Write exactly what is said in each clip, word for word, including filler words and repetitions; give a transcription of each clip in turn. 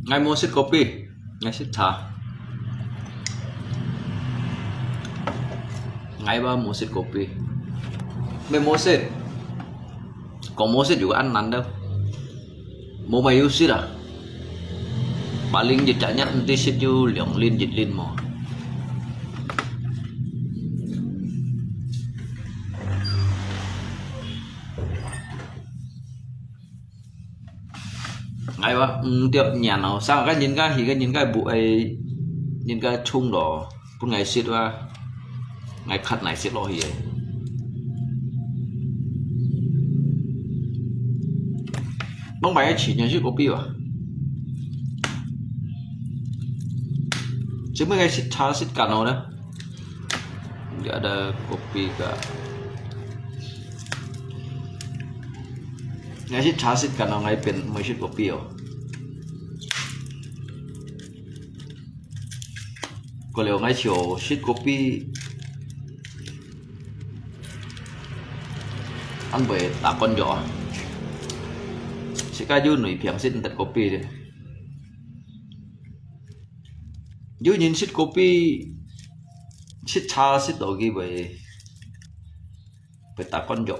𠊎無食kopi，𠊎食茶。𠊎也無食kopi，無無食，講無食有恁難了，無麼有食啊。Paling一隻月毋知食有兩輪一輪無。 哎哇，毋對，年哦，生个人家，佢个人家不會，人家衝咯，分𠊎食哇，𠊎cut𠊎食落去个。攏買得起，你食kopi哇？做麼个食茶食乾哦呢？ Nggak ada kopi kah? Ngai sit trà sit kan ong ngai pen mai sit kopi oh. Ko liu ngai chiu sit kopi. An bơi ta kon jo. Sit ka yu nui piang sit ntet kopi de. Yu nyin sit kopi, sit trà sit to ki bơi, bơi ta kon jo.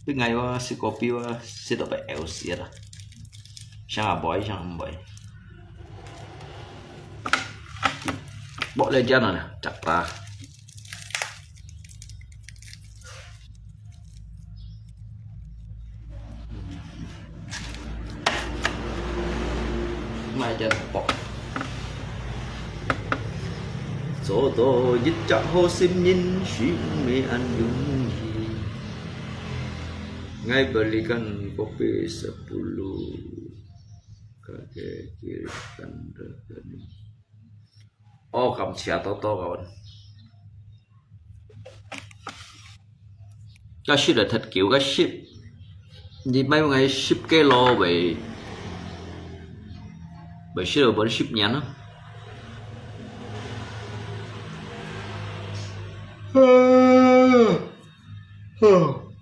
Pi ngai wa sit kopi wa sit to bơi eo sit la. Sang a bơi, sang bơi. Bok le jan na, chak ta. Mai jan bok. Zo to yit chak ho sim nyin, shi me an yung hi. Ngai balikan kopi sepuluh. Kake kiri kan. Ơ, kam chia to to kawan. Ka ship la that kiu ka ship. Ni mai ngai ship ke lo bơi. Bơi ship lo bơi ship nyan no.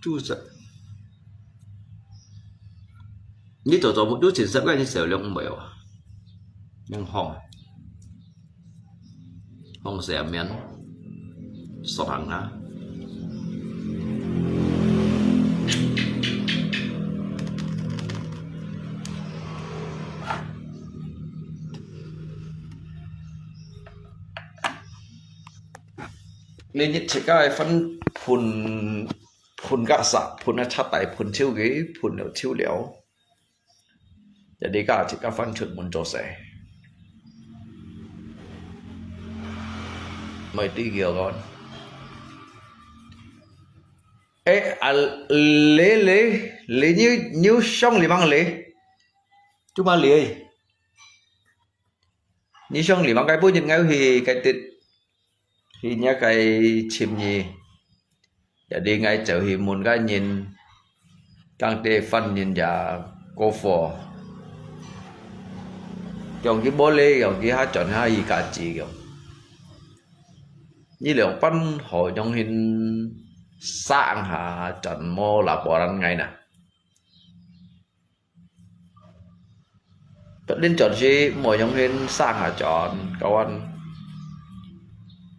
Tu sa. Ni to to mu tu chin sap ka ni seo liang mui wa. Yang hong. Hong seo mian. So hang ha. Ni ni chika fan phun 盤架煞，盤啊拆底，盤手機，盤了手了。一啲家自家翻出門做事。咪知佢講。誒，啊，你，你，你，你，你上禮拜你，做麼你？你上禮拜該本日我去該啲，去若个尋你。 Jadi ngai走去問个人，當地番人也過火，用佢玻璃，用佢下轉下去家己用。你兩班好用hin sang下轉無laporan ngai na。 Tết đến chọn si mùa yong hin sang hà chọn kawan.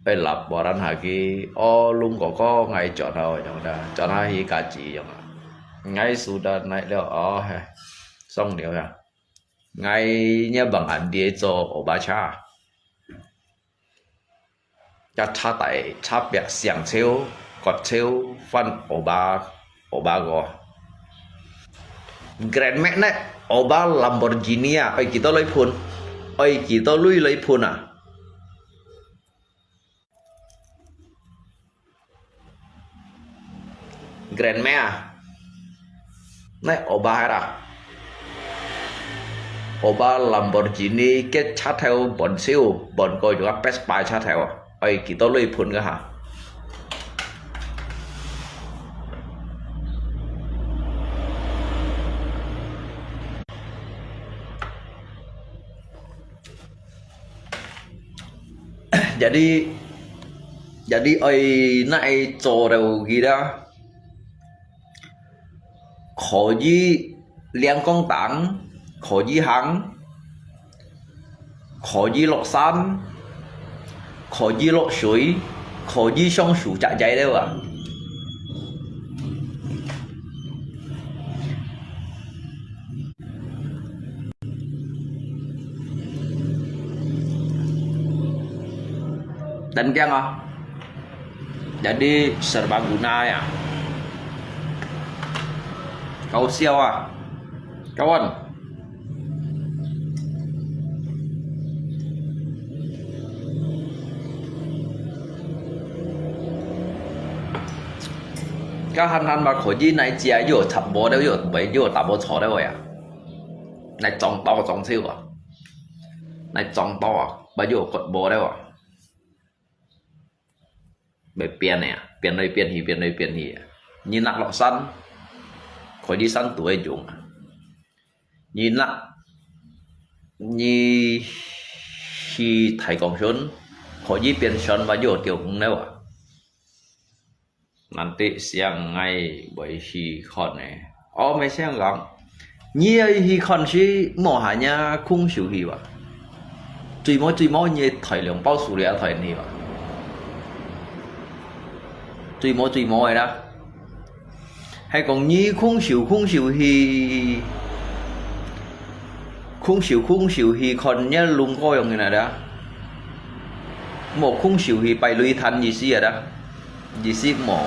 Ê lặp bò rắn hà ki ô lung có có ngày chọn hà yong da chọn hà hi ka chi yong à. Ngày su da nai leo ô he. Song liu ya. Ngày nhớ bằng ăn đi cho ô ba cha. 這車底、車壁、上超、角超，換歐巴，歐巴个。Grand Max呢，歐巴Lamborghini啊，愛幾多鐳噴？愛幾多鐳鐳噴啊？ Grand Max啊，呢歐巴係啦，歐巴Lamborghini个車頭換燒，換過用啊Best Buy車頭啊，愛幾多鐳噴个哈？Jadi，jadi愛哪會做到佢啦？ 可以亮光燈，可以行，可以落山，可以落水，可以上樹摘摘了啊！等等啊！ Jadi serbaguna ya. Kau siau ah, kawan. Ka han han ba kho ji nai chia yo chap bo deu yo bai yo ta bo cho deu ya. Nai chong to chong siu ah. Nai chong to ah, ba yo kot bo deu ah. 會變个啊，變來變去，變來變去啊。你若落山，可以山都會用啊。你若，你去大江村，可以變山，還有釣魚了啊。難得想𠊎會去看呢。哦，毋係想講，你愛去看是無閒呀，空手去吧。最無最無，你大量包數了，大人去吧。最無最無个啦。還講你空手空手去，空手空手去看你龍哥樣个啦。無空手去排擂攤意思啊啦。意思無，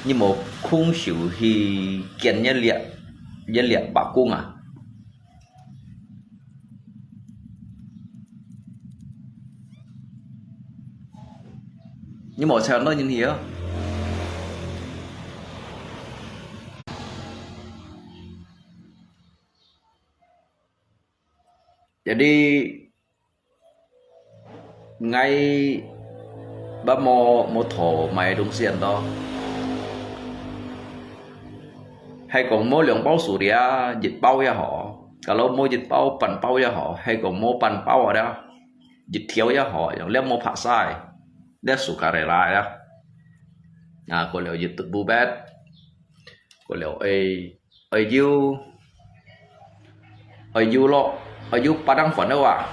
你無空手去見一粒，一粒白宮啊。 你無請到人去哦。Jadi，𠊎也無，無討麼个東西恁多。係講無兩包數了，一包也好；假如無一包，半包也好；係講無半包啊了，一條也好，用了無拍晒，了sukarela了。啊，過了一肚布bet，過了愛 愛有，愛有落，愛有八等份个話，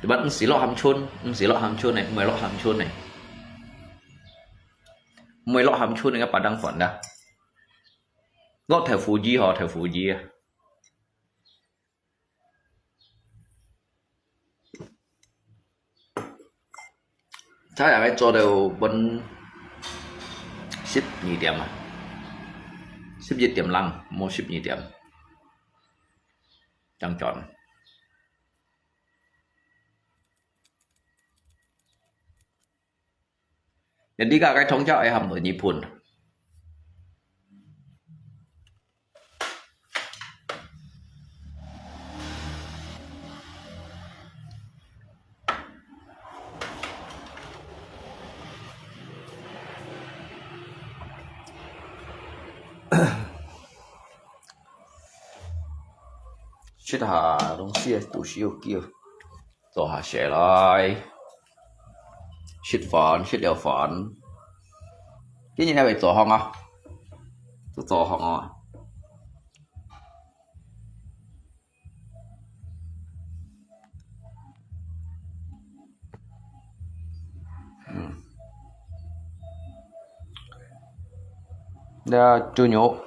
對吧？毋使落鹹酸，毋使落鹹酸个，毋會落鹹酸个，毋會落鹹酸个八等份啦。落豆腐乳吼，豆腐乳啊。 昨夜个做到分十二點啊，十一點零，無十二點，正轉。 Jadi，該个通宵愛喊到日本。食下東西，肚屎又叫。 坐下歇來，食飯，食了飯。今日還會做項啊？做做項啊？嗯。 Nè，豬肉，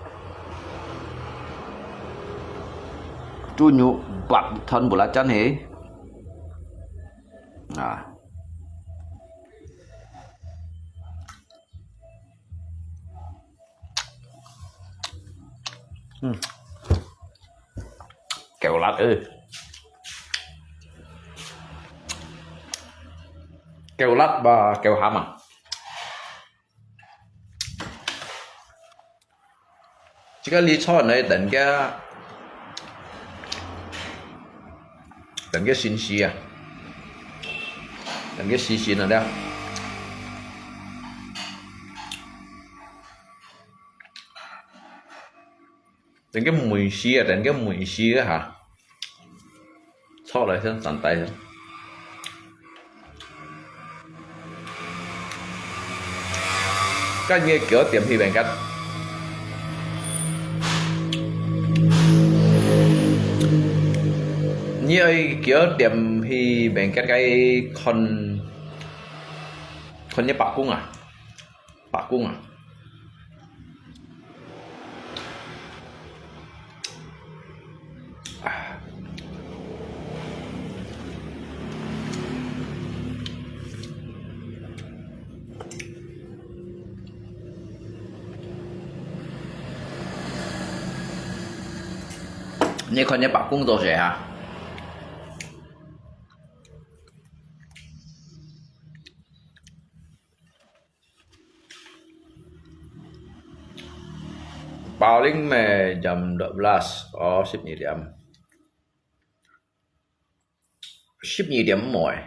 豬肉白湯belacan hê. Nah. 嗯，夠辣誒，夠辣吧，夠鹹啊！這個你炒來等佢，等佢新鮮啊，等佢新鮮了了。 等佢燜熟啊，等佢燜熟啊哈，炒來先上台先。該你愛幾多點去邊个？你愛幾多點去邊个？該看，看你伯公啊。 伯公啊。你看你伯公做事哈。 Paling meh jam dua belas, oh, 十二點。十二點無誒。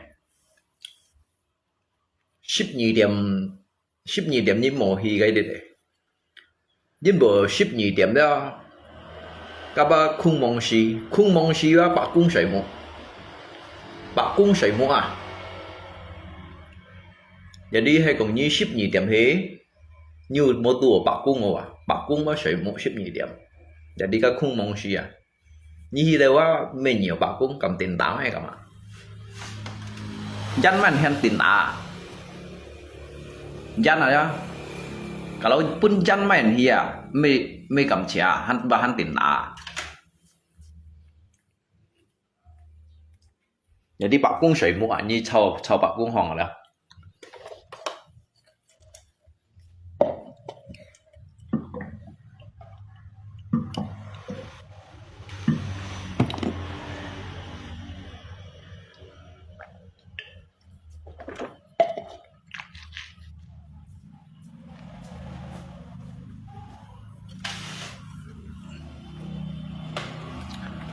十二點，十二點你無去該日誒。因為十二點了，甲啊空蒙時，空蒙時啊，伯公睡目，伯公睡目啊。Jadi係講你十二點去， 你有無拄伯公無啊？伯公嘛睡目十二點，jadi个空蒙時啊。你去了啊，毋係搖伯公，敢叮噹个干嘛？Yan man 喊叮噹啊？Yan啊呀，kalau pun yan man 去啊，毋係，毋係敢請啊，喊，喊叮噹啊。 Jadi伯公睡目啊，你炒，炒伯公好了。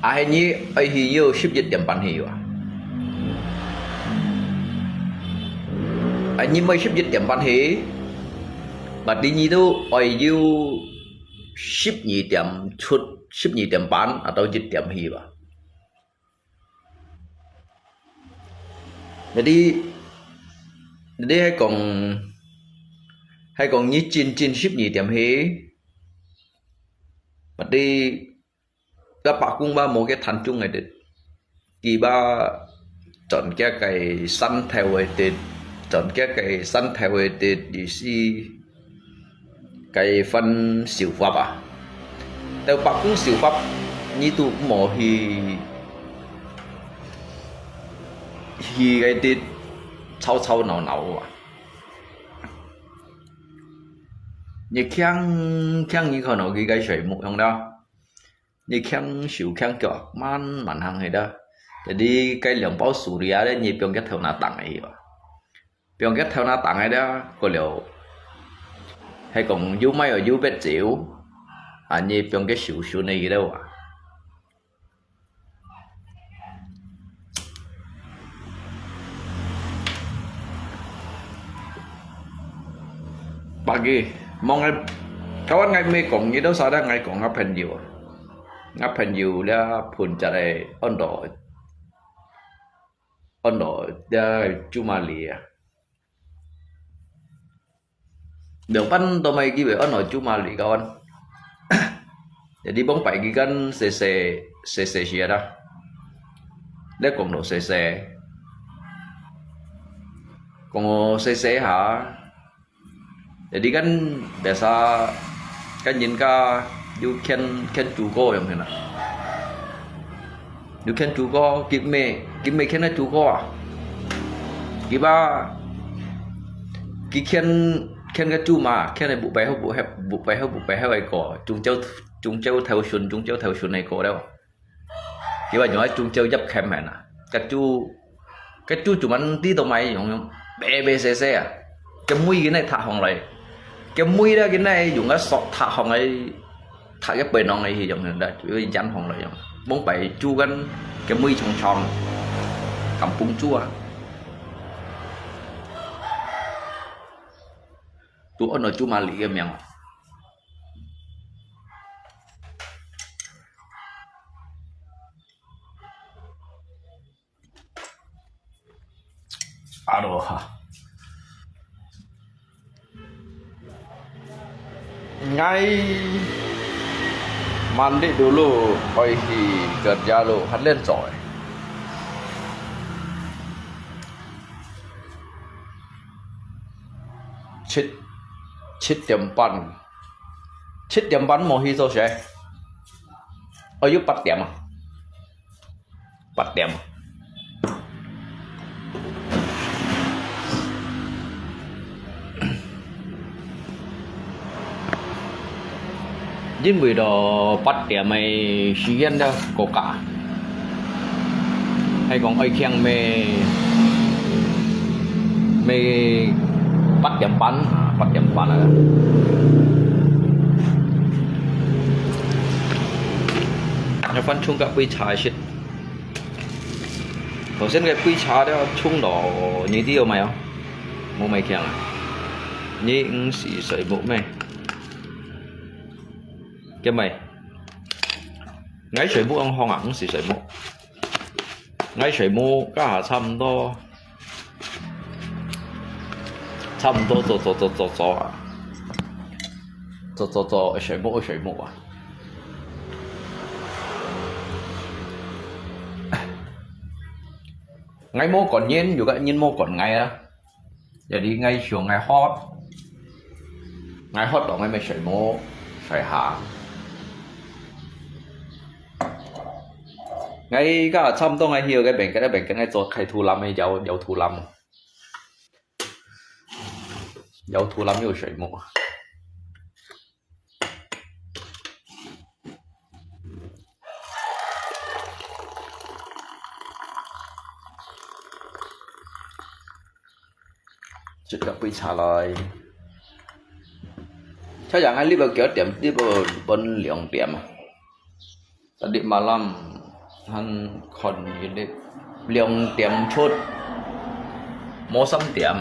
啊，係你愛去要十一點半去啊？啊，你愛十一點半去，berarti你都愛要十二點出，十二點半atau一點去吧。 Jadi，jadi係講，係講你真正十二點去，berarti該伯公嘛無个聽眾个，佢嘛轉佢个山頭个，轉佢个山頭个，意思 該番手法啊。到伯公手法，你都無去，去該兜吵吵鬧鬧啊。你強強你看到佢該睡目樣了。 你輕手輕腳，慢慢行去啦。Jadi該兩包手裡啊，你放佢頭那頂去吧。放佢頭那頂去啦，過了，係講有買有別酒，啊，你放佢手手那去了啊。 Pagi，望个，kawan ngai mê kong，你都晓得ngai kong个朋友啊。Ngai朋友了，phun隻个安到，安到了Jumali啊。 Lương Panh都買機會安到Jumali kawan。Jadi bông pai kì kan sê sê, sê sê siya ta. Lê kong lo sê sê. Kong lo sê sê ha. Jadi kan biasa kan yin ka yu kiên, kiên chu ko yong hin a. Yu kiên chu ko, kì mê, kì mê kiên chu ko a. Kì ba, kì kiên 牽个豬嫲，牽个不白好不白，不白好不白好个歌，中招中招頭順，中招頭順个歌了。佢話用个中招入camp啊，个豬个豬做乜知道買用用，白白細細啊，个尾个呢踏上來，个尾咧个呢用个索踏上來。 他个背囊个去用个，就会染红了用。蒙白猪跟个尾长长，敢崩猪啊！都按照猪嫲里个名。 Aduh. Ngai mandi dulu, oi hi kerja lu, han len coy. 七，七點半，七點半無去做事。哦，又八點啊。 八點。因為到八點个時間了，過加，係講愛慶咩，咩八點半啊，八點半啊。要翻沖个杯茶先。 頭先个杯茶了沖落，你知有無啊？無買強啊？你毋係睡目咩？做咩？𠊎睡目恁好啊，毋係睡目。𠊎睡目，加下差毋多，差毋多做做做做做啊，做做做睡目睡目啊。 𠊎無管人，有个人無管𠊎啊。Jadi𠊎想𠊎渴，𠊎渴到𠊎咪睡目，睡下。𠊎个差毋多𠊎曉个，bengket bengket𠊎做開肚腩个，搖搖肚腩，搖肚腩又睡目。 接个杯茶來。太陽還立到幾多點？立到分兩點啊。Tadi malam，還看一粒兩點出，無三點，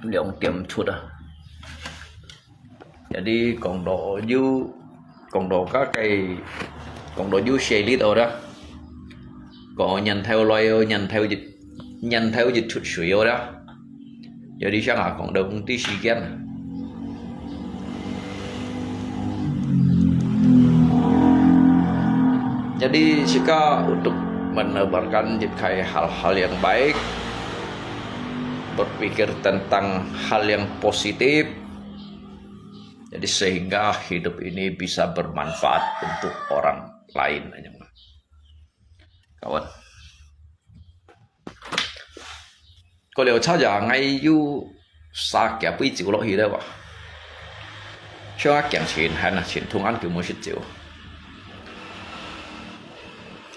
兩點出啊。Jadi講到有，講到个个，講到有勢力哦啦。講年頭來哦，年頭一，年頭一出水哦啦。Jadi想啊，講到工地時間。Jadi，自家untuk menebarkan一个hal-hal yang baik, berpikir tentang hal yang positif, jadi sehingga hidup ini bisa bermanfaat untuk orang lain. Kawan. 過了茶呀，𠊎又三幾杯酒落去了哇。像啊，行前還啊，前通暗久無食酒。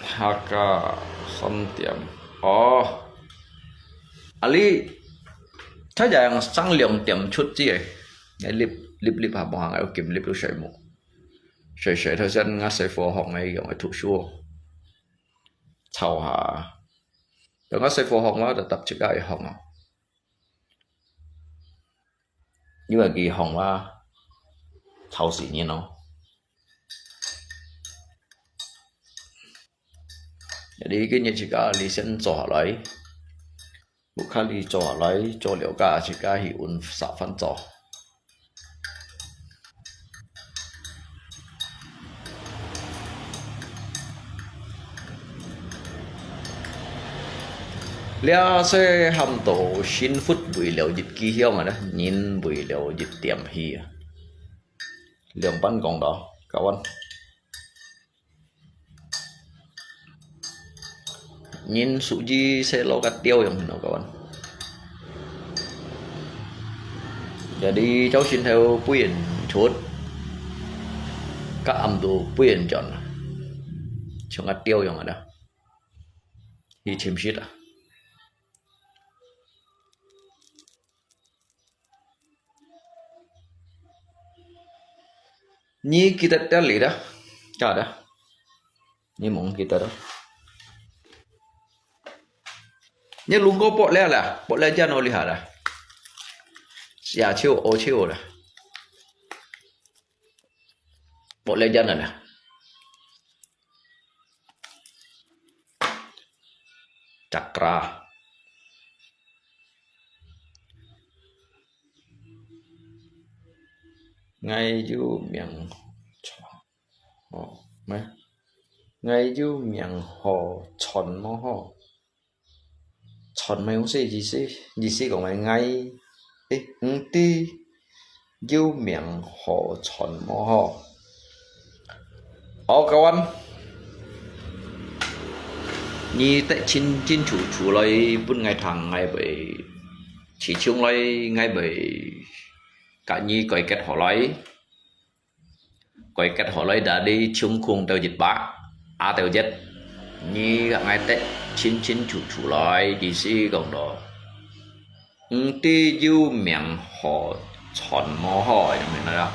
下个三點，哦，啊你，茶呀正兩點出去个，𠊎立立立下望下，𠊎又緊立到睡目，睡睡頭先𠊎細伙學𠊎用个讀書，吵下。 等𠊎細伙學嘛，就搭自家去學嘛。因為佢學嘛，吵死人咯。你今日自家你先做下來，屋下你做下來，做了个自家去搵茶飯做。 這係喊到幸福為了一支香啊，人為了一點氣啊。兩半講到，kawan。 人屬於細路个調樣，你知道kawan。Jadi朝晨頭飛人出，甲暗晡飛人轉，像个鳥樣个啦，去尋食啊。你記得這裡啦，假的，你莫記得了。你弄个薄了啦，薄了就拿下啦。下手，下手啦。薄了就拿啦。Cakra。 𠊎有名號，哦，咩？𠊎有名號，賺無好。賺無好意思，意思講𠊎，誒，毋知有名號賺無好。好，各位，你得清清楚楚來分𠊎聽，𠊎會 市場來，𠊎會甲你改革好來，改革好來，dari chungkung到一百，啊到一，你甲𠊎得清清楚楚來，意思講到，毋知有名號賺無好，樣樣啦。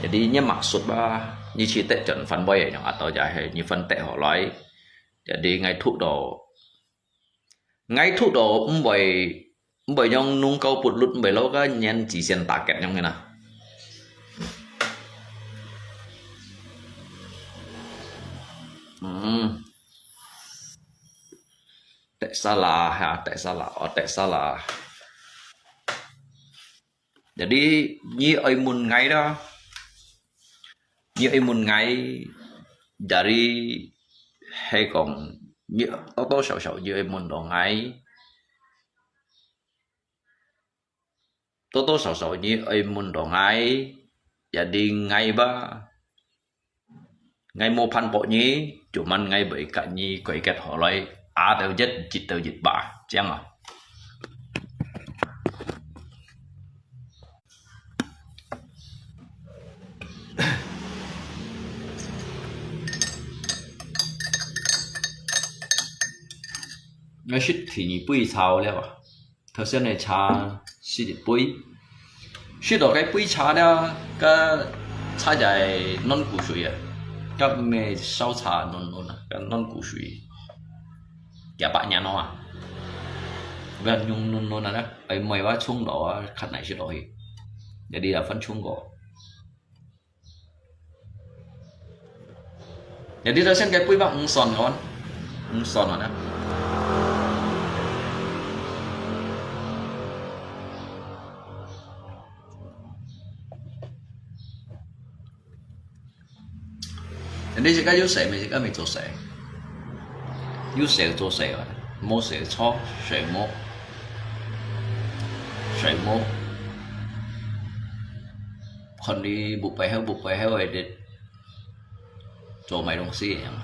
Jadi你maksud啊，你去得轉翻位，樣啊，到底係你分得好來，jadi𠊎讀到 𠊎讀到毋會，毋會用弄高不律，毋會老个年紀先打結樣个啦。嗯，tak salah哈，tak salah，哦，tak salah。 Jadi，你愛問𠊎啦，你愛問𠊎，jadi係講，你多多少少你愛問到𠊎，多多少少你愛問到𠊎，jadi𠊎吧。 𠊎無辦法呢，就問𠊎會甲你改革好來，啊到一，一到一百，這樣啊。𠊎食第二杯茶了啊。 頭先个茶食一杯，食到該杯茶了，該茶就係軟骨水啊，該毋係燒茶軟軟啊，該軟骨水，幾百年咯啊，毋係用軟軟啊，愛買話沖落啊，較難食落去，jadi啊，分沖過。 Jadi頭先該杯吧，毋算个，毋算个呢。Jadi自家有事，咪自家咪做事，有事做事个，無事坐，事無，事無。看你目標好，目標好个， 做買東西个樣啊。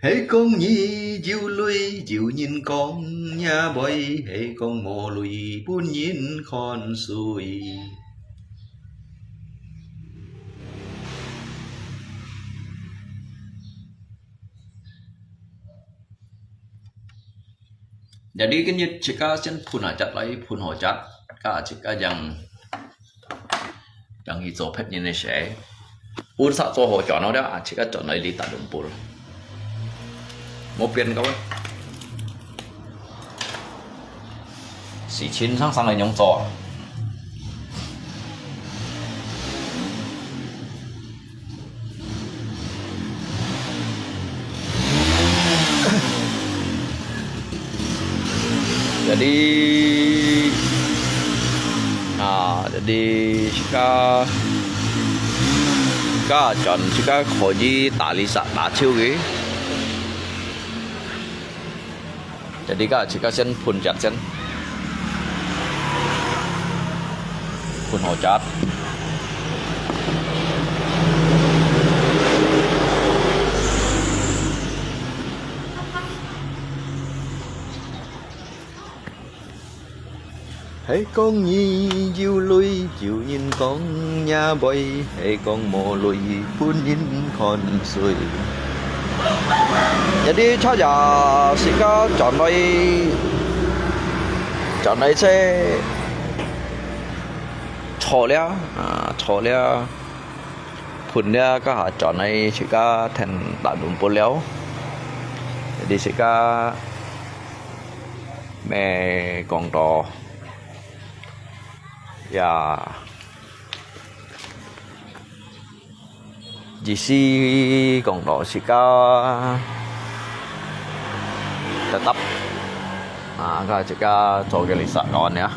係講你有鐳，有人講也會，係講無鐳，分人看衰。 Jadi今日自家先噴下隻來，噴好隻，甲自家樣，樣去做別人个事。Usaha做好轉好了，啊，自家轉來你打龍布。無變个咩？ 是清爽爽个樣做啊。Jadi，啊，jadi自家，自家轉，自家可以打理下打手个。 Jadi，該自家先噴隻先，噴好隻。係講你有鐳，有人講若妹，係講無鐳，分人看衰。一啲車呀，自家轉來，轉來車，坐了啊，坐了，噴了，該下轉來自家聽大輪播了。一啲自家 咩講到呀，意思講到自家tetap啊，該自家做个lisa kawan呀。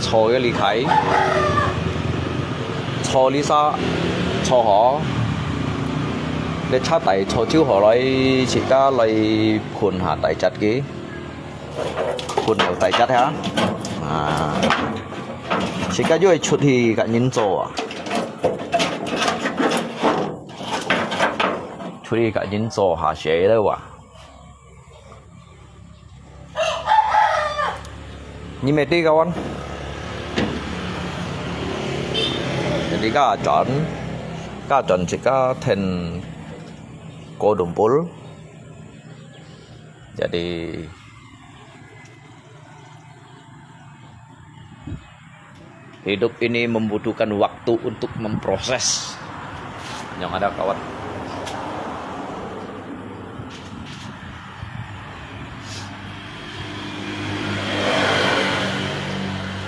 坐个離開，坐lisa，坐好，你車底坐就好來，自家來噴下底質个，噴下底質哈。啊，自家又會出去甲人做啊，出去甲人做下雪了哇。 你乜知kawan？Jadi該轉，該轉自家聽過輪播。Jadi Hidup ini membutuhkan waktu untuk memproses. Yang ada kawan.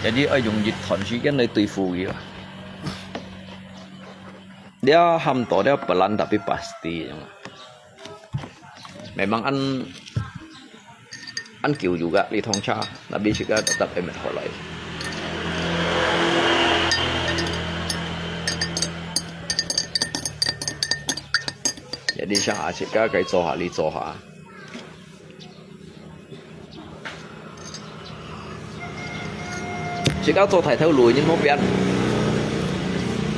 Jadi愛用一段時間來對付佢啦。這喊到這belan tapi pasti。 Memang恁，恁久juga呢趟車，tapi自家tetap emet好來。Jadi想下自家該做下，你做下。 自家做大頭路个人無變，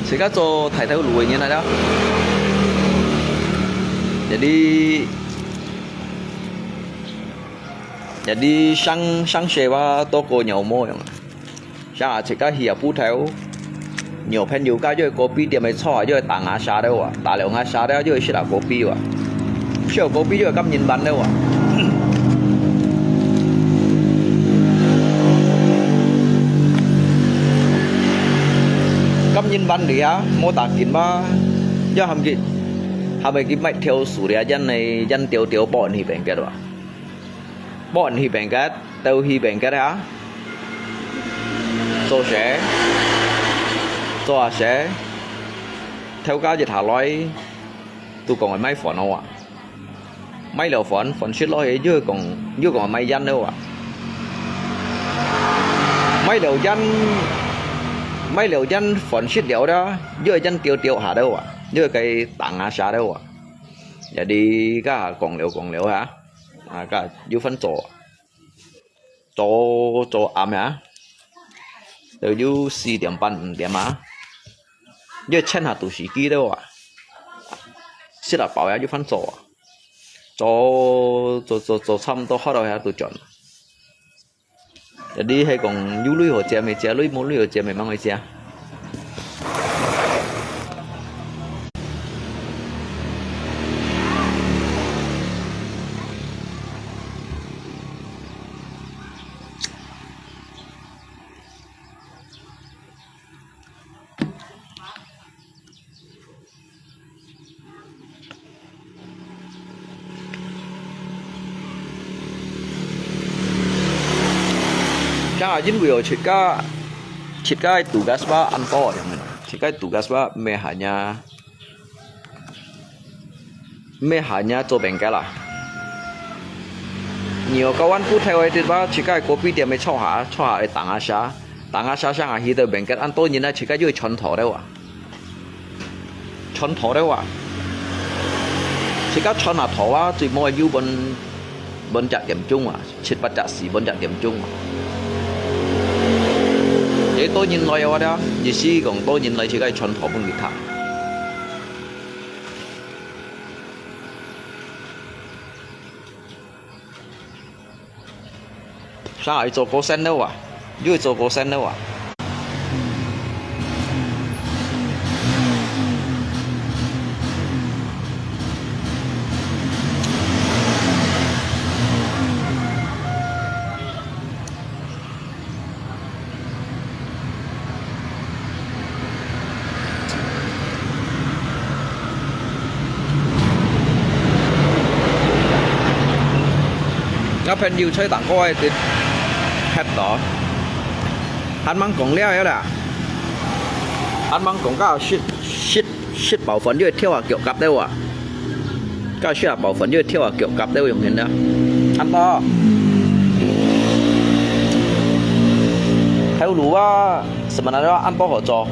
自家做大頭路个人來啦。Jadi，jadi上，上學哇，多過鳥毛樣啊。像啊，自家去啊，鋪頭， 有朋友甲這个咖啡店个坐下，這个打牙沙了啊，打了牙沙了，這个食啊咖啡啊，食咖啡這个感人版了啊。感人版了啊，無打緊嘛，這喊佢，喊佢去買條樹了，煙个煙條條包人去邊个啊。 無人去邊个，都去邊个啊。做事，做下事，頭家一下來，都講買飯了啊。買了飯，飯食落去，又講，又講買煙了啊。買了煙，買了煙，飯食了啦，又煙掉掉下了啊，又該打牙沙了啊。Jadi，該講了講了啊。 啊，該有份做，做，做暗啊，都有四點半、五點啊，這前下都係幾多啊？食啊飽啊，有份做啊，做，做，做，做差毋多好了，遐都轉。 Jadi係講有鐳好食，無食鐳，無鐳好食，無吂會食。Siang啊，因為哦，自家，自家tugas吧，恁多樣个，自家tugas吧，毋係hanya，毋係hanya做bengkel啦。你有kawan ku台灣的吧，自家个咖啡店个坐下，坐下个打牙沙，打牙沙上下去到bengkel，恁多人啊，自家就會穿透了啊。 穿透了啊。自家穿下透啊，最尾又分，分隻點鐘啊，七八隻、四分隻點鐘啊。這多人來个話咧，意思講多人來自家穿透分佢讀。上海做高山路啊，又做高山路啊。我朋友在當高个跌，嚇到，還吂講了了啦，還吂講到食食食飽飯就會跳啊腳甲了啊，到食啊飽飯就會跳啊腳甲了用緊了，恁多，頭路啊，什麼來着？恁多好做。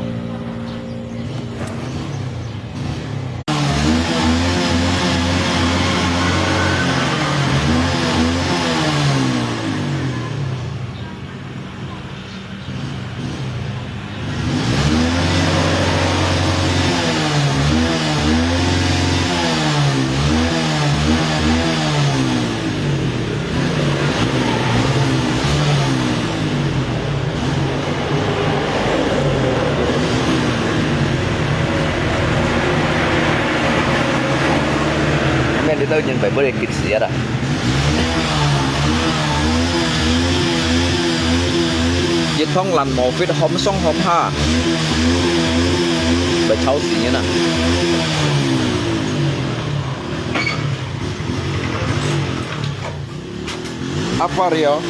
面對到人會不會急死啊啦？一趟爛毛飛得喊上喊下，會吵死人啊！ Apa, Rio?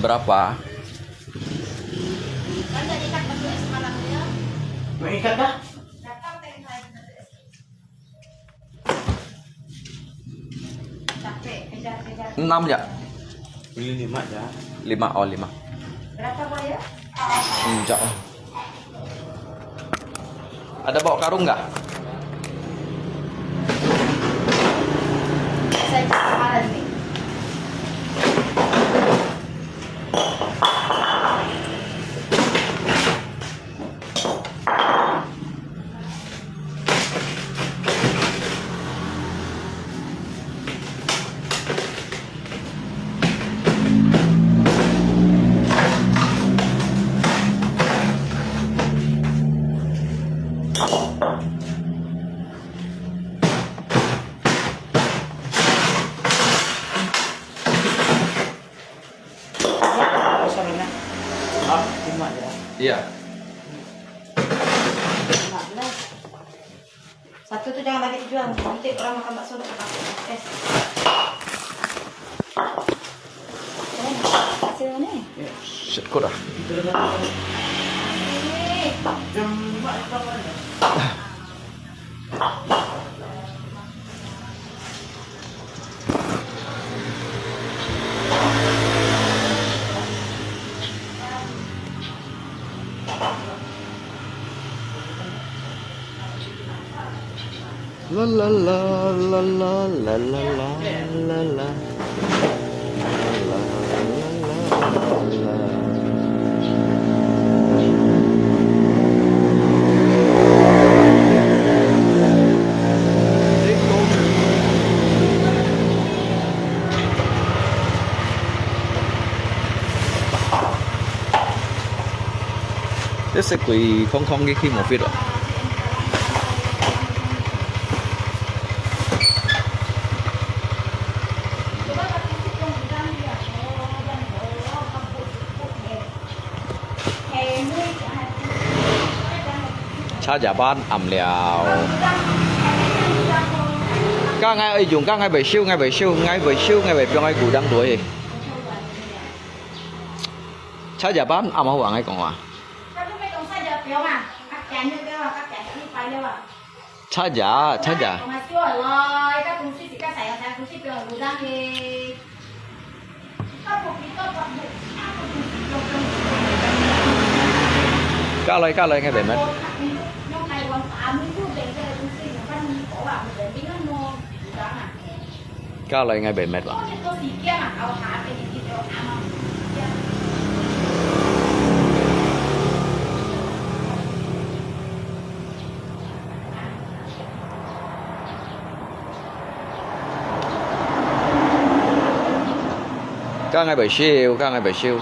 Berapa? Maikat dah? Enam ya? Ini lima ya. Lima, oh lima. Berapa, Boy, ya? Enggak. Ada bawa karung nggak? Saya cek kemarin nih. Iya. Satu tu jangan bagi dijual, nanti orang makan bakso tak dapat. Eh. Hasilnya ni. Shit, kau dah. La la la la la la la la la. 這色鬼空空个去無fit咯。車架板暗了。該𠊎愛用，該𠊎會燒，𠊎會燒，𠊎會燒，𠊎會放在古董堆。 車架板暗好啊，𠊎講話。車架，車架。加來，加來，𠊎會搣。 加來，𠊎會搣啦。該𠊎會燒，該𠊎會燒。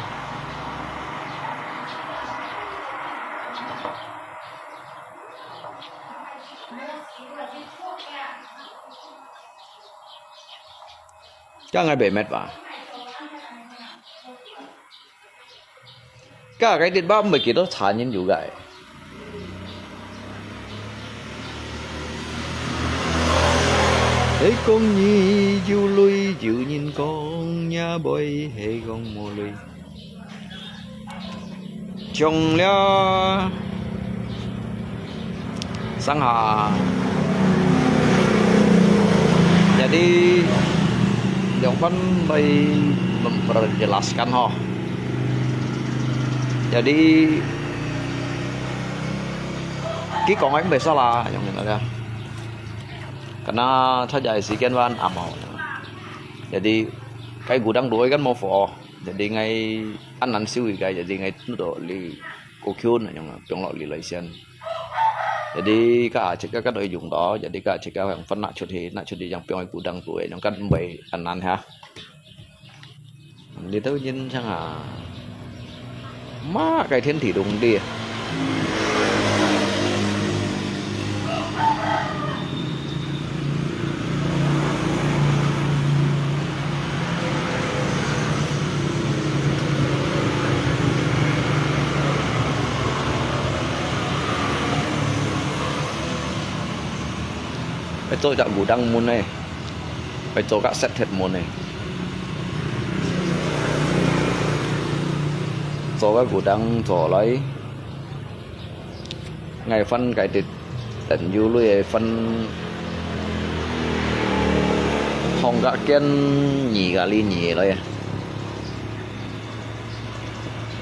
該𠊎會滅吧。 該該地方毋係幾多產人有个。你講你有鐳，有人講也袂係講無鐳。中了。 上下。Jadi, jawapan boleh memperjelaskan ho. Jadi,佢講个毋係salah，樣樣个。Karena saja時間還啱好。Jadi，該古當路个無火。 Jadi ngai anan siu ikai, jadi ngai tu to li kokyo na yang piong lo li lai sian. Jadi ka cek ka to yung to, jadi ka cek ka yang pernah cut he, nak cut yang piong ai kudang tu yang kan bai anan ha. Li tau yin chang ha. Ma kai thiên thủy đúng đi. 愛做隻古當門呢，愛做个set set門呢，做个古當做來。 Ngai分該啲等有類个分，放个間二个哩二个來啊。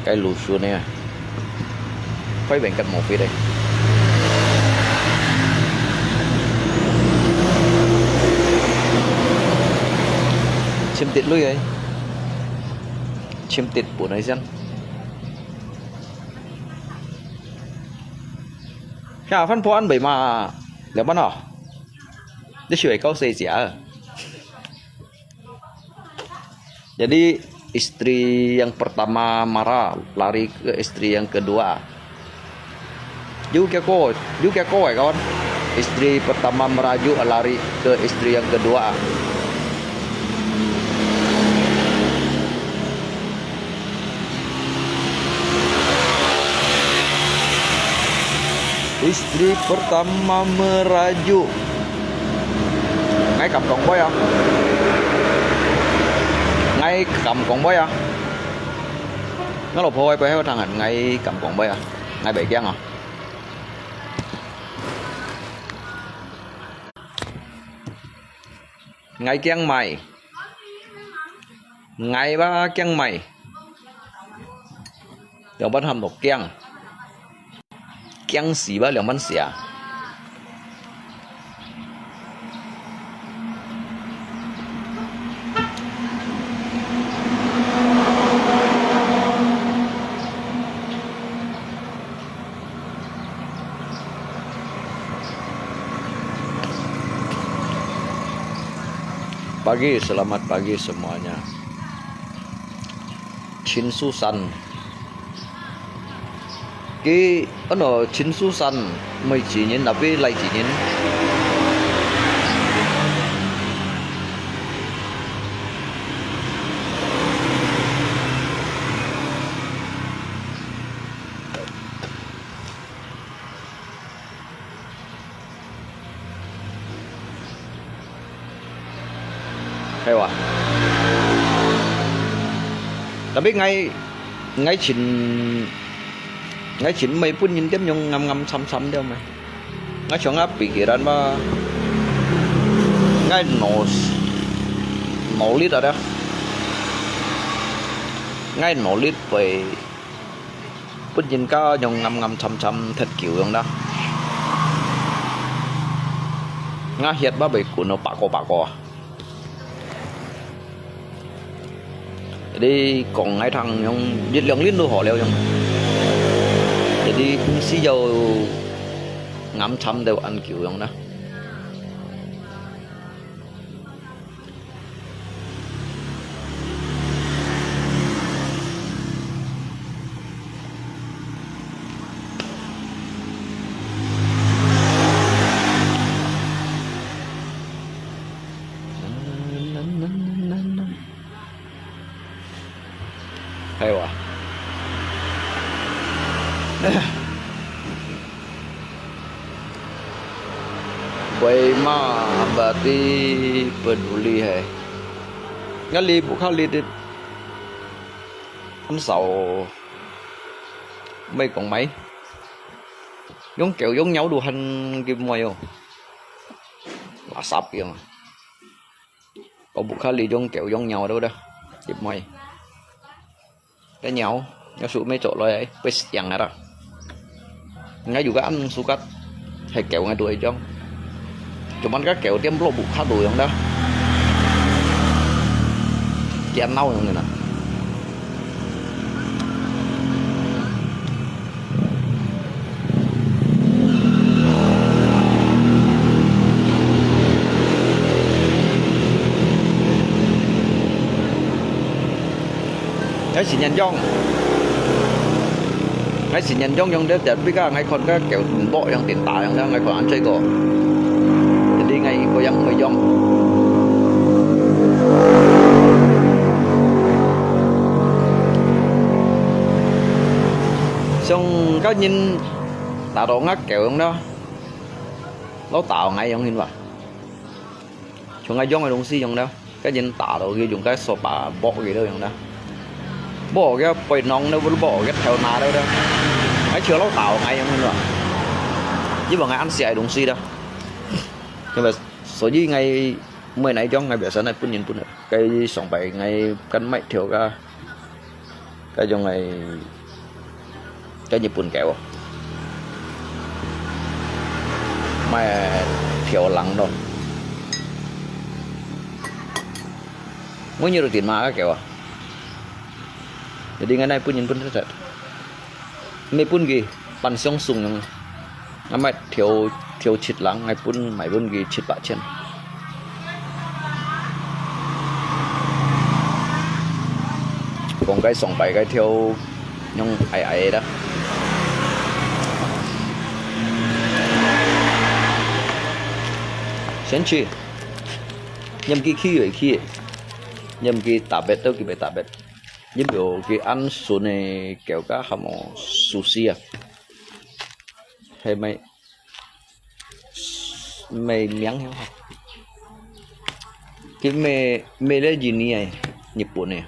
該路數呢，快變个無飛咧。尋跌類个，尋跌本來先。 Ya, fan puan bai ma. Lepas no. Dia siapa kau saya sia. Jadi istri yang pertama marah, lari ke istri yang kedua. Juga ko, juga ko eh kawan. Istri pertama merajuk, lari ke istri yang kedua. Istri pertama merajuk. Ngai kam kong boy ah. Ngai kam kong boy ah. Ngai lo phôi boy heo tangan ngai kam kong boy ah. Ngai bai kiang ah. Ngai kiang mai. Ngai ba kiang mai. Yang ban ham nok kiang. Kiang si ba yang ban sia. Pagi, selamat pagi semuanya. Chin Susan. Ki, ano, Chin Susan, mai Chin yin, tapi lai Chin yin. Hay wa. Tapi ngai, ngai Chin, ngai Chin mai pun yin tiêm yung ngam ngam chăm chăm tiêm mai. Ngai chong ap pi kiran ba. Ngai no, no lit ada. Ngai no lit pai. Put yin ka yong ngam ngam chăm chăm thet kiu yong da. Nga hiet ba bai kun no pa ko pa ko. Jadi kong ngai thang yong yit liang lin lu ho liao yong. Jadi ung si yau ngam chăm deu an kiu yong da. Wei ma ambati peduli he. Ngali buka lidit. An sao mai kong mai. Yong kêu yong nhau du han kip moi yo. Asap yong. Kau buka li yong kêu yong nhau du da. Kip moi. Cái nhau, nhau su mê trộn lôi ấy, bê yang ara. Ngai juga ăn sukat, hay kéo ngai đuôi jong. Cuman cái kéo tiêm lô bụt khát đuôi jong đó. Kia nâu jong nè. Ngai si nyan yong. Ngai si nyan yong yong deh, tiap pi ka ngai khon ka kéo bok yong tin ta yong deh, ngai khon an chui ko. Jadi ngai ko yang mo yong. Song ka nyin ta do ngak kéo yong deh. Lo ta ngai yong hin wa. Chúng ta dùng cái đồng xi dùng đó, cái nhìn ta đó cái dùng cái số ba bỏ cái đó dùng đó. Bỏ cái bơi nông đó, bỏ cái theo na đó đó. Ngai chưa lâu tao ngai dùng nữa. Chứ mà ngai ăn xài đồng xi đó. Nhưng mà số gì ngai mới nãy trong ngai biết sao ngai phun nhìn phun. Cái sống bài ngai cắn máy theo cái Cái yong ngai, cái Nhật Bản kéo. Mai theo lăng đó. Mới nhiều tiền mà cái kéo à. Jadi ngai nai phun nhìn phun thật thật. Ngai phun gì, pan xiong sung yong. Ngai mai theo, theo chit lăng, ngai phun mai phun gì chit bát chen. Còn cái sòng bài cái theo nhông ai ai đó. Sen chi. Nhâm kì kì vậy kì. Nhâm kì ta bet tao kì bet ta bet. Nhâm biểu kì ăn số này kéo cá hàm sushi à. Hay mày Mì miếng hiểu hả? Cái mì, mì đấy gì nè, Nhật Bản nè.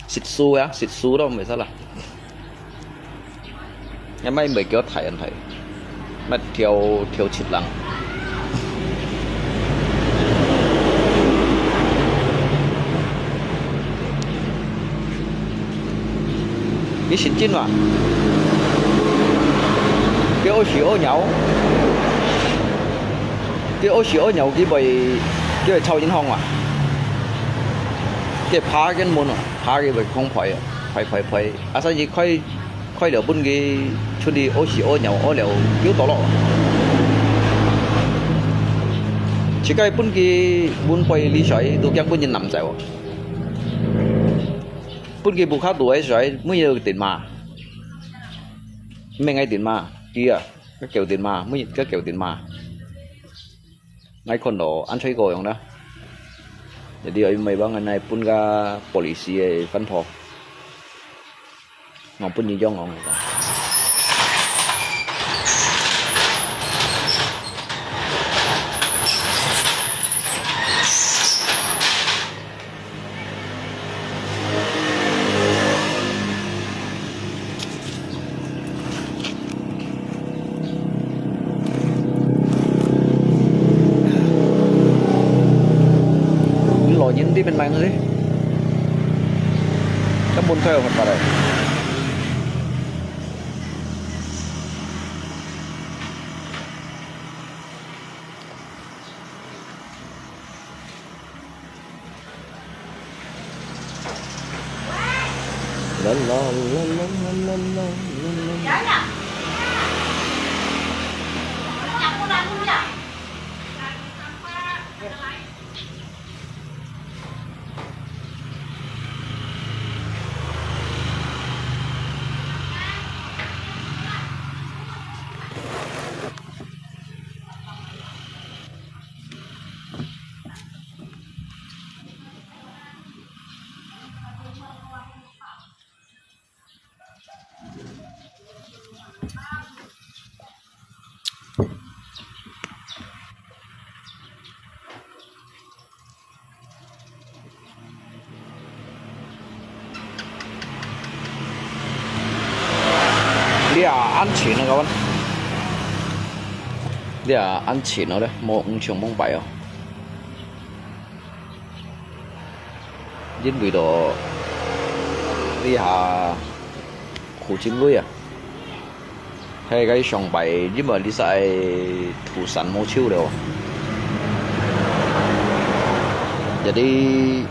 Sịt su á, sịt su đó mày sao là? Nhà máy mày kéo thải ăn thải. Mà thiếu, thiếu thịt lăng. Cái xin chín mà. Cái ô xì ô nhau. Cái ô xì ô nhau cái bầy, cái bầy chào yên hong à. Cái phá cái môn à, phá cái bầy không phải à. Phải, phải, phải. À sao gì khói, khói liều bún cái, chú đi ô xì ô nhau, ô liều, kiểu tỏ lọ. Chỉ cái bún cái, bún bầy lý sỏi, tôi kiang bún nhìn nằm dẻo. Bún kì bù khá tù ê sỏi, mùi yơ tìn mà. Mê ngai tìn mà, kì à, các kiểu tìn mà, mùi các kiểu tìn mà. Ngai khôn đó, ăn chay gò yong đó. Jadi ơi mày bang ngai bún gà policy ê phân phó. Ngọc bún như yong ngọc. Lo nyin di bên mang đi. Các môn theo hoạt vào đây. 啊，恁淺啊，各位。這啊，恁淺哦，這無，毋像往擺哦。因為到這下苦盡鐳啊，係該上擺，因為這下土產無收了啊。這裡，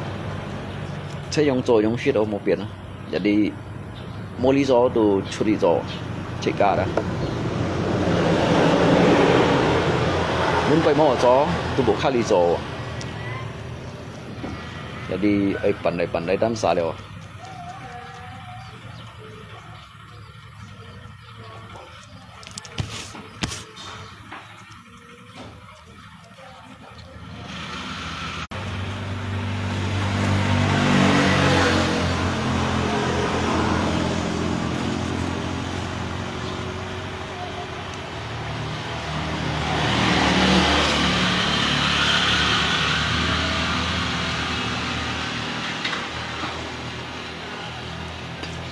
這樣做樣式都無變啊。 一哩無哩做都出力做，自家啦。本來無做，都無較力做。一哩愛搬來搬來，擔沙了。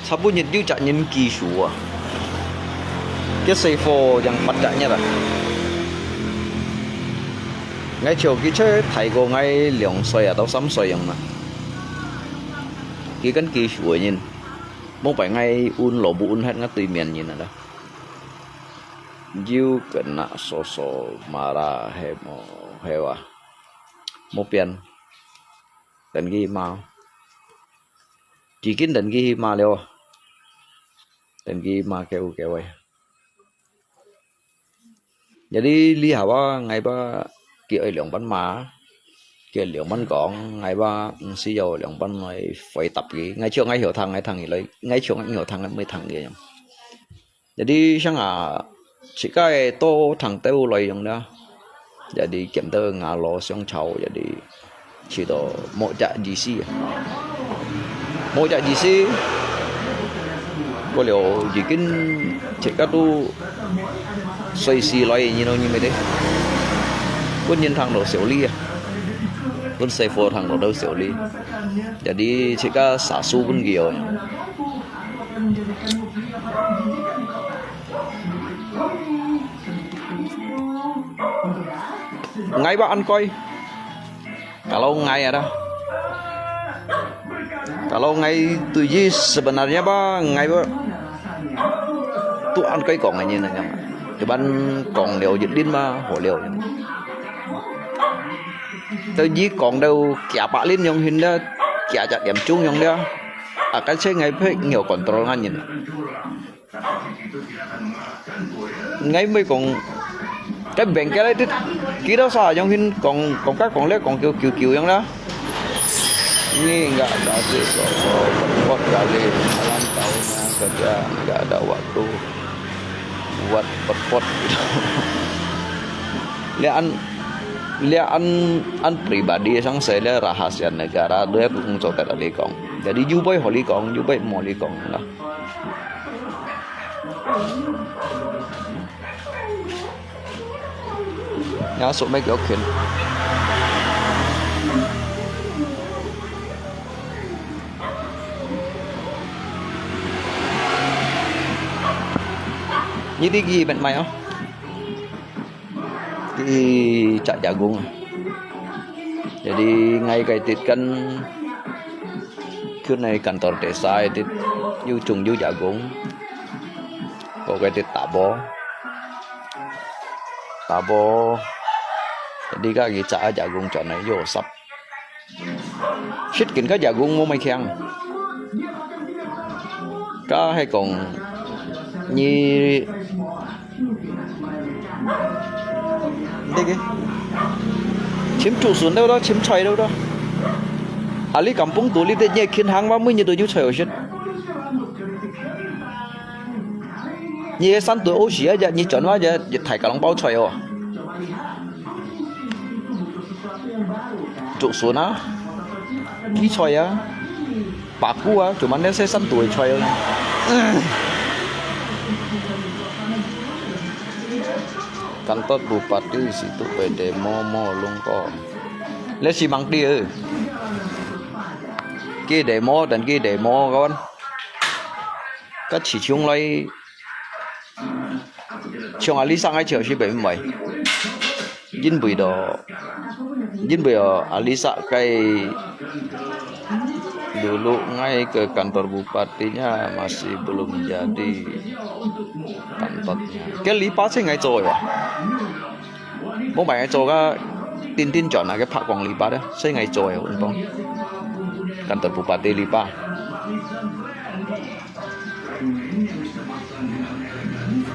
差不多有隻人寄宿啊，該細貨正八隻月啊。𠊎就記得大過𠊎兩歲啊，到三歲樣啊。佢跟寄宿个人，無擺𠊎運，老母運，還𠊎對面人啊啦。有跟啊，叔叔、媽啦，係無，係哇，無變。 等佢罵，已經等佢罵了，等佢罵夠夠个。Jadi lihat啊，𠊎吧，佢愛兩班罵，佢愛兩班講，𠊎吧，毋需要兩班來回答佢。𠊎就𠊎曉聽，𠊎聽佢來；𠊎就𠊎曉聽，𠊎毋會聽佢樣。 Jadi想啊，自家个到聽兜來用了，jadi見到吾老相吵，jadi試著無隻意思啊，無隻意思。過了已經自家都隨時來，你know你咩的，分人聽到笑哩啊，分師傅聽到都笑哩，jadi自家殺輸分佢哦。 𠊎吧恁該，kalau𠊎啊，kalau𠊎對於sebenarnya吧，𠊎吧，都恁該講个人啊，一般講了一輪嘛，好了。到你講到幾百輪樣形了，幾隻點鐘樣了，啊，該些𠊎別有control𠊎人啊。 𠊎毋會講，該bengkel个，佢兜儕樣形講，講該講咧，講久久久樣啦。Ni enggak ada siswa, repot kali, malam tahunnya kerja, enggak ada waktu buat repot gitu. 這恁，這恁，恁pribadi，像係這rahasia negara，這毋做得你講。Jadi有位好你講，有位無好你講啦。 Ngasuh mai kiokin. Ni tiki bet mai oh. Ti cak jagung. Jadi ngai kai tit kan kun ai kantor desa tit yu cung yu jagung. Ko kai tit tabo. Tabo. Jadi ka ki cak jagung con ai yo sap. Shit kin ka jagung mo mai khiang. Ka hai kong ni Dek eh. Chim trụ sun đâu đó, chim choi đâu đó. Ali kampung tu li te nye khin hang ba mui nye tu yu choi o shit. Nye san tu o shi ya, nye chon ba ya, thai ka long bao choi o. Trụ sun a. Ki choi a. Paku ah, cuman dia saya santuy cuy. Kantor bupati situ P D mo mo lung ko. Le si mang ti eh. Ki demo dan ki demo kawan. Ka chi chung lai 像阿里山个潮湿會毋會？因為到，因為哦，阿里山个dulu ngai ke kantor bupati-nya masih belum jadi kantornya. Ke lipa係ngai做个哇？ 無買个做个定定轉啊，个拍光籬笆咧，所以𠊎做个運動。Kantor Bupati籬笆。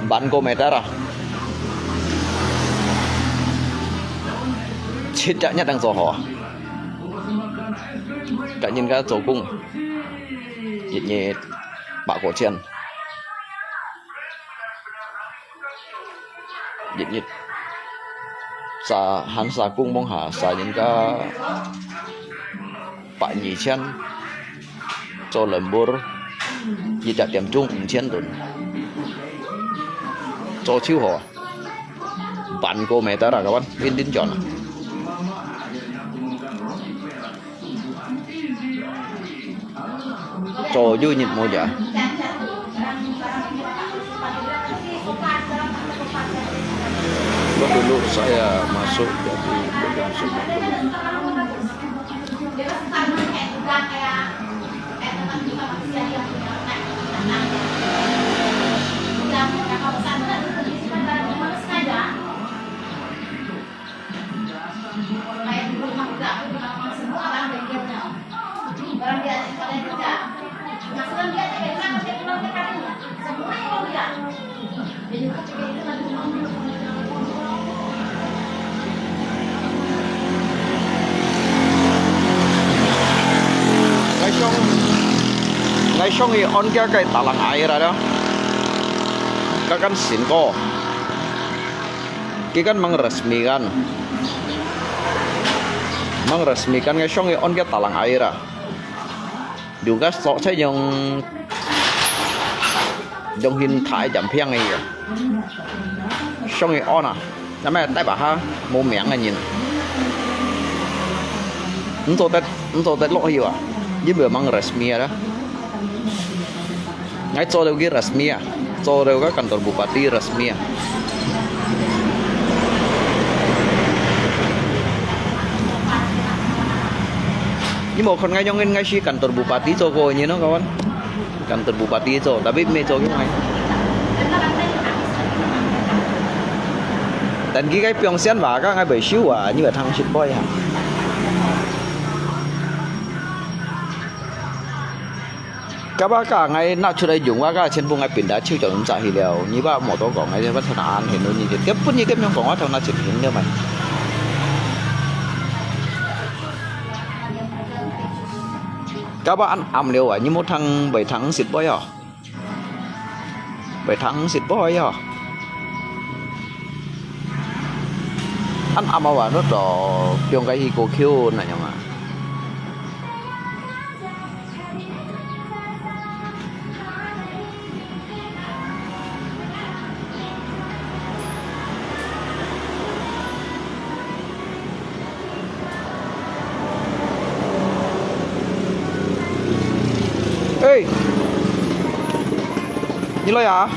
萬個meter啊！七隻月當做好啊！跟人家做工，一日百個錢。 一日，三，還三工望下，三人家百二千，做lembur，一隻點鐘五千銀，做就好啊，萬個meter啊，kawan，穩定轉啊。 做有日無夜。Dulu saya masuk jadi belum semua. Ngai song, ngai song i on kia kai talang air ada. Kakan sin ko. Kikan mangresmikan. Mangresmikan ngai song i on kia talang air a. Dugas tok sai yong, yong hin thai jam phiang ai ya. Song i on a. Nama tai ba ha, mu miang a nyin. Nto tet, nto tet lo hi wa. Yi bu mangresmi a da. Ngai cho deu ki resmi a. Cho deu ka kantor bupati resmi a. Ni mo khon ngai yong in ngai si kantor bupati cho ko ni no kawan. Kantor bupati cho, tapi me cho ki ngai. Dan ki kai piong sian wa ka ngai bai siu wa, ni wa thang sit boy ha. Kaba ka ngai na chut ai yung wa ka chen bu ngai pin da chiu chong sa hi liao, ni ba mo to kong ngai ba thon an hin ni ke, ke pun ni ke myong kong wa thon na chit hin liao mai. Kaba an am liao wa, ni mo thang bai thang sit boy ha. Bai thang sit boy ha. An am wa no to, piong kai hi ko kiu na yong a. 哎，你來啊？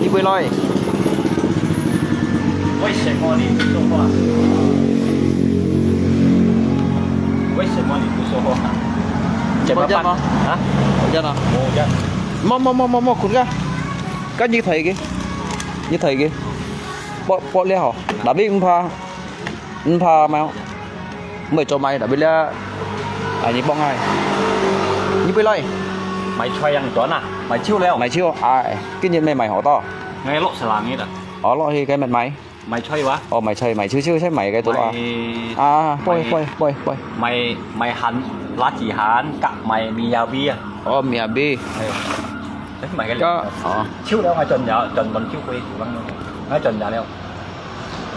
你會來？為什麼你不說話？為什麼你不說話？怎麼辦？沒有人嗎？啊？沒有人啊？沒有人。 Mo, mo, mo, mo, mo, khun ka. Ka nyi thai ki. Nyi thai ki. Pok, pok liao ho. Tapi mpa, mpa mai. Mai cho mai, tapi liao. Ai, nyi pok ai. Nyi bai lai. Mai choi yang tuan ah. Mai chiu liao. Mai chiu, ai. Ki nyi mai mai ho to. Ngai lok selang ni dah. Oh, lok hi kai met mai. Mai choi wa? Oh, mai choi, mai chiu chiu sai mai kai tu lo. Mai, ah, poi, mai, poi, poi, poi. Mai, mai han, la chi han, kak mai mi ya bi ah. Oh, mi ya bi. Ai. Eh, mai kai. Ka, oh. Chiu liao ngai chon ya, chon mon chiu kui tu lang. Ngai chon ya liao.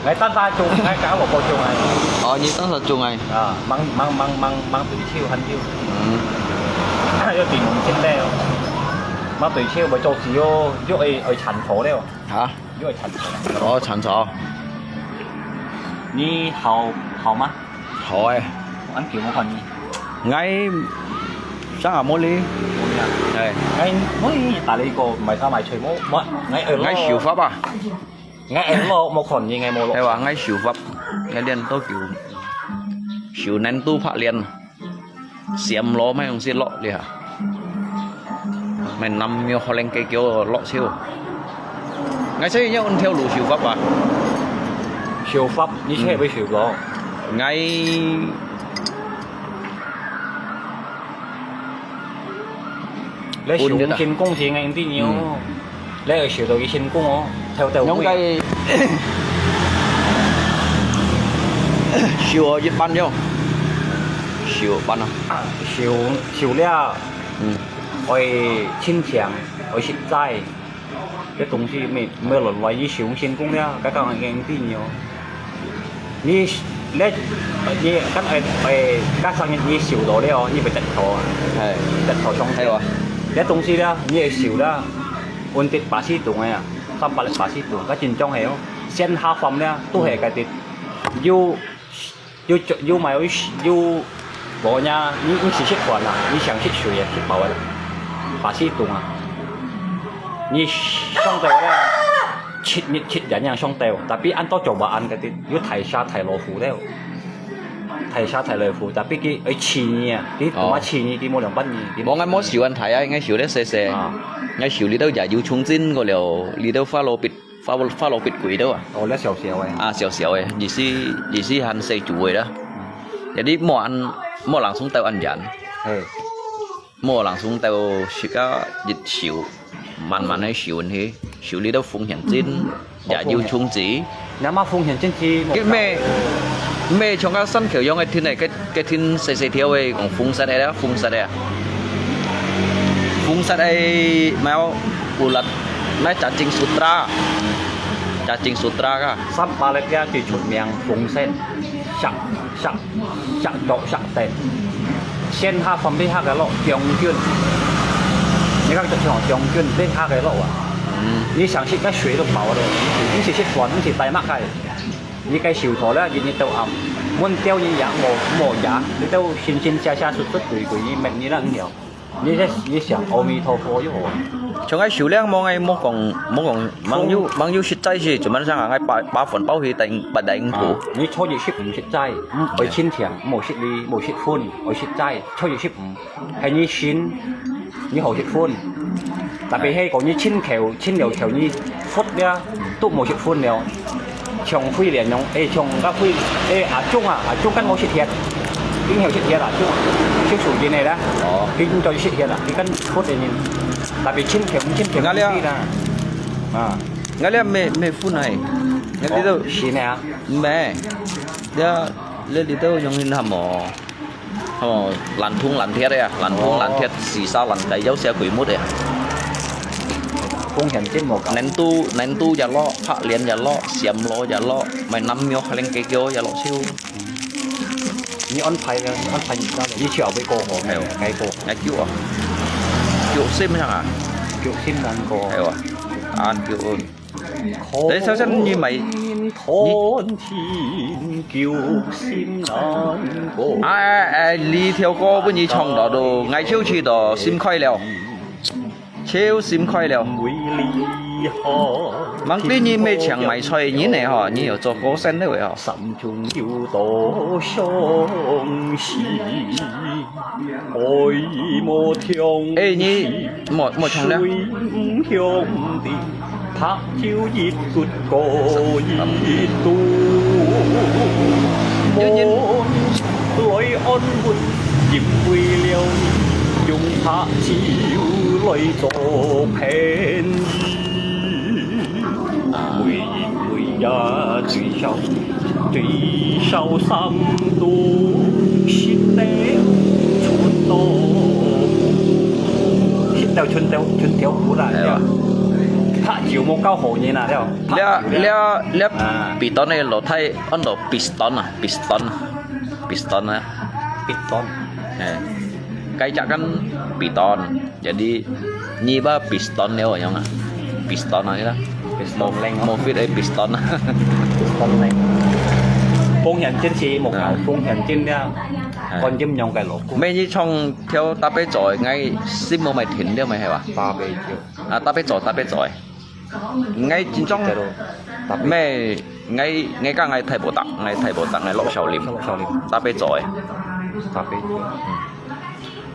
Ngai tan sa chung, ngai ka lo ko chung ai. Oh, ni tan sa chung ai. Ah, mang, mang, mang, mang, mang tui chiu han chiu. Hmm. Yo ti mon chin liao. Mang tui chiu bai cho si yo, yo ai, ai chan cho liao. Hả? Yo ai chan cho. Oh, chan cho. 你好，好嗎？好哎。俺给我看你。Ngai sang amo li. 哎，哎，喂，打了一个，买菜买菜，我，我，哎，哎，我手法啊，哎，哎，我，我看你，哎，我，哎哇，哎手法，哎練到手，手能都拍練，閃落，乜用事落了哈，乜南苗可能个叫落手，哎，所以要用条路手法吧，手法，你切会手法，哎。你手工先工先个，你知哦。你要受到佢先工哦，偷偷用个手一般用，手一般啊。手，手了，嗯，愛清淨，愛實在。 个東西没，没人来，你想先工了，刚刚个地哦。你，你，你，刚，哎，哎，加上你，你受到了，你会得到啊。哎。得到伤害啊。这东西了，你也受了，问题八十度个啊，三百六八十度，个紧张系哦，先下翻了，都系个的，有 有，有买有，有，无呢，你，你是食饭啊，你想食水啊，食饱啊，八十度啊。你上到了，七日七日样上到，tapi安到做晚安个的，有大沙大老虎了。大沙大老虎，tapi佢，哎，七日啊，佢，哦。嘛七日，佢冇两百日，佢我，我喜欢大啊，应该喜欢细细。啊。我喜欢里头也有冲进过了，里头花罗比 花，花罗比鬼的啊。哦，那小小的。啊，小小的，也是，也是很小只的啦。嗯。Jadi，莫安，莫langsung到安全。嘿。莫langsung到自家一手，慢慢的手去，手里头风险真，也有冲击。那么风险真是莫搞。佢咩，咩像个山口洋个天呢，个 个天细细条个，讲风沙个啦，风沙个啊。风沙个，mau ulat，mau cacing sutra。Cacing sutra个。三八六个最出名风沙，石，石，石脚石地。先下分俾下个落，将军。你看这像将军，俾下个落啊。嗯。你想去，那水都饱了，你是，你是去管，你是带那个。 你个手套了，你，你都啊，问掉你也无，无也，你都新新鲜鲜出出对对，你没，你那了，你这，你想阿弥陀佛就好。像个手量，莫个，莫讲，莫讲，网友，网友实在是，怎么讲啊？哎，把，把粉包去等，把等图。啊，你初一十五实在，嗯，爱清净，莫食你，莫食粉，爱实在，初一十五。 係你信，你好食粉。Tapi係講你清口，清了口，你佛了，都無食粉了。像慧蓮樣，誒，像个慧，誒，阿忠啊，阿忠跟我食鐵，經常食鐵啊，忠啊，食素食个啦。哦。佢再食鐵啊，佢跟佛个人。Tapi清口，清口，𠊎這，啦。啊。𠊎這咩，咩粉啊？𠊎這都，哦，係咩啊？咩？這，這裡頭用心喊哦。 哦，爛銅爛鐵个啊，爛銅爛鐵，哦。四沙爛雞，有些鬼物个啊。風險真無夠。能都，能都也落，白蓮也落，閃落也落，買南苗還能給叫也落手。你安排个，安排你家个，你去後背過河，係哦。該過河。哎，叫啊，叫什麼啊？叫心難過。係哦，啊，叫。 你首先你買，你，哎，哎，哎，這條歌分你唱到都，𠊎就知道心快了，就心快了。吂知你買青買菜，你呢吼，你有做過生个吼。 哎，你，莫，莫唱了。啊。 食到春條，春條苦啦，係啊。拍照無夠好人啊，了。這，這，這，啊。Piston个老弟，安到piston啊，piston，piston啊。Piston。哎，該隻kan piston。 Jadi，你把piston了樣啊？Piston啊，你啦。Piston leng哦。Mo fit个piston啊。Piston leng。風險真係無搞，啊。風險真了，哎。觀音娘个老公。每日唱跳大悲咒，𠊎心無咪停了，咪係吧？大悲咒。啊，大悲咒，大悲咒。𠊎真正，大悲咒。咩？𠊎，𠊎講𠊎大寶塔，𠊎大寶塔，𠊎落少林。少林。大悲咒。大悲咒。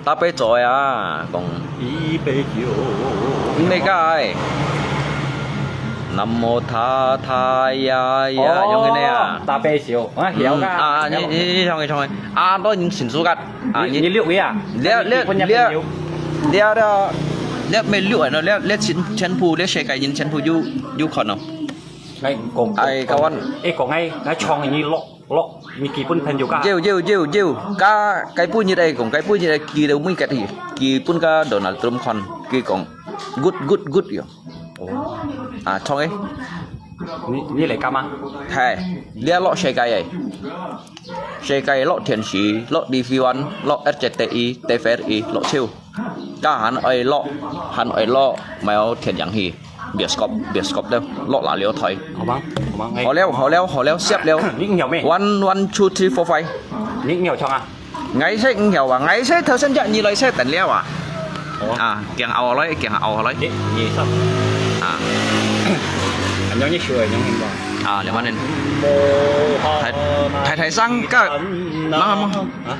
大悲咒啊，講。一杯酒。毋係个哎。南無他他呀呀，哦，用个呢啊。大悲咒，啊，曉个。嗯，啊，你，你，你唱个，唱个。啊，都已經成熟个。啊，你，你，你錄个啊？這，這，你，你分人朋友。這，這，這，這沒錄啊，這，這全，全部，這世界人全部有，有看哦。哎，講，哎，講，kawan。哎，講，哎，哎，唱你錄。 落，你基本朋友个。有，有，有，有，該，該本日个講，該本日个佢都每個去，佢分个Donald Trump看，佢講，good，good，good樣。哦。啊，唱个。你，你來幹嘛？係，這落世界个。世界落電視，落T V One，落RCTI，TVRI，落超。 該還愛落，還愛落，買電影去，bioskop，bioskop了，落哪了台。好嗎？好嗎？哎。好了，好了，好了，攝了。你曉咩？One, one, two, three, four, five。你曉唱啊？𠊎識，你曉啊？𠊎識，頭先隻你來識等了啊？好啊。啊，行後來，行後來。你，你上。啊。恁樣你學會用心吧？啊，兩萬年。大，大，大聲，該，那麼，啊？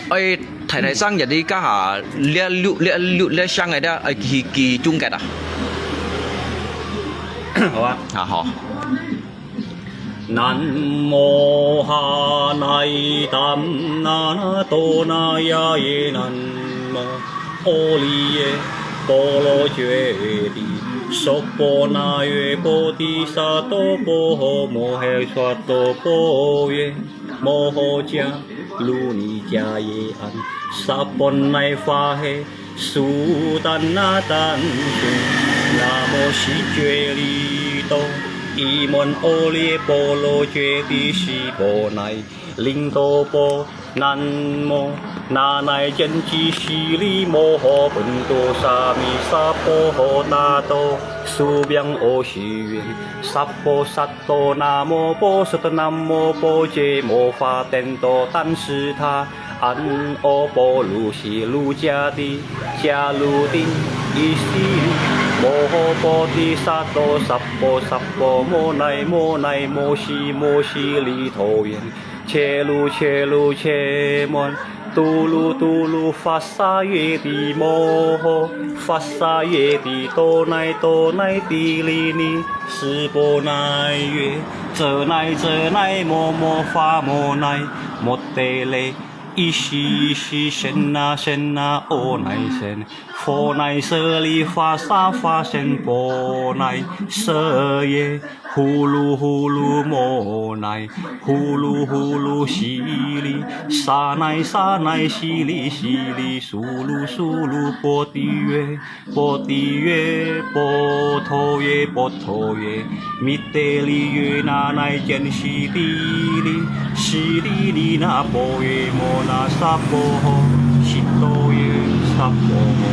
哎， 大大聲一啲，該下，這六，這六，這聲个，這，哎，佢，佢中間啊。好啊。啊，好。南無哈那依怛那那多那呀耶南無，阿利耶波羅揭谛，娑婆那耶波提薩埵波摩嘿萨埵波耶。 摩诃迦卢尼迦耶安，萨婆捺耶法嘿，苏达那达那嘿，那摩悉揭利多，伊门阿利耶波罗揭谛悉婆捺林多波，南无那那坚吉悉利摩诃本多沙弥萨婆诃大多苏名阿悉愿，萨婆萨 多那摩波，苏多那摩波揭摩罚怴多怛斯他，安阿波卢悉卢迦帝迦卢帝，伊悉利摩诃波提萨埵，萨婆萨婆摩那摩那摩悉摩悉利陀园，揭卢揭卢揭门， 嘟噜嘟噜发沙耶帝摩诃，发沙耶帝多那多那帝利尼，斯波那耶，遮那遮那摩摩发摩那，摩帝利，伊悉伊悉，舍那舍那，阿那舍，佛那舍利发沙发舍波那舍耶， 呼噜呼噜摩那，呼噜呼噜悉利，沙那沙那悉利悉利，苏噜苏噜波帝耶，波帝耶，波陀耶，波陀耶，密帝利耶，那那坚悉帝利，悉利尼那波耶，摩那萨婆诃，悉陀耶，萨婆诃，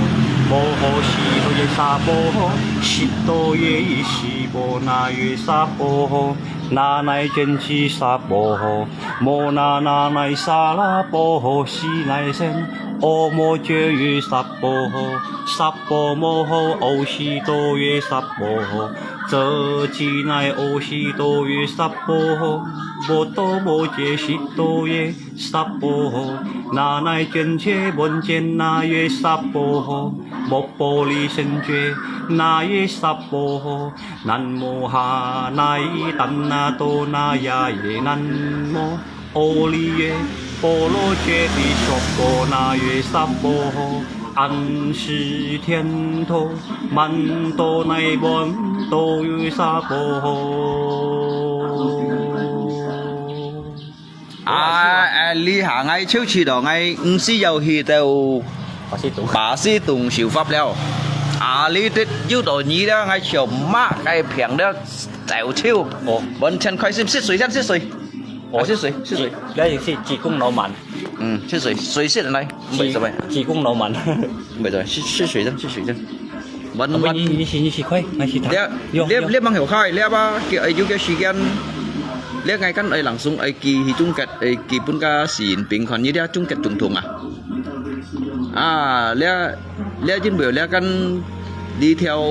摩诃悉陀耶，萨婆诃，悉陀耶，伊悉 波那耶萨婆诃，那那坚悉萨婆诃，摩那那那萨那波诃悉那舍，阿摩揭耶萨婆诃，萨婆摩诃阿悉陀耶萨婆诃，遮基那阿悉陀耶萨婆诃，摩多摩揭悉陀耶 萨婆诃，那那坚揭门揭那耶萨婆诃，摩波利坚揭那耶萨婆诃，南无哈那依怛那多那呀耶南摩，阿利耶波罗揭谛娑婆那耶萨婆诃，安斯天陀曼多那曼多耶萨婆诃。 啊，啊，這下𠊎就知道，𠊎毋使要去到巴士洞，巴士洞修法了。啊，這兜有道理了，𠊎就買該瓶了，走走。哦。完全開心，食水先，食水。哦，啊，食水，食水。這，這是濟公老鰻。嗯，食水，水食來，為什麼？濟公老鰻。為什麼？食，食水先，食水先。完，啊，不，完。你，你食，你食快，你食它。這，有，這，有。這蠻好開，這吧，給，有個時間。這𠊎kan愛langsung愛寄去中國，愛寄分个習近平看，你這中國總統啊？啊，這，這因為這kan這條，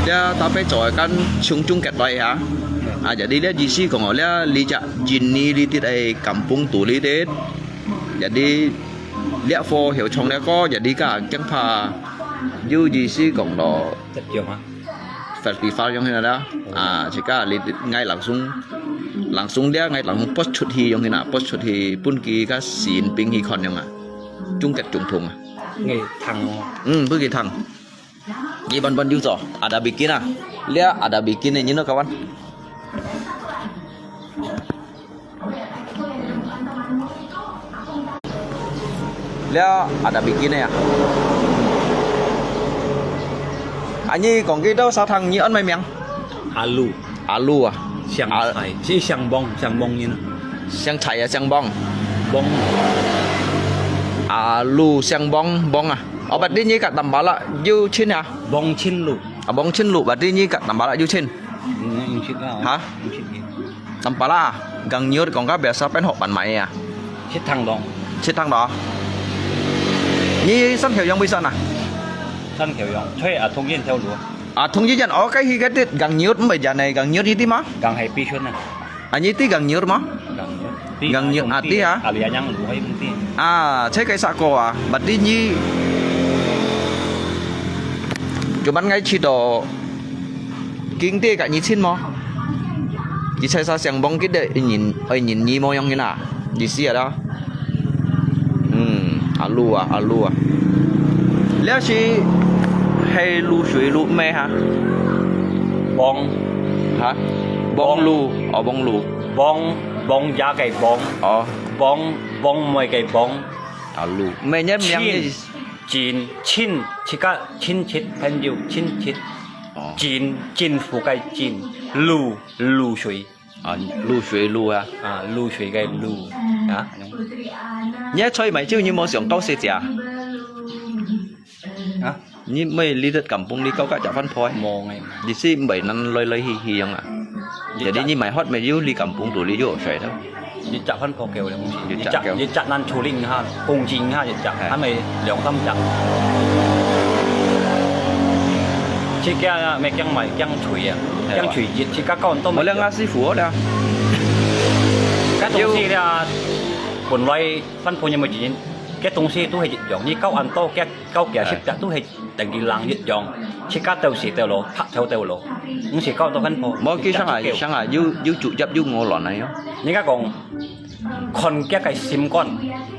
這打牌做个kan從中國來啊。啊，jadi這意思講哦，這這隻印尼這滴个kampung肚這滴，jadi這貨曉唱這歌，jadi个驚怕有意思講咯。 Festival樣形啦，啊，自家你𠊎langsung，langsung這𠊎langsung post出去樣形啊，post出去分佢个習近平去看樣啊，中國總統啊。嗯，分佢聽。你慢慢有做，ada bikin啊，這ada bikin个，你know kawan。 這ada bikin个啊。啊，你講佢到沙灘，你安麼名？Alu。Alu啊。香菜，係香幫，香幫人啊。香菜啊，香幫。幫。Alu香幫，幫啊。哦，berarti你个Tampalak有親啊？Bong Chin Lu。啊，Bong Chin Lu，berarti你个Tampalak有親。嗯，有親啊。哈？有親。 Tampalak，gang nyut講个biasa pen hok pan mai啊。Sit thang dong。Sit thang dong。你山口洋未山啊？山口洋，在啊，通燕條路。啊，通燕，哦，該去該滴gang nyut，毋係人个gang nyut一滴嗎？Gang Happy Chun啊。啊，你滴gang nyut嗎？Gang nyut。Gang nyut啊，滴啊。啊，里啊，yang lu，哎，毋知。啊，在該啥个啊？Berarti你，就問𠊎去到 經濟个你親無？佢在沙香幫佢个人，愛人你無樣形啊？意思啊啦。嗯，Alu啊，Alu啊。這係，係Lu水Lu咩哈？幫。哈？幫Lu，哦，幫Lu。幫，幫家个幫。哦。幫，幫妹个幫。Alu。咩人名？親，親，親，自家親戚朋友，親戚。哦。政，政府个政，Lu，Lu水。啊，Lu水Lu啊。啊，Lu水个Lu，啊。你个菜買酒，你無想到時節啊？啊？你買這隻kampung，你搞个食飯鋪啊？無个。你係買人來來去去樣啊？Jadi你買hot買酒，你kampung肚你就有水了。 一隻番婆狗个東西，一隻，一隻，一隻難處理下，公斤下一隻，哎。還沒兩三隻。自家啊，咩驚買驚脆啊，係吧？驚脆熱，自家搞到無兩个師傅了。該東西了，本來番婆有無錢，該東西都係一樣，你搞恁多，該搞幾十隻都係 等佢冷一樣，自家鬥時鬥路，拍頭鬥路，毋係搞到番婆。無，佢想啊，想啊，有，有主業，有我亂來喲。人家講，看佢个心肝，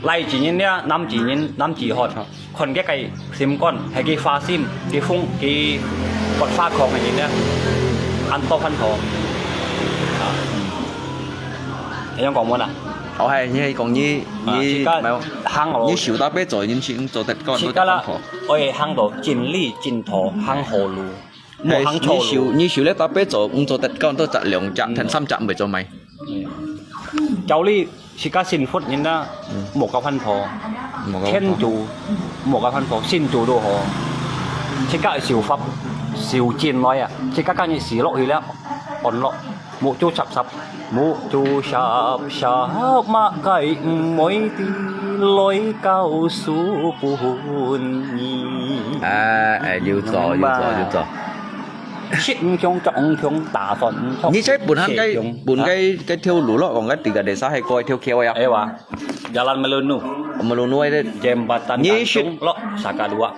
來自人了，男子人，男子漢，看佢个心肝，係佢花心，佢瘋，佢發發狂个人了，恁多番婆。啊，係樣講無啦？哦，係，你係講你，啊，你，自家行路。你手打牌做，你先做得講，自家啦。 愛行到真理真道，行好路，莫行錯路。你手，你手咧打牌做，毋做得講到隻兩隻，嗯。跈三隻毋會做咩？教你自家信佛人啦，嗯。莫搞番婆。莫搞番婆。天主，莫搞番婆，信主都好。自家修法，修進來啊，自家今日死落去了，安樂。 目珠霎霎，目珠霎霎，麼个毋會知來教書分你。哎，哎，有做，有做，有做。食毋香，著毋香，打算毋著。你在本行个，食香本个，个條路咯，講个tiga desa係過一條橋呀。哎哇，Jalan Melunu。Melunu个。Jembatan你食Gantung，落Sakadua。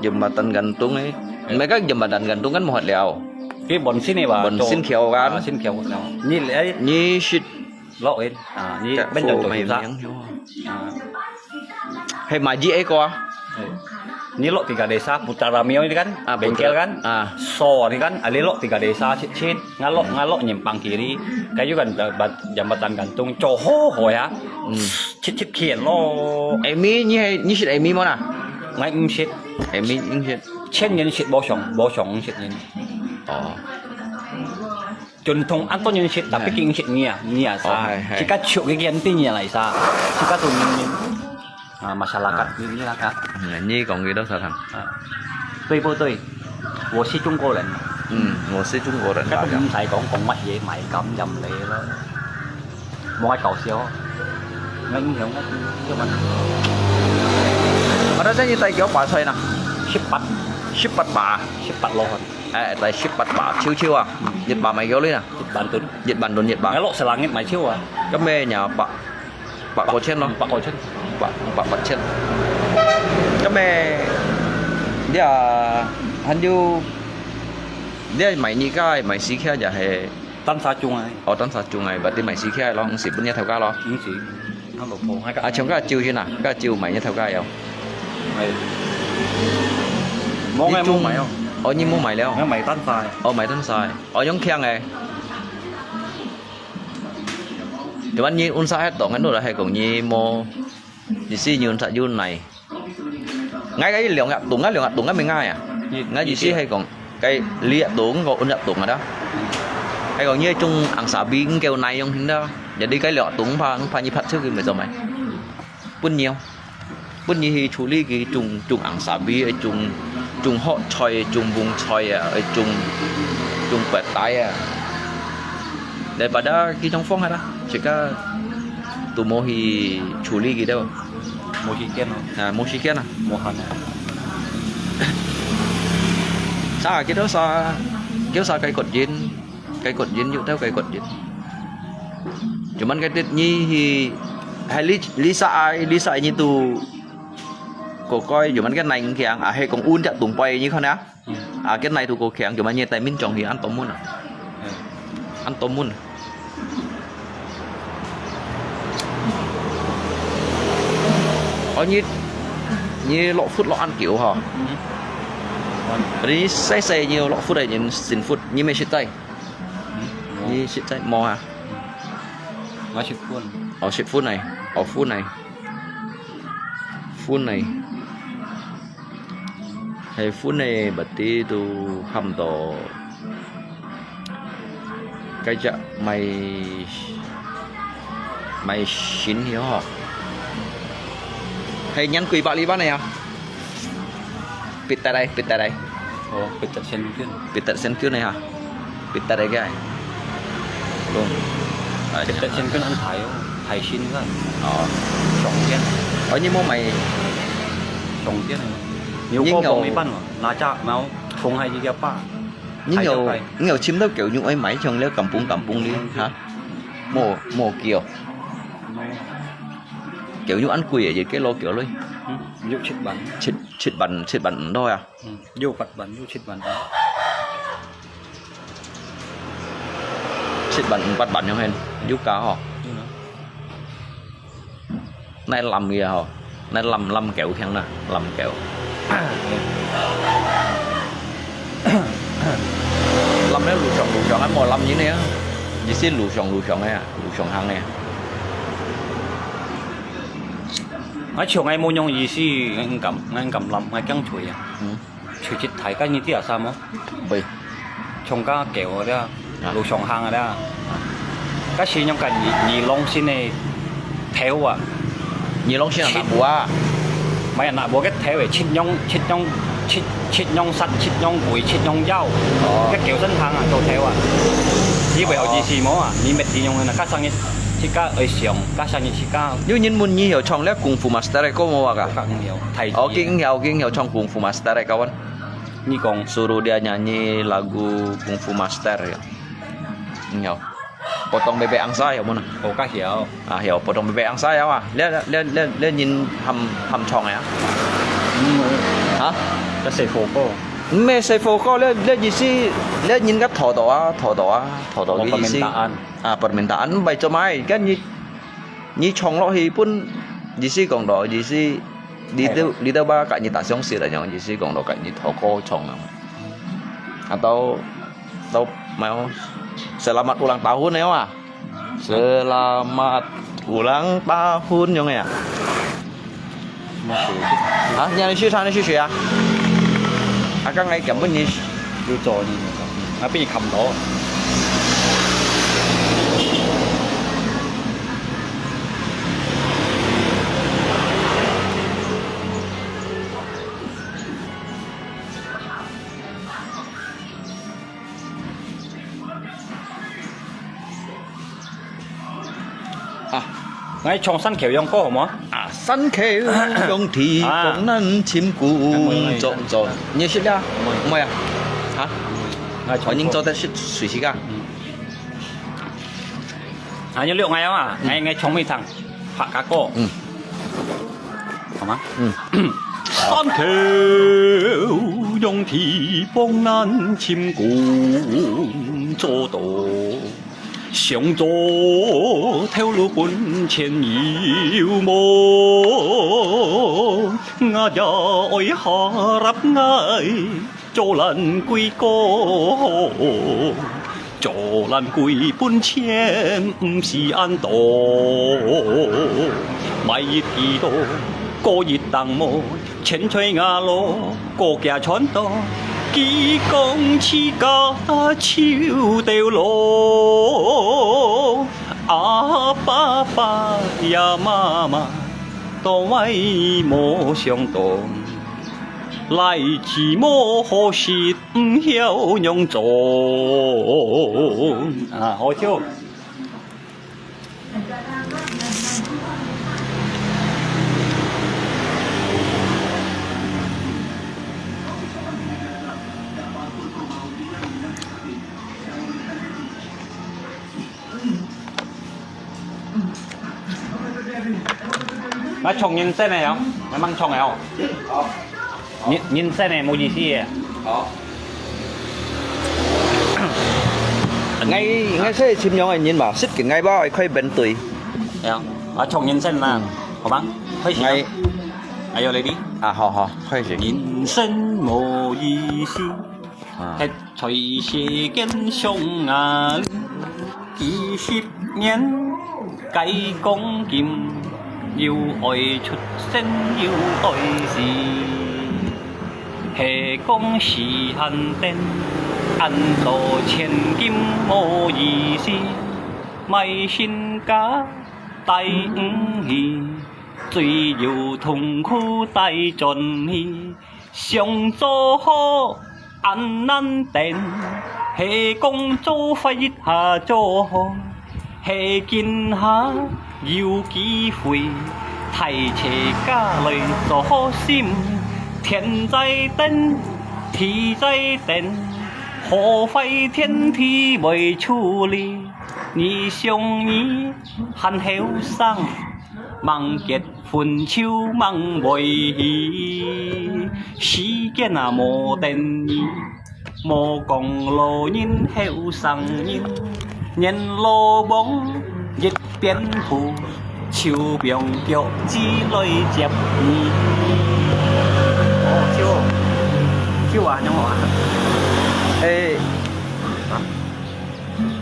Jembatan Gantung eh. Mereka jembatan Gantung kan muat liao. Ki Bonsin ni ba? Bonsin Kiau kan? Ah, Sin Kiau. Ni leh. Ni shit. Lo in. Ah, ni ben jong tu sa. Ah. Hei maji eh ko ah. Ni lo tiga desa, Putra Ramio ni kan? Ah, bengkel kan? Ah. So ni kan, ali lo tiga desa cit-cit. Ngalo, ngalo nyimpang kiri. Kayu kan jembatan Gantung. Coho ho ya. Hmm. 直接去咯。Amy，你係，你識Amy無啦？𠊎毋識。Amy，你識？千人識無上，無上識人。哦。總統恁多人識，但畢竟識你啊，你啊啥？哦，係，係。自家出去見啲人來啥？自家做人人。啊，masyarakat，你，你那個。嗯，你講幾多少趟？啊，對不對？我是中國人。嗯，我是中国人，該都毋使講，講乜嘢買咁任你咯，莫愛搞笑，𠊎影響𠊎，這問題。Ada sa ini tayo kyo pasay na. 十八，十八吧。十八咯。哎，tayo 十八吧，秋秋啊，一百買 kyo 呢？一萬噸。一萬噸，一百。𠊎落十零日買秋啊。咁咩呀，百，百過千咯。百過千。百，百八千。咁咩，你啊，還有，你係買你个，買四个就係 單儕種啊。哦，單儕種啊，berarti買四个咯，毋係分你頭家咯。毋係，佢老婆，佢个啊，像个招先啊，个招買你頭家有。係。無，𠊎無買哦。哦，你無買了？𠊎買單儕。哦，買單儕。哦，用強个。Cuman你unsa係當，係講你無，你係你unsa有耐。 𠊎个兩隻棟啊，兩隻棟啊，毋係𠊎啊。𠊎意思係講，該兩隻棟，𠊎五隻棟啊，係講你種紅沙比，你叫哪樣形啦？Jadi該兩棟怕，怕你拍出去，毋係做咩？分你哦，分你去處理佢種，種紅沙比，種，種學菜，種蕹菜啊，種，種白帶啊。Daripada佢種荒啊啦，自家都無去處理佢兜。 無時間咯。啊，無時間啊。無閒啊。Sa，幾多sa，幾多sa該個人，該個人有兜該個人。Cuman該啲你去，係你，你sa ai，你sa ai你都，個個，cuman該難強啊，係講穩隻東北，你看啊。 啊，該哪度過強，cuman你帶民眾去恁多門啊。嗯。恁多門啊。哦，你，你落窟落恁久吼。嗯。你細細你落窟个人辛苦，你乜識在？嗯。你識在無啊？嗯。𠊎識分。哦，識分來，哦，分來。分來。 係分个，berarti都差毋多。該隻買，買新个吼。係年幾百里萬个啊？Pitat來，pitat來。哦，pitat sen kyun。Pitat sen kyun个哈。 Pitat ai kaya. Lung. Ai, pitat sen kyun ăn thái, thái sen kan. Ồ. Sòng kyên. Ơ, nyi mô mày. Sòng kyên. Nyi có bông ipan mà. Nà chạ máu, không hay gì kia pa. Nyi nhiều, nhiều chim đâu kiểu như ấy máy chồng leo kampung kampung đi, hả? Mô, mô kiểu. Kiểu như ăn quỷ vậy, cái lô kiểu lui. Nhiều chết bắn. Chết, chết bắn, chết bắn đó à? Yuk pat ban, yuk chit ban. Chit ban, pat ban yong hen. Yuk ka ho. Nai lam ya ho. Nai lam, lam kêu khen na, lam kêu. Lam nai lu chong, lu chong, ai mo lam ni ne. Ji si lu chong, lu chong ya, lu chong hang ya. Ngai chong ngai mo nyong ji si, ngai ngam, ngai ngam lam, ngai kiang chui ya. Cheu chit thai ka nyi tia sa mo. Bai. Chong ka kêu dia, lu chong hang dia. Ka si nyong ka nyi, nyi long sin ne thêu a. Nyi long sin na bua. Mai na bua ke thêu e, chit nyong, chit nyong, chit, chit nyong sat, chit nyong kui, chit nyong yao. Ke kêu sen hang a, cho thêu a. Yi bai hao ji si mo a, nyi met ti nyong na, ka sang nyi, chit ka oi siong, ka sang nyi chit ka. Yu nyin mun nyi heo chong le kung fu master ko mo wa ka. Ka ngi heo, thai. King heo, king heo chong kung fu master ka wan. Nyi kong suruh dia nyanyi lagu Kung Fu Master ya. Nyo. Potong bebek angsa ya mo na. Oh, ka hiao. Ah, hiao, potong bebek angsa ya wa. Le, le, le, le nyin ham, ham chong ya. Hả? Ka sei fo ko. Mme sei fo ko le, le ji si, le nyin ka tho to a, tho to a, tho to ji si. Permintaan. Ah, permintaan bai cho mai kan nyi, nyi chong lo hi pun ji si kong do, ji si Đi đâu, đi đâu ba ka nyi ta siong si la nyong, ji si kong lo ka nyi tho ko chong nang. Atau, tau mai o. Selamat ulang tahun ya wa. Selamat ulang tahun nyong ya. Hả? Nhà này sư sao này sư sư à? À, các ngày chậm với nhị. Tôi cho nhị. Mà bây giờ khăm đó. ，𠊎唱山口洋歌好無？啊，山口洋地，啊。江南尋故作，做，你識呀？毋會啊？哈？𠊎唱歌。哦，你做得識，識識啊？嗯。啊，你錄𠊎啊嘛，嗯。𠊎，𠊎唱一唱，客家歌。嗯。好嗎？嗯。山口洋地，江南尋故作，想做頭路本錢有無？𠊎也愛harap𠊎 做蘭桂哥，做蘭桂本錢毋使恁多，買一支刀，割一頂帽，錢在𠊎囉，割幾賺多，佢講自家就兜囉。啊，爸爸呀，媽媽，當𠊎無想到，倈仔無好食， 毋曉仰做。啊，好笑。𠊎唱人生个哦，𠊎吂唱个哦。好。人，人生个無意思个。好。𠊎，𠊎係尋樣个人嘛，識緊𠊎吧，愛開面對。哎呀，𠊎唱人生啦，嗯。好嗎？開始啊。𠊎，哎喲，ready？啊，好，好，開始。人生無意思。啊。 在世間上啊，幾十年解鋼筋，又愛出生又愛死。係講時限等，恁多千金無意思，買身家帶毋去，只有痛苦帶轉去。 想做好恁難等，係講做壞一下做好，係今下有機會，大自家來做好心，天在等，地在等，好壞天地會處理。你想你還後生，吂結 分手吂會去，時間啊無等你，莫講老人後生人，年老亡一邊步，就放腳趾來接你。哦，就，就啊，恁樣啊。誒，啊。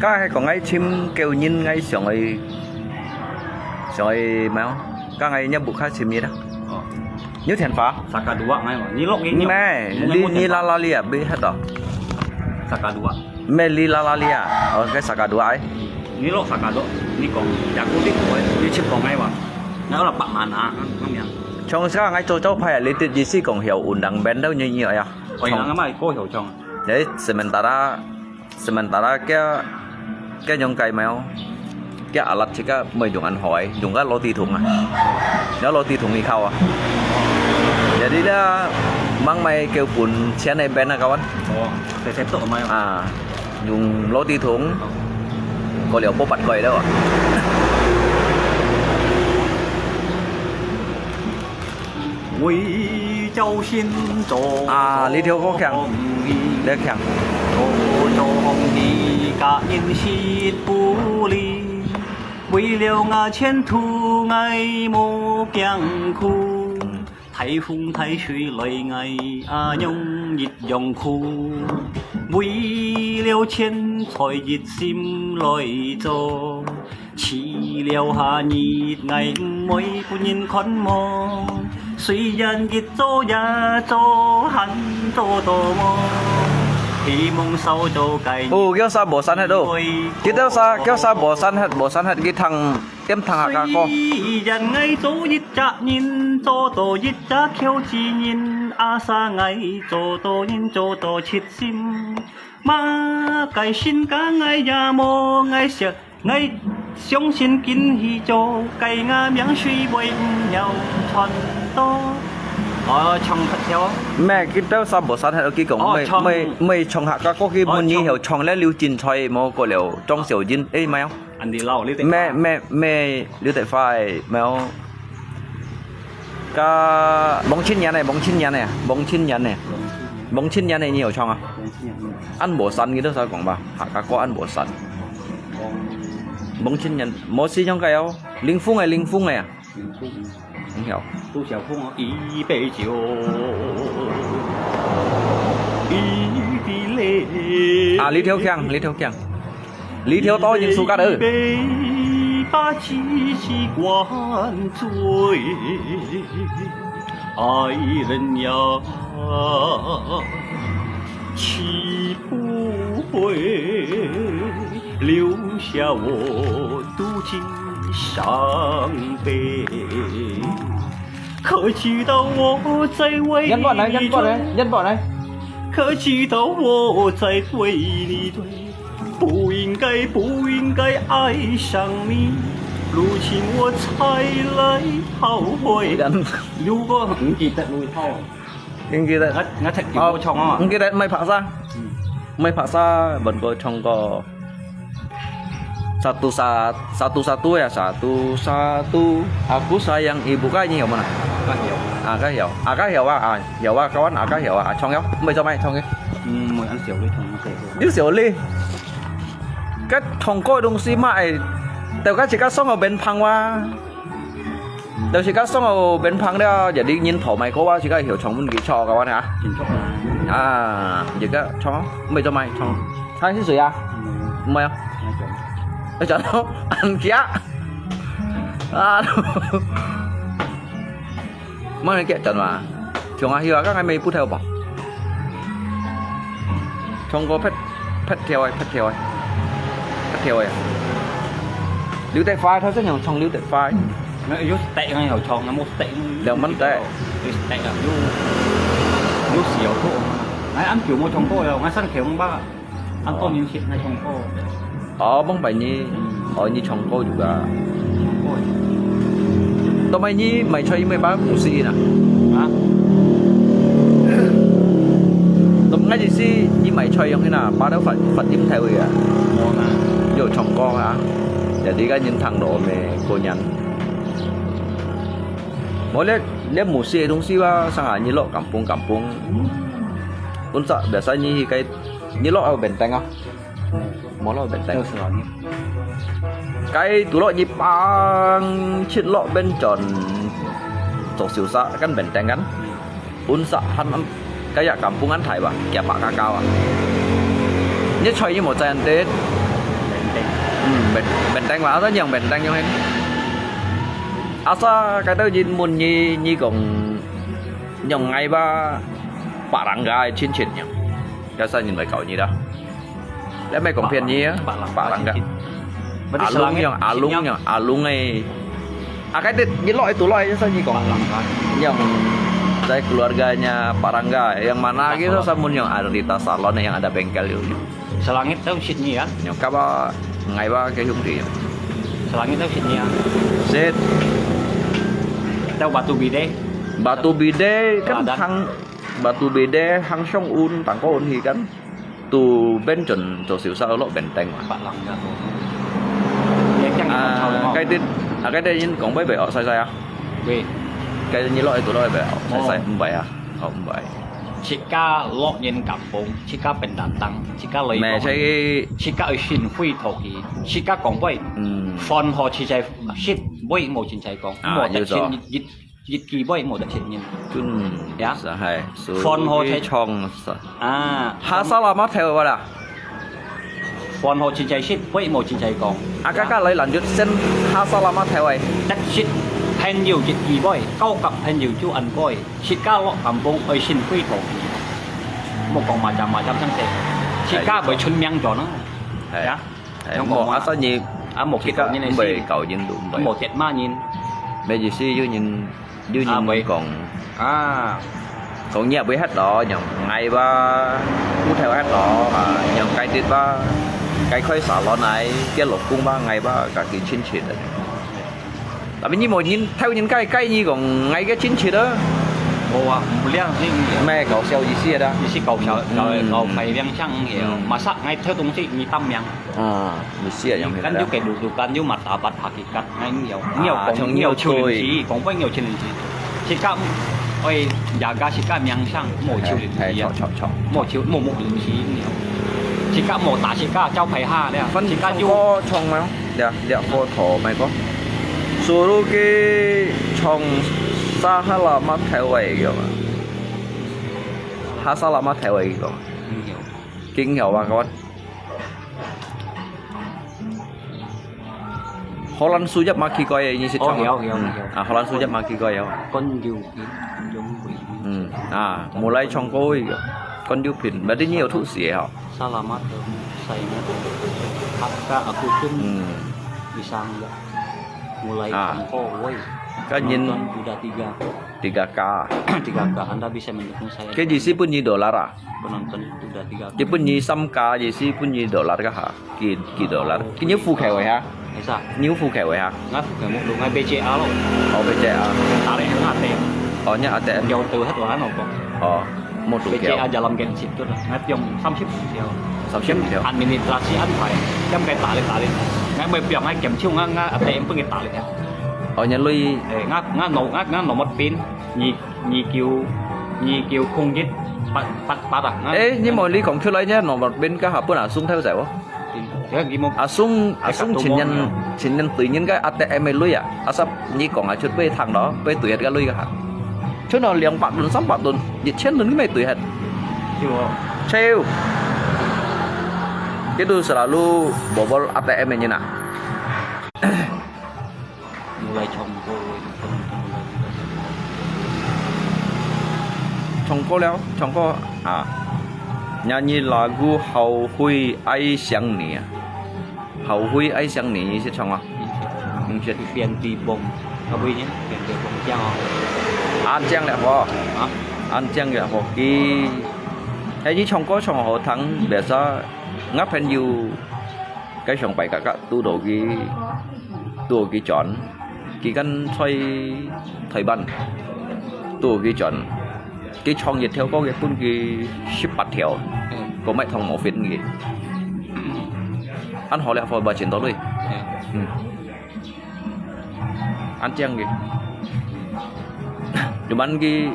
該係講愛尋舊人，愛想愛，想愛麼个哦？該愛若屋下尋人啊？哦。有電話？Sakadua ngai嘛，你落去你，你，你拉拉哩啊，別歇到。Sakadua。咩，你拉拉哩啊？哦，該Sakadua哎。你落Sakadua，你講，也固定會，你尋講ngai嘛，那個百萬啊，恁樣。從上愛做招牌啊，你的意思講曉運動band都願意啊？哦，人啊嘛，過曉唱。誒，sementara Sementara kia, kia用cái mèo, kia alat cika mèo dùng ăn hỏi, dùng cái lô ti thùng à. Nhớ lô ti thùng đi khâu à. Jadi dia mang mày kêu pun sian này bên à kawan. Ồ, phải xếp tổ mày. À, dùng lô ti thùng. Có liều bố bắt coi đâu à. 為朝晨早啊，這條歌強，這強。早早起，家人食不離，為了𠊎前途𠊎無驚苦。大風大水來𠊎啊樣一樣苦，為了錢財一心來做。 遲了下日，𠊎毋會分人看無。雖然一做也做，還做到無？希望少做个。哦，叫啥無散忒哦？佢叫啥？叫啥無散忒？無散忒，佢聽，點聽下歌。雖然𠊎做一隻人，做到一隻蹺子人，啊啥𠊎做到人做到七心，麼个身家𠊎也無，𠊎惜 𠊎 相信今日做，該𠊎名水會毋曉傳到。哦，唱別條啊。咩，佢兜三無三，佢講，哦，唱。咩，咩唱客家歌，佢問你，哦，唱。曉唱咧劉錦釧，無過了，張小燕，誒，沒有。恁樣老，你等。咩，咩，咩，劉德華，沒有。該王千源呢，王千源呢，王千源呢，王千源呢，你有唱啊？王千源，嗯。恁無三，佢兜識講吧？客家歌恁無三。哦。王千源，無四種个哦。 林峰个，林峰个啊。林峰。你曉。杜小凤哦，一杯酒，一滴泪。啊，李頭強，李頭強。李頭多人suka的。一杯把自己灌醉。爱人呀， 岂不会留下我独自伤悲？可知道我在为你忍不来，忍不来，忍不来。可知道我在为你对，不应该，不应该爱上你，如今我才来后悔。忍。如果毋記得你好。 應該得。𠊎，𠊎踢球無唱啊嘛。哦，應該得，毋係白沙。嗯。毋係白沙，問過唱過。Satu sa-, satu-satu ya, satu-satu. Aku sayang ibu, kah ini有無啊？該曉。啊，該曉。啊，該曉啊，啊，曉啊，kawan，啊，該曉啊，啊，唱曉，毋係做咩，唱曉。嗯，毋係恁少你唱，毋係。你少你。該唱歌个東西嘛，哎，大家自家上个面棚哇。 有時間上到面棚了，jadi人討買歌啊，自家曉唱分佢唱个話啊。真唱啊。啊，自家唱，毋係做麼唱。他是誰啊？嗯。毋係啊。那種。那種，恁假。啊。毋係假，真嘛。 像啊，曉啊，剛才沒不跳吧？唱歌別，別條个，別條个，別條个。劉德華，頭先有唱劉德華。那有stek啊，有唱，那無stek。兩萬stek。有stek啊，有，有時候過嘛。哎，恁久無唱歌了，𠊎上खेळून吧。 恁多年前來唱歌。哦，往擺你，嗯。哦，你唱歌juga。唱歌。到擺你買菜，你買把鼓聲音啊？啊？到𠊎意思，你買菜用个啊，把到發，發音太會啊。無啦。有唱歌啊？Jadi kan人聽到咩，果然。無咧，咧無事个東西哇，上下你落kampung kampung。本身biasa你去該，你落有benteng啊？ 無落benteng。就是啊，你該堵落一幫七落邊轉做小沙，kan benteng kan？本沙han，該隻kampung kan大吧，幾百家家啊。你菜你無摘得？嗯，ben-，benteng嘛，asal yang benteng yang hen。Asal該兜人問你，你講，yang ngai吧，barangay親戚樣，該啥人會搞你的？ 你毋係講騙你啊？Barangay。Barangay。Berarti阿龍樣，selangit，阿龍樣，阿龍欸。啊，該兜你落去堵落去，就係你講。Barangay。Yang在keluarganya barangay，yang mana gitu，sama yang ada di Tassalon，yang ada bengkel gitu。Selangit都識你啊？Yang kawan，ngai吧，个兄弟。Selangit都識你啊？識。到Batu Bideh。Batu Bideh kan hang，Batu Bideh hang上運，當過運去kan。 Tua bên chốn做小沙落benteng嘛。Barangay。啊，該兜，啊，該兜人講話會惡勢勢啊？喂。該你落去堵落去會惡勢勢，哦。毋會啊，哦，毋會。自家落人kampung，自家pendatang，自家來講，咩，這个自家愛先回頭去，自家講話，嗯。飯好自在食，話無自在講，啊，無得先一，一 一句話無得責任。嗯，呀。係，係，飯好自在，所以唱啥？啊。Hal salamat係話啦。飯好自在食，話無自在講。啊，該个來lanjut先，hal salamat係話。得識朋友一句話，交甲朋友就恁該，自家落kampung愛先回頭。莫講macam-macam相勢，自家會出名做呢。係。呀。 哎，像講話，莫，asal你，啊，莫激到人个心，自家毋會搞人都毋會。莫責罵人。Biasa有人，有人啊，會。講，啊。講你也會歇咯，yang ngai吧，骨頭歇咯，啊，yang該兜吧。該開沙龍來，佢老公吧，𠊎吧，佢个親戚个。Tapi你無人，頭人該，該你講𠊎个親戚啊？無啊，無這樣个。咩搞笑意思个？意思搞笑，搞，嗯。搞開玩笑个。嗯。Masa𠊎偷東西，你當面。啊，意思啊，樣个。Kan juga dulu kan juga mata bat hakikat，𠊎有，有講，啊，像有有對。Challenge，講過有challenge。自家愛jaga自家名聲，無challenge啊。係，係，著，著，著。無challenge，無，無challenge。自家無打自家，招牌下了，反正自家就唱歌唱咩？ Lihat, lihat foto mai ko. Suruh ke chong sahalamat tewai yo. Hasalamat tewai yo. King yo ba kawan. Holan suyap maki ko ye ni si chong. Hiao, hiao, hiao. Ah, holan suyap maki ko ye. Kon yu in, yong kui. Hmm. Ah, mulai chong ko ye. Kon yu pin. Berarti ni yo thu si ha. Salamat, eh, saingat. Hakka aku pun Hmm. Isang ya. Mulai Ah. Tangko, woi. Kan yin Penonton udah tiga. Tiga K. Tiga K, anda bisa mendukung saya. Ke jisi pun ni dollar ah. Penonton udah tiga K. Ke pun ni sam K, jisi pun ni dollar kah ha? Ki, ki dollar. Ke ni fu kai wei ha? Esa. Ni fu kai wei ha? Ngai fu kai mu lu, ngai B C A lo. Oh, B C A. Tarik ngai A T M. Oh, ni A T M. Kiau tu hat wah no ko. Oh. Một đủ kiểu. B C A jalan geng situ lah. Ngai piong samsip siau. Samsip siau. Administrasi an phải. Kiam kai tarik tarik. Ngai mui piong ngai kiam chiu ngai ngai A T M pun ngai tarik ya. Ôi, ngai lui. Eh, ngai ngai no ngai ngai nomor pin. Nyi nyi kiu nyi kiu không git. Pat pat pat ah. Ngai. Eh, nyi mui lui kong chulai nyi nomor pin ka hapun asung thai sai wo. Tin. Ya, ngi mo. Asung asung chin nyan chin nyan tui nyan ka A T M lui ya. Asap nyi kong achut pe thang do, pe tui ka lui ka ha. Chun no 兩百 ton, 三百 ton, 一千 ton ki mai tui hat. Chiu. Chiu. Itu selalu bobol A T M ni na. Mulai chong ko. Chong ko liao, chong ko ah. Nyanyi lagu 后悔爱上你啊。后悔爱上你 si chong ah. Hm, si. Pian ti bông. Apa ini? Pian ti bông chang ah. An chang liao ho. Hah? An chang liao ho. Ki. Hai ni chong ko chong ho thang biasa. Ngap pen yu. Cái sòng bài cả cả tu đồ cái tu cái chọn. Cái gắn xoay thời ban. Tu cái chọn. Cái chọn nhiệt theo có cái phun cái ship bát theo. Có máy thông mổ phiền cái. Ăn họ lẹ phò bà chiến đấu đi. Ăn chăng cái. Cuman cái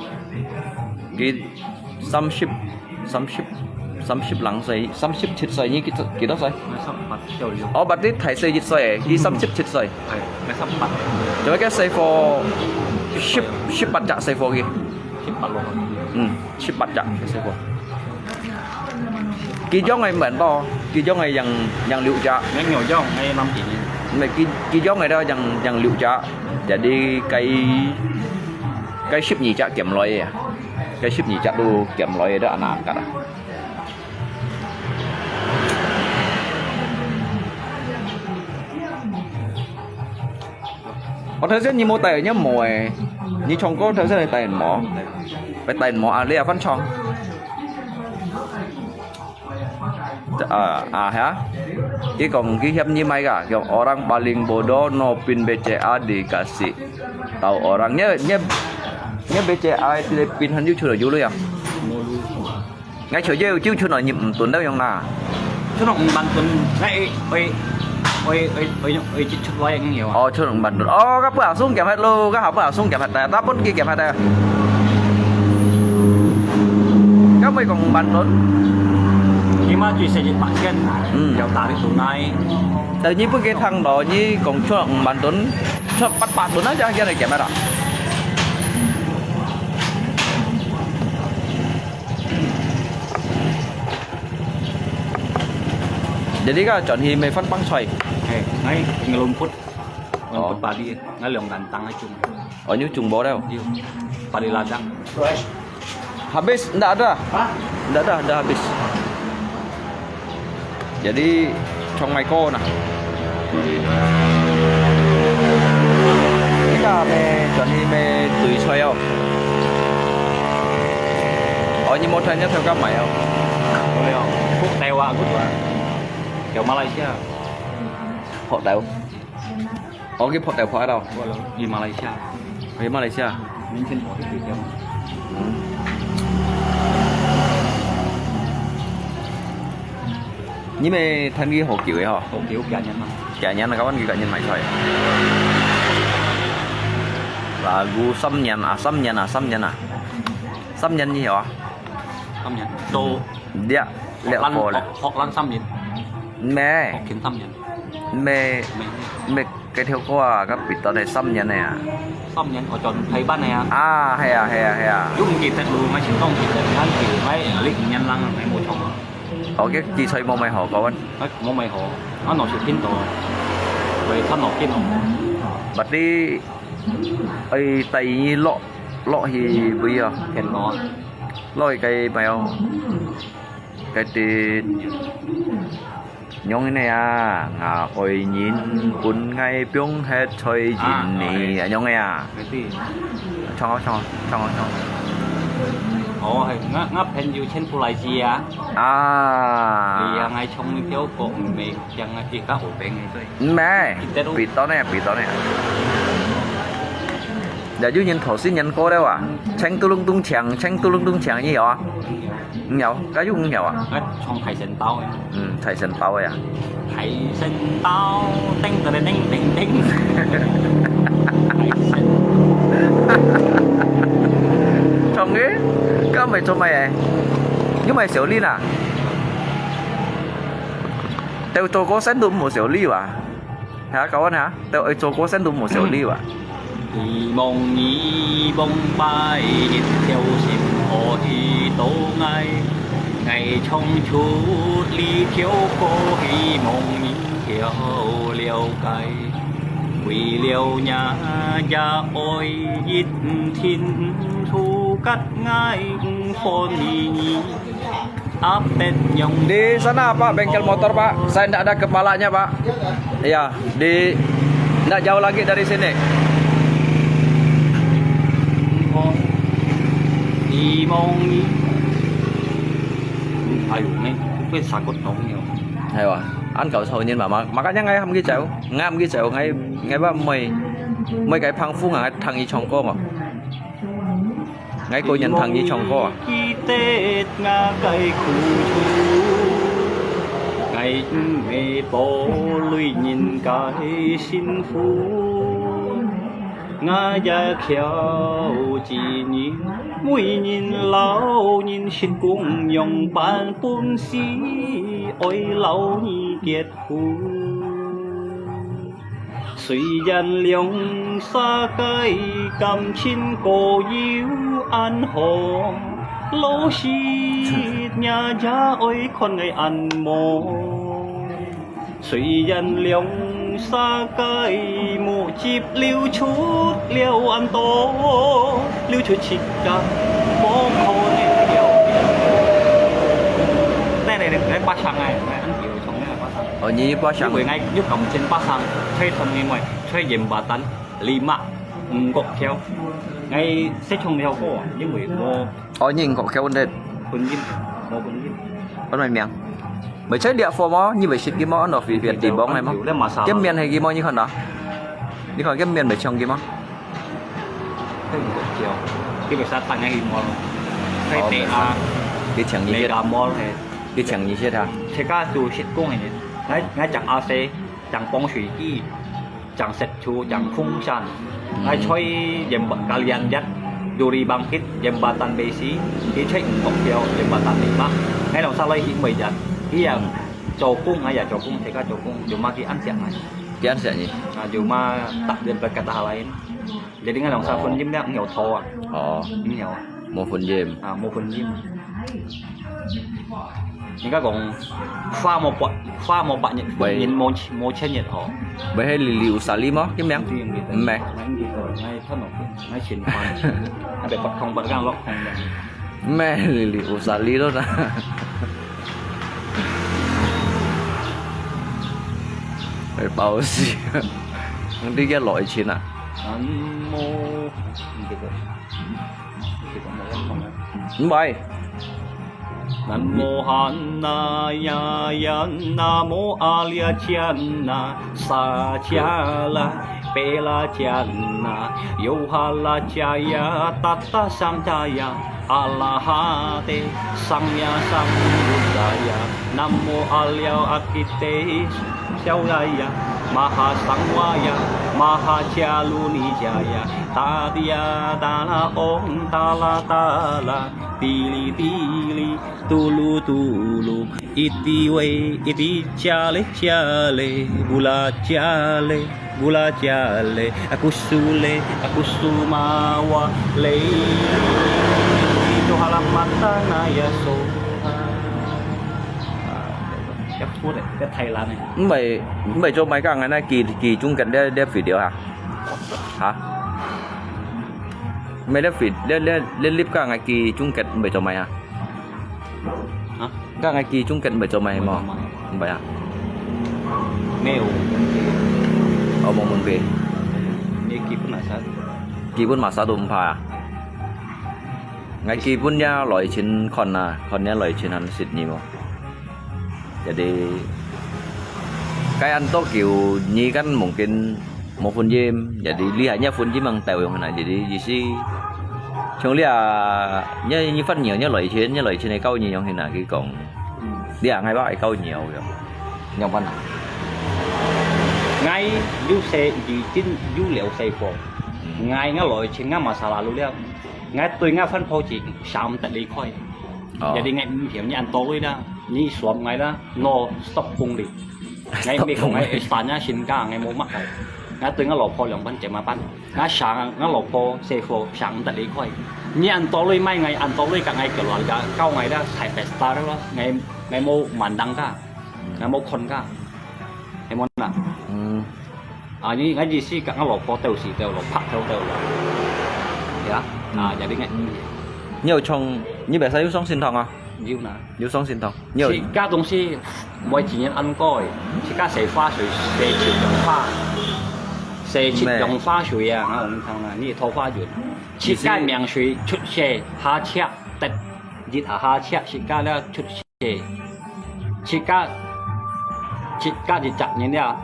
cái 三十, 三十, 三十零歲, 三十七歲，你幾多，幾多歲？我三八九六。哦，berarti大細一歲，佢三十七歲。係，我三八。做咩个細貨？十，十八隻細貨嘅。十八六。嗯，十八隻細貨。佢種个蠻多，佢種个樣，樣六隻。你有種，你諗幾年？唔係，佢，佢種个都樣，樣六隻，jadi該，該十二隻減來个。 該十二隻都減來个，都恁難㧡啊。我頭先你無戴，你無誒，你唱歌頭先你戴無？你戴無啊？你也翻唱？ 啊，啊，ha? Ki kong ki hiam ni mai ka, kong orang paling bodoh no pin B C A dikasih tahu orang. Nya, nya, nya B C A ti pin han yu chun yu lu ya. Ngai chua yu yu chun ni mtun dau yong na. Chun ong ban tun ngai oi, oi, oi, oi, oi, chit chut loi ngai yo. Oh, chun ong ban tun. Oh, ka pua sung kiam hat lu, ka ha pua sung kiam hat ta, ta pun ki kiam hat ta. Ka mui kong ban tun. Khi mà truy xe dịch bạc chân, Ừ. Kéo ta đi xuống này. Tại nhi bưng cái thằng đó nhi kong chua ong ban tun, chua bắt bắt tun na chang kia này kiam hat ta. Jadi ka chọn hi mê phân băng xoay. Hei, ngai ngelum put. Ngelum put padi, ngai leong gantang ai chung. Oh, nyu chung bo dau. Yu, padi ladang. Habis, ndak ada. Hah? Ndak ada, dah habis. Jadi, chong mai ko na. Kita mê, chọn hi mê tui xoay oh. Oh, nyi mô thay nhất theo các mày oh. Ôi oh, phút tay qua của tôi. 有马来西亚。学到。我去学到快到。我去马来西亚。去马来西亚。明天我去北京。嗯。你们谈个好久的哈？好久，几年了。几年了，kawan几年买菜？Lagu 三年啊，三年啊，三年啊。三年你有啊？三年。都 Dia, 学兰，学，学兰三年。咩？学琴三年。咩？咩？咩？該條歌啊，該比到你三年了呀。三年，我转台班了呀。啊，係啊，係啊，係啊。又毋記得咯，我先讲记得，我记得，我零五年人，我冇唱。哦，佢記错冇买好歌啊。哎，冇买好，我老是听到，会看到听到。Berarti，哎，第二落，落去位啊。天哪。落去該没有。 Cái tết nhung này à, ngà ôi nhìn bún ngai biong het choi yin ni, à, nhung này à. Cái gì? Chong, chong, chong, chong. Ồ, hay, ngà, ngà phen yu chen pu lai ji à. À. Lia ngai chong ni kêu kok mê, yang ngai kika ổ beng ngai tui. Mẹ, Kita tu. Pito này, pito này. Đã yu nhìn thổ sinh nhân cô đâu à? Cheng tu lung tung cheng, cheng tu lung tung cheng như vậy à? Không hiểu. Cá yu không hiểu à? Ngài chọn thai sen táo ấy. Ừ, thai sen táo ấy à? Thai sen táo, teng teng teng teng teng. Thai sen. Chọn cái, cá mày chọn mày ấy. Nhưng mày xéo li nè. Tao cho có sen tụm một xéo li à? Hả, cậu anh hả? Tao ơi cho có sen tụm một xéo li à? 希望你望擺一條心可以到𠊎，𠊎唱出這條歌，希望你曉了解。為了若也愛一天，除隔𠊎分你。 Di sana, Pak, bengkel motor, Pak. Saya ndak ada kepalanya, Pak. Iya, di, ndak jauh lagi dari sini. 希望你。哎喲，你，你sakot dong你哦。係啊，恁搞錯人嘛，嘛，makanya ngai ham ki jauh, ngai ham ki jauh, ngai, ngai ba moi, moi cái phang phung ngai thang i chong ko mà. Ngai ko nhân thang i chong ko à. Khi Tết ngà cái khu chu, ngài mê bố lui nhìn cái sin phu. Ngà ya khiao chỉ nhìn, mũi nhìn lao nhìn sit cung yong pan pun si, ôi lao nhi kiệt khu.虽然两儕个感情各有安好，老实也也愛看个安無。虽然兩儕个目汁流出了恁多，流出自家無可能了。來來來，來，八成哎，來，恁久唱个八成。哦，你八成。因為𠊎有感情八成，吹同你妹。 Choi jembatan lima，五角橋。𠊎識唱這首歌啊，因為無哦，你五角橋得。Phone音，無phone音。Ôn mày miệng. Mày check địa phone mò, như vậy shit cái mò, nó phi phi đi bóng này mò. Cái miệng hay cái mò như con đó. Như con cái miệng mày chọn cái mò. Cái五角橋. Cái mày sát tăng cái mò. Cái T A. Cái chẳng như thế. Mega Mall hay. Cái chẳng như thế hả? Thế cả tu shit cũng hay. Ngay, ngay chẳng A C. Chang pong sui ki, chang set chu, chang phung san. Ai choi yem kalian yat, duri bangkit, yem batan besi, ki choi ngok piao, yem batan lima. Ngai lòng sa loi hi mei yat, hi yang cho kung, ngai ya cho kung, theka cho kung, cuma ki an siak ngai. Ki an siak ni? Ah, cuma tak dia berkata lain. Jadi ngai lòng sa phun yim dia ngio tho ah. Oh. Ngio. Mo phun yim. Ah, mo phun yim. 應該講花無百，花無百日，喂。人無，無千日好。Mày hay lì lì usali mò, cái miếng? Hindi, hindi. Mày. Mày hindi ko, mày thân học, mày xin pan. Ada pot kong pot kang lok kong yang. Mày lì lì usali đó nè. Mày bảo gì? Hindi cái loại chín à? Anh mô, hindi ko. Hindi ko mo kong. Không phải. Namo Hanaya ya, namo Arya Cana, Sacala, Pela Cana, Yohala Caya, Tata Sancaya, Arahate, Samya Sambuddhaya, namo Arya Akite, Sauraya, Mahasangwaya, Mahacarunicaya, Tatiya Tara Om Tara Tara, Tiri Tiri, Turu Turu, Iti We, Iti Cale Cale, Bula Cale, Bula Cale, Akusule, Akusuma Wale, Iti Johara Matana Yaso. 一呼嚟，一睇冷呢。毋係，毋係做麼个，𠊎那記，記中間這，這video啊？哈？毋係這video，這，這，這clip个，𠊎記中間毋係做麼个啊？啊？該𠊎記中間毋係做麼个無？毋係做麼个。毋係啊？沒有問題。哦，無問題。你基本哪啥？基本麼儕都毋怕啊？ 𠊎基本也來前看啊，看也來前還識你無？Jadi，該恁多久你kan mungkin無婚姻，jadi你還有婚姻mang tao用啊，jadi意思，像你啊，你，你反而你來前，你來前个交你用啊，佢講，你啊，𠊎話交你用，樣般啊？𠊎有細，已經有了細貨。嗯。𠊎，𠊎來前，𠊎masa lalu了。 𠊎對𠊎番婆子想毋得離開。哦。Jadi𠊎毋曉你恁多位啦，你算𠊎啦，no stop phone哩。𠊎咪講𠊎會散啊，身家，𠊎無麼个。𠊎對𠊎老婆兩班怎麼辦？𠊎想𠊎老婆細伙想毋得離開。你恁多位買𠊎，恁多位甲𠊎叫來甲，教𠊎啦，太pesta了咯，𠊎，𠊎無mandang ka，𠊎無看ka，係無啦？嗯。 啊，你，𠊎意思甲𠊎老婆鬥死鬥咯，拍鬥鬥咯。呀，啊，jadi𠊎，嗯。你有上，你本身有上神堂啊？有啦。有上神堂。你有自家東西，每一年恁過，自家洗花水，洗七種花，洗七種花水啊，啊，𠊎同你講啦，你桃花運，自家命水出世下赤，得日下下赤，自家了出世 自家，自家一隻人了，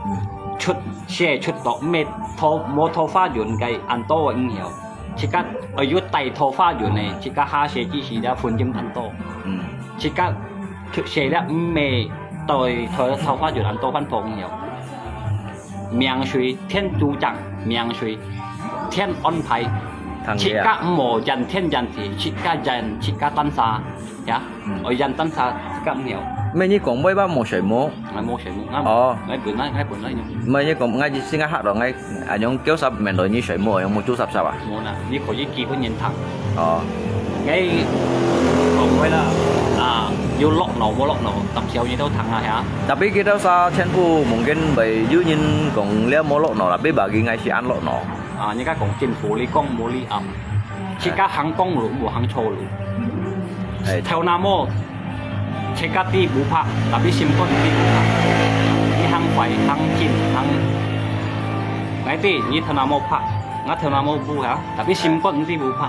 出世出到尾，桃，無桃花運个恁多个毋曉。自家愛有帶桃花運个，自家下世之時了，婚姻恁多。嗯。自家出世了，毋係帶桃，桃花運恁多番婆毋曉。 命水，天主掌，命水，天安排。自家毋好怨天怨地，自家怨自家單儕，呀，愛怨單儕自家毋曉。咩你講尾巴無睡目？𠊎無睡目，𠊎，哦。𠊎本來，𠊎本來就。毋係你講，𠊎意思𠊎嚇到𠊎，啊，用九十年代你睡目，用目珠霎霎啊？無啦，你可以基本人聽。哦。𠊎講話啦，啊，有落腦無落腦，當少你都聽啊，呀。Tapi kita sa全部mungkin會有人講了無落腦，tapi bagi𠊎係恁落腦。啊，你家講政府你講無你啱，自家行公路無行錯路。哎。頭那毛，自家知無怕，tapi心肝知無怕。你行快，行近，行，𠊎知你頭那毛怕，𠊎頭那毛無怕，tapi心肝知無怕。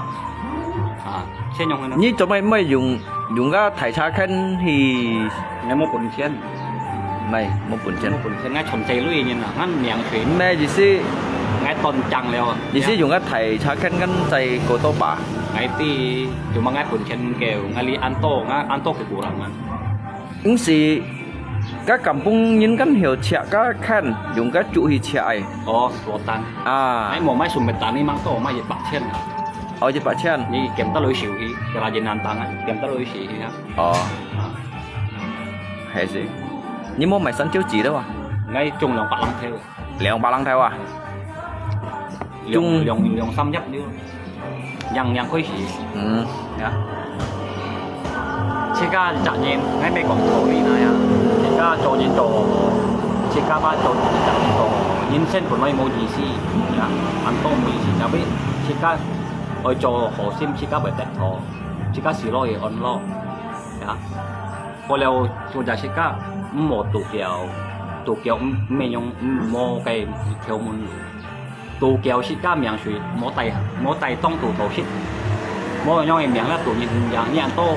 啊，先用个呢。你做咩，咩用 用个大車牽去。𠊎無本錢。毋係，無本錢。無本錢，𠊎存細鐳人啊，𠊎命水。咩意思？𠊎斷正了啊。意思用个大車牽跟在過多把。𠊎知，cuma𠊎本錢毋夠，𠊎哩恁多，𠊎恁多个kurang啊。毋係，該kampung人跟曉車个牽，用个竹去車哎。哦，rotan。啊。𠊎無買sunbetan，你mang多買一百千啊。哦，一百千。你減得落去收去，叫佢人難當啊，減得落去收去啊。 哦。啊。還係。你無買三九幾的哇？𠊎種兩百零頭。兩百零頭啊？兩，兩，兩三葉了。兩，兩開始。嗯。呀。自家一隻人，𠊎毋係講道理那呀。自家做人做，自家把做一隻人做，人生本來無意思，呀，恁多無意思，tapi自家愛做好心，自家會得到，自家喜樂會安樂。 呀。過了，做隻自家，毋好度腳，度腳毋，毋用，毋好个條門路。度腳自家命水，莫帶，莫帶當度到食。莫用个命啦，度人毋贏，你人都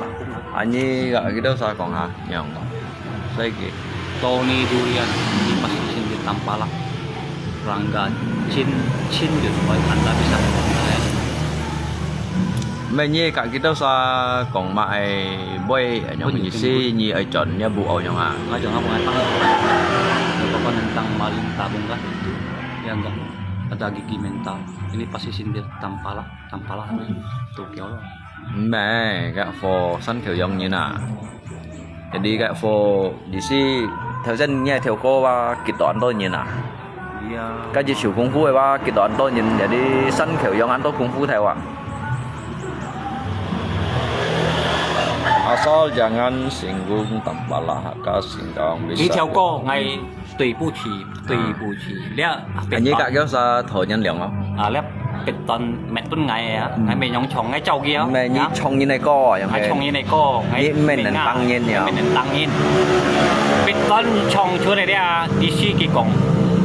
啊，你个，佢兜儕講下，樣。所以佢，Tony Durian，你pasti sindir tampalak。Rangga Chin，Chin Durian，愛看tapi sa。Meni kak kita sa kong ma ai boy anyong ni si ni ai chon nya bu au nyong a. Ngai chon apa ngai tang. Apa nentang maling tabung kah itu. Yang enggak ada gigi mental. Ini pasti sindir tampalak, tampalak. Tuh kyo lo. Mẹ, kak for san khẩu yong ni na. Jadi kak for di si thao sen ni thao ko wa kit to an to ni na. Iya. Kak di chiu kung fu wa kit to an to ni, jadi san khẩu yong an to kung fu thai wa. Asal jangan singgung tampalak ka singkang bisa. Đi theo cô ngay 對不起，對不起。這 Anh kak kêu sa thổ nhân lòng không? 啊，這別段乜分𠊎啊，𠊎乜用唱𠊎照佢啊。Mẹ你唱你那歌啊，𠊎唱你那歌，你乜能當人呀？乜能當人。別段唱出來了，意思佢講，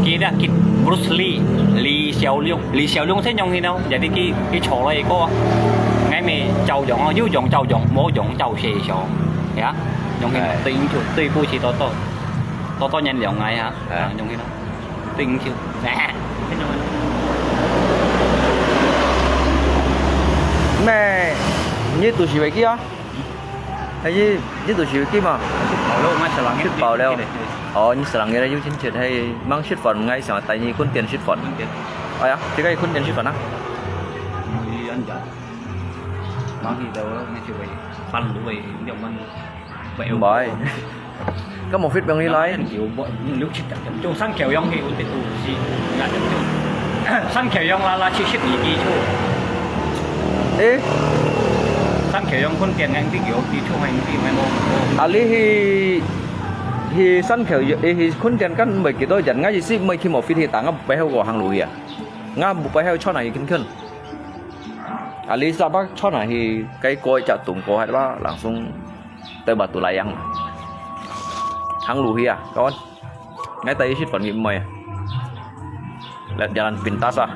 佢這佢Bruce Lee，李小龍，李小龍先用去咯，jadi佢佢唱了一個，𠊎乜照用啊，有用照用，無用照寫上，呀，用去對應就對不起，多多。 多多年了，哎呀，哎。啊，用去咯，對应就，哎，Mẹ, ni tu si vậy kia? 哎，你，你都是有金啊？食飽了，𠊎十零日食飽了。哦，你十零日有親戚，嘿，吂食飯，𠊎想帶你去墾丁食飯。墾丁。哎呀，這個去墾丁食飯啊？哎呀，吂去到，𠊎就會翻路會，兩萬，會有。Bye。 該無fit放起來。有無？六七點鐘，三橋洋去，有得到四五點鐘。三橋洋啦啦七十二機場。誒？三橋洋墾丁个機場，機場个機場無。啊，你去，去三橋洋，誒，去墾丁間毋會幾多人，𠊎意思毋會去無fit去，但𠊎背後个行路去啊。𠊎背後穿啊，要緊緊。啊，你沙巴穿啊，去該過一隻洞過海吧，langsung 對吧？Batu Layang. Hang Luhia, kawan. Ngai tayo si Pon Mimoy. Lihat jalan pintas ah.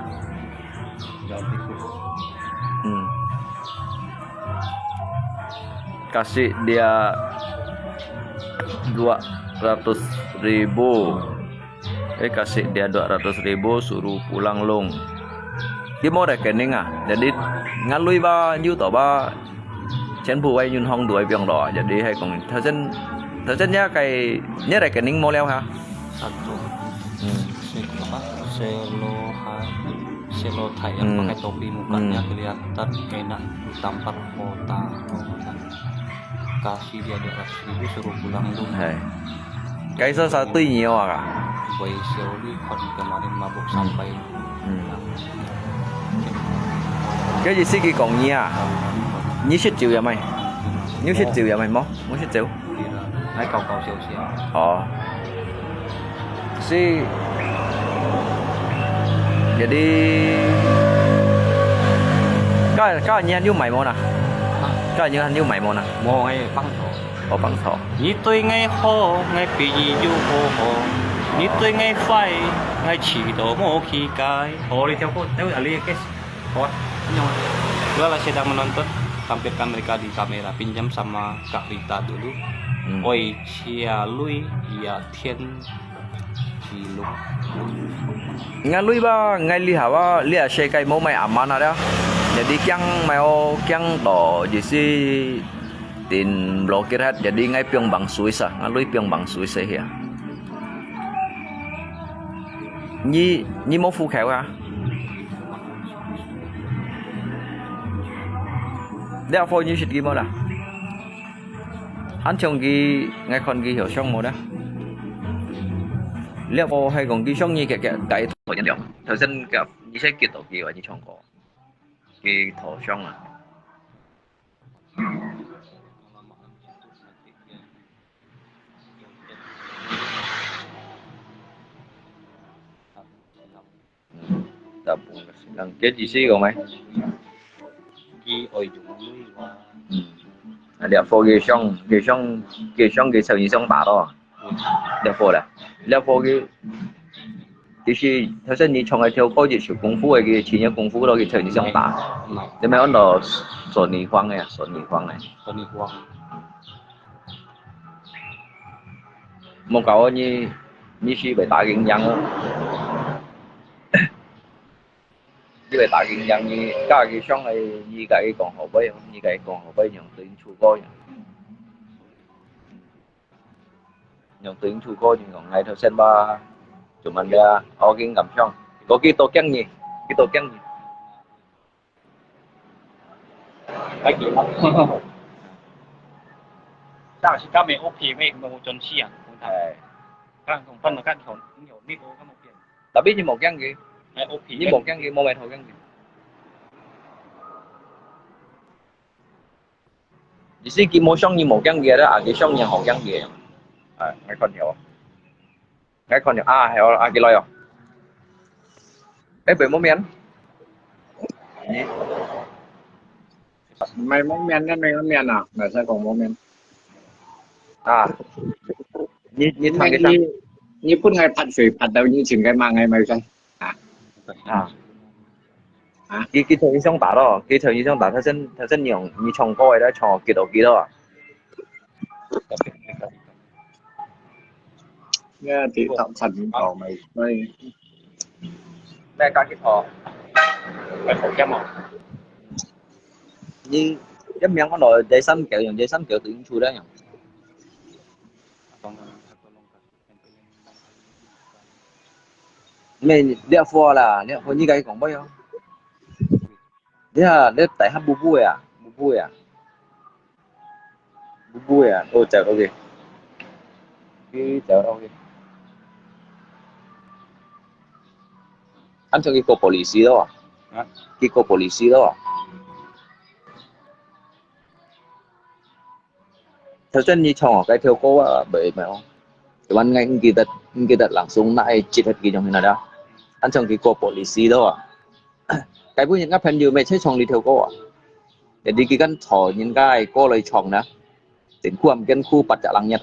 Hmm. Kasih dia dua ratus ribu. Eh, kasih dia dua ratus ribu, suruh pulang, Long. Dia mau rekening ah. Jadi, ngan lui ba, nyu to ba, 全部會銀行都會放落啊。Jadi，係講，頭先，頭先這個，你rekening無了哈？Satu. Hmm. Se-，apa? Selohan, Selothai yang pakai topi mukanya kelihatan enak, tampar kota, kota. Kasih dia dua ratus ribu, suruh pulang, Long. Hai. Kaisa sa tui nyo ah. Bai Xiaolui khon kemarin mabuk sampai. Hmm. Cái gì xí kỳ còn nhia? Nhí xít triệu vậy mày? Nhí xít triệu vậy mày mó? Mó xít triệu? Hai cầu cầu xíu xíu. Ồ. Xí. Jadi. Cái cái nhia nhu mày mó nè? Cái nhia nhu mày mó nè? Mó ngay băng thổ. Ủa, bắn thỏ. 你對𠊎好，𠊎比你有好好；你對𠊎壞，𠊎試都無去改。哦，你跳過，等下你个，好啊，你用啊。Dua lah sedang menonton, tampilkan mereka di kamera. Pinjam sama Kak Rita dulu. Hmm. Oi, Cia Lui, ya Tian, Ciluk. Ngan lui ba, ngai lihat ba, lihat sekai mau mai aman ada. Jadi kiang mai o, kiang to, jadi Tin blokir hat, jadi ngai piong bang Swiss ah, ngan lui piong bang Swiss ah hia. Nyi, nyi mau phu khèo ha? Liak pho nyi sit ki mau da? An chong ki ngai khon ki hio shong mau da? Liak pho hai kong ki shong nyi kẹt kẹt dai tho nyan liao. Thao sen kẹt nyi sai kit to ki wa nyi chong ko. Ki tho shong ah. Tabung kasi lang. Kiat isi ko mai. Ki oi jung lui wa. Hmm. Ada pho ki shong, ki shong, ki shong ki chau ni shong ta to. Liak pho la. Liak pho ki, ki si, thao sen ni chong ai thiau ko ji shu kung fu ai ki chi ni kung fu lo ki chau ni shong ta. Mai. Dia mai on lo so ni huang ai, so ni huang ai. So ni huang. Mo kao ni, ni si bai ta ging yang o. Ni bai ta ging yang ni, ka ki shong ai, ni ka ki kong ho bai, ni ka ki kong ho bai, nyong tu ing chu ko. Nyong tu ing chu ko, nyong ngai thao sen ba. Cuman dia, o ging kam shong. Ko ki to kiang ni, ki to kiang ni. Ai ki. Tang si ka me o pi me mo chon si ah. Ai. Kan kong pan kan kong, ni o ni ko kan mo pian. Tapi ni mo kiang ki. Ai o pi. Ni mo kiang ki, mo mai thao kiang ki. Ni si ki mo shong ni mo kiang ki ada, a ki shong ni ho kiang ki. Ai, ngai kon yo. Ngai kon yo, a, heo, a ki lo yo. Eh, bai mo mian. Ni. Mai mo mian, ngai mai mo mian ah. Ngai sai kong mo mian. Ah. Ni, ni thang ki sang. Ni, ni pun ngai phat sui, phat dau ni ching ngai ma ngai mai sai. Ah. Ah. Hả? Ki, ki chau ni shong ta lo, ki chau ni shong ta, thao sen, thao sen nyong, ni chong ko ai da, chong ki to ki lo. Nghe thì tạm thời mình bảo mày, mày. Mẹ ka ki to. Mày khẩu chăm không? Ni, 一名看到這三九，用這三九對應出來樣。沒，這貨啦，這貨你該講不要。你啊，你大下步步啊，步步啊，步步啊，哦，走，OK。你走，OK。 恁樣佢過polisi咯啊？啊？佢過polisi咯啊？頭先你唱哦，該條歌啊，袂，袂哦。Cuman𠊎毋記得，毋記得langsung哪一集佢用去哪了。恁樣佢過polisi咯啊？該本人家朋友乜係唱這條歌啊？Jadi佢跟著人家个歌來唱呢，真苦啊，毋見苦，八隻冷月。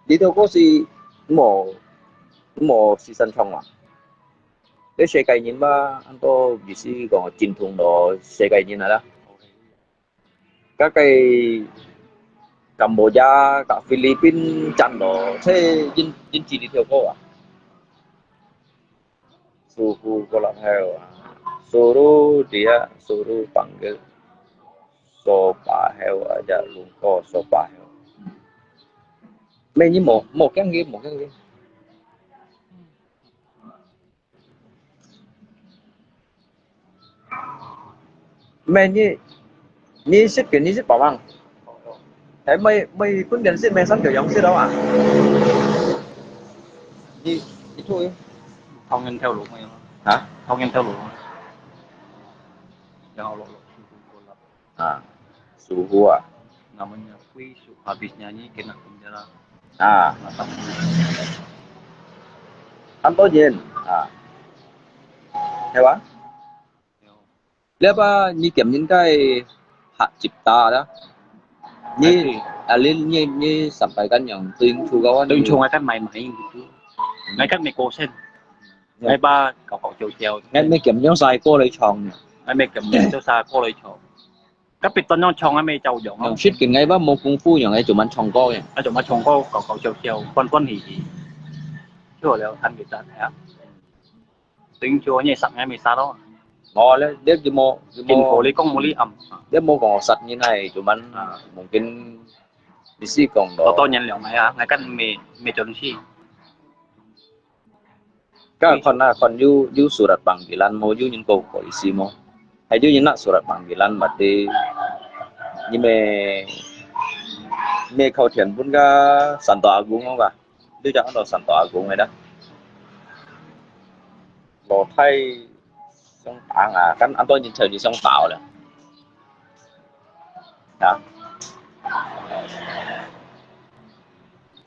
這條歌係無，無時常唱啊。這世界人嘛，恁多意思講精通咯，世界人啊啦。該个Cambodia、該菲律賓戰咯，這人，人知這條歌啊。 Suhu ko lam heo, suruh dia, suruh panggil. So pa heo aja lungko, so pa heo. Mẹ你無，無驚佢，無驚佢。Mẹ你，你識佢，你識寶寶？哎，mày, mày cũng nhận識mẹ Săn Kiều Dòng識đâu à? Ni, itu ya. Thao Nguyên theo lũ mày. Hả? Thao Nguyên theo lũ. Yang Allah Allah. À, Suhu à? Namanya Kui Su habis nyanyi kena penjara. À. Mata. Ăn tốt nhìn. À. Hay quá. Lẽ ba你點應該下集打啦。你，啊，你，你，你上擺跟樣對應出个話，對應出个該買買應該，該該美國先，該把搞搞笑笑，該美點樣晒歌來唱呢？該美點樣就晒歌來唱，該別段樣唱，該美照樣啊。用識个，該把無功夫，用來做乜唱歌个？該做乜唱歌搞搞笑笑，歡歡喜喜，就好了，彈吉他啊。 Tính chua nhẹ sẵn ngay mì xa đó. Ồ, lẽ, lẽ kì mô, kì mô. Kinh khổ lý công mô lý ẩm. Lẽ mô còn sạch như này, tụi mình à, mungkin đi sĩ còn đó. Tô tô nhắn liệu mày hả? Ngay cắt mì, mì trộn xì. Các con là con yu, yu surat panggilan mô, yu những câu có ý xì mô. Hay yu những nạ surat panggilan mà đi. Nhưng mà, mẹ khâu thiện bún gà sản tòa gúng không bà? Đi chắc ăn đồ sản tòa gúng này đó. Lò Thái sông Táng à, cắn ăn tôi nhìn trời như sông Táo là. Hả?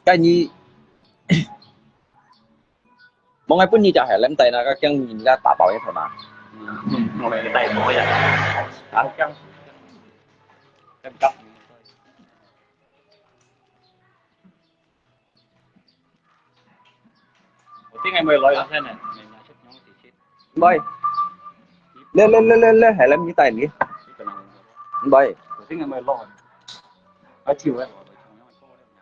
Cái nhị, một ngày bún nhị chả hề lắm tay nè, cái kiang nhìn ra tả bảo như thế mà. Một ngày tay bảo vậy. Hả? Kiang, kiang cắp. Ủa, tiếng Anh mày nói là thế này, mày nói xếp nhóm thì xếp. Mày. Lê, lê, lê, lê, lê, hãy làm như tay đi. Mày. Ủa, tiếng Anh mày lo. Nói chịu ấy.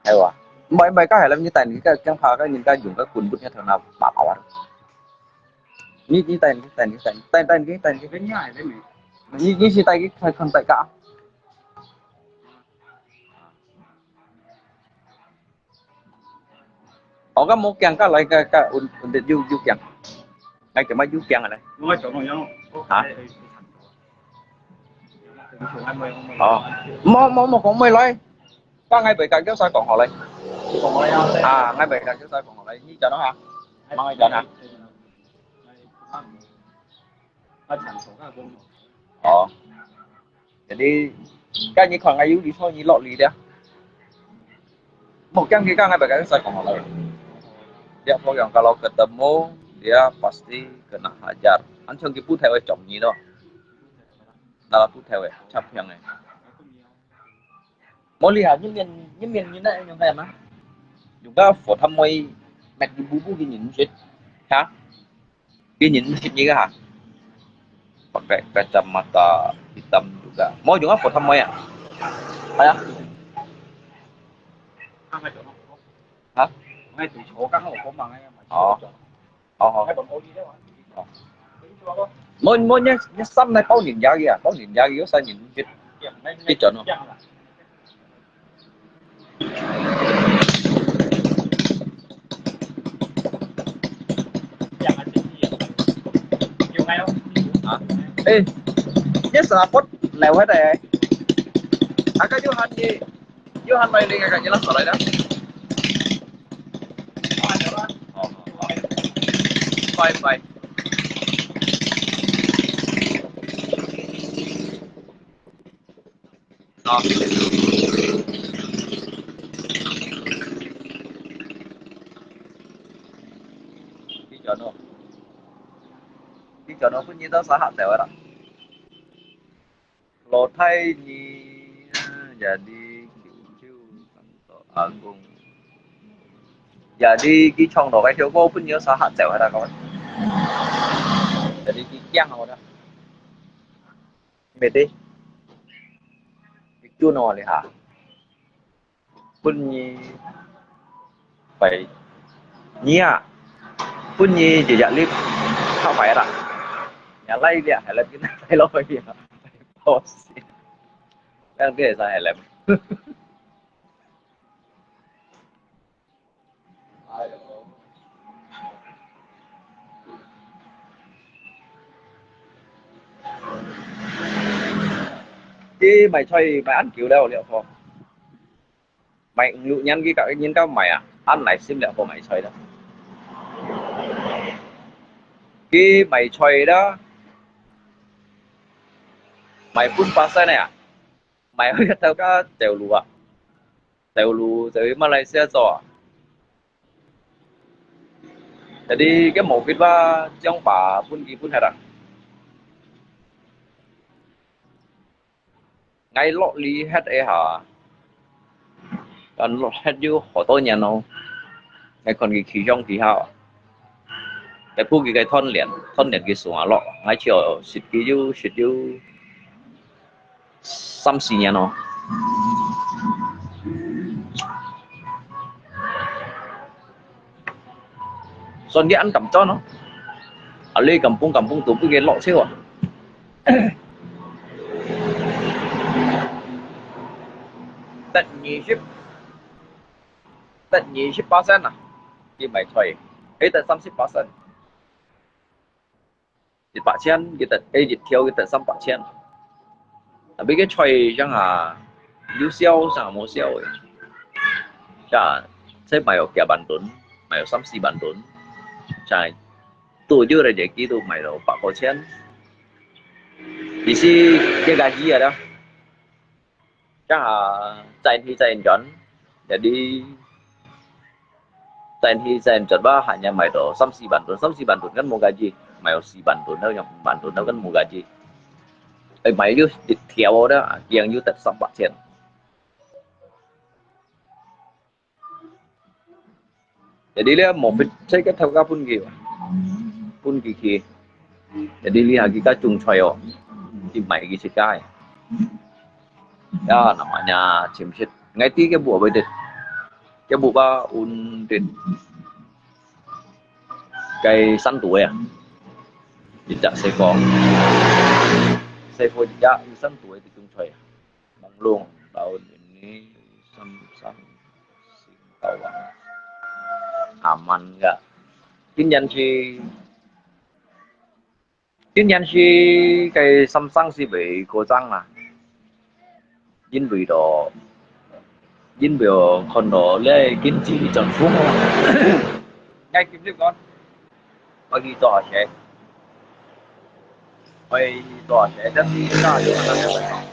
Hay quá. Mày, mày có hãy làm như tay đi, cái, cái pha cái nhìn cái dùng cái quần bút như thế nào, bà bảo à. Như, như tay, như tay, như tay, tay, tay, cái tay, cái. Cái nhai đấy mày. Như, như tay, cái, tay, không tay cả. Ủa, có mô kiang, có lại, có, có ổn, ổn định, yu, yu kiang. Ngay cái máy yu kiang này. Hả? Ồ. Mô, mô, mô, có mày lại. Có ngay bảy cái kéo sai còn họ lại. À, ngay bảy cái kéo sai còn họ lại. Như cho nó hả? Mang ngay cho hả? Ồ. Jadi, kan ni khon ayu di so ni lok li dia. Mô kiang kì ka ngai bèk sai kong lai. Dia pho yang kalau ketemu, dia pasti kena hajar. An chang kì put hai wei chong ni do. Na la put hai wei, chap yang eh. Mô li ha, ni mien, ni mien ni na yang kai ma. Yung ka phổ thăm môi, mẹt kì bu bu kì nhìn shit. Ha? Kì nhìn shit ni ka ha? Pakai kacamata hitam juga. Mô yung ka phổ thăm môi à? Hai à? Hả? Ồ. Ồ, ồ. Mo, mo, nya, nya sam nai pau nin ya ya, pau nin ya ya, sa nin hit, hit chon no. Ha? Eh, nya sa pot leo hit ai. Aka Johan ni, Johan mai ling aka ni lang sa lai da. Bye bye. Hâ. Đi chọn ô. Đi chọn ô, phút nhi tao sa hak tèo ra. Lô thai nhi, ya đi, kiu kiu, tang to, ang kong. Ya đi, ki chong lô kai thiu ko, phút nhi sa hak tèo ra ko. Ya đi, ki kiang ô da. Mệt đi. Ki chun ô li hả? Phút nhi phải nhia. Phút nhi chỉ dạy clip không phải đó. Nhà lấy đi, hay là cái này lấy lỗi à. Ô, xin. Đang cái sao hay là. Ki mày xoay mày ăn kiểu đâu liệu không? Mày ung lụ nhắn ki kak nyin kau mày à? Ăn lại sim lẹ ko mày xoay đó. Ki mày xoay đó. Mày phun pa sai nè à? Mày hơi tao ka tèo lù à? Tèo lù, tèo Malaysia cho à? Jadi, cái mục đích ba, trong ba phun ki phun hả? Ngay lọ li hết ấy hả? Còn lọ hết 有好多年咯。Ngay còn cái khi trong thì hả? Cái phút cái cái thon liền, thon liền cái xuống à lọ. Ngay chiều xịt cái 有, xịt 有三四年咯。 Son dia ăn cắm cho nó. Alih kampung-kampung tu pergi lok sewa. Tet 二十, tet 二十 persen lah. Ki mày xoay. Eh, tet 三十 persen. 一百千，佢得，誒，一條佢得三百千。Tapi cái xoay 像啊，有銷像無銷誒。像，這買有幾萬噸，買有三四萬噸，像，多少人也幾多買到百塊錢。意思，這個意思啊。 Chắc là chạy thì chạy chọn, jadi chạy thì chạy chọn ba hanya mày đó 三四萬噸, 三四萬噸 kan mua gaji, mày 四萬噸 đâu, 五萬噸 đâu กัน mua gaji. Ê, mày 有一條 đó, kiêng 有得三百千. Jadi 咧，無必，這個頭家分佢，分佢去。Jadi 你下佢家種菜哦，去買佢自家。Ya, namanya chim sit. Ngai ti cái bộ vậy đấy. Cái bộ ba un đến cái sân tuổi à. Tidak seko. Seko tidak sân tuổi thì種菜. Mông lung, tahun ini Samsang Singkawang. Aman nggak? Tin nhắn si, tin nhắn si cái Samsang si bị cô Trang mà. Dính vì đó, dính vì đó, còn đó lẽ kính chỉ trong phút. Ngay kịp clip con. Ôi, đi tòa sẽ. Ôi, đi tòa sẽ, chắc đi ra được là.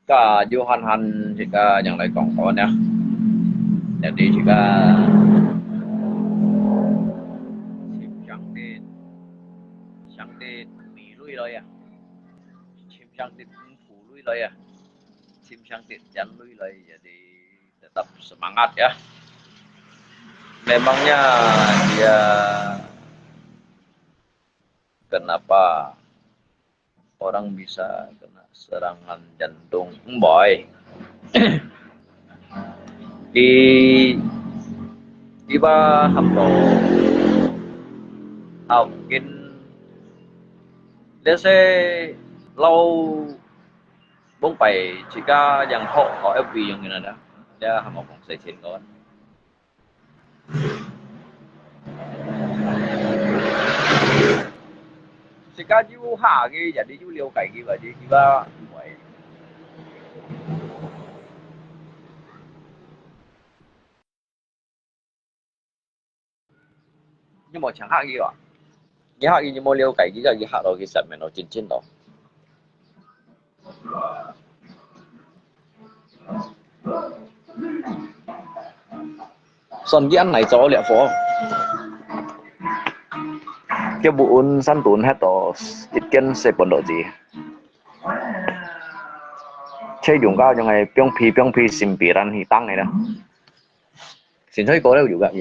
Ka Johan han jika yang lai kong kon ya. Jadi jika sim sang tin, sang tin mi lui lo ya. Sim sang tin phu lui lo ya. Sim sang tin jan lui lo ya. Jadi tetap semangat ya. Memangnya dia kenapa Orang bisa kena serangan jantung. Mboy. Di, di ba hambo. Hao kin. Let's say, lau bông pai, jika yang hok, hok F B yang ina da. Dia hambo kong sai chen kon. Sika yu ha ke, jadi yu liu kai ke ba, jadi kiba. Ni mo chang ha ke ba. Ni ha ke ni mo liu kai ke, ka ke ha lo ke sa men lo, chin chin lo. 算佢恁泥做了火。佢本身囤忒到一間細半路子，車用个用个放屁放屁，先別人去當个啦。先吹過了有个，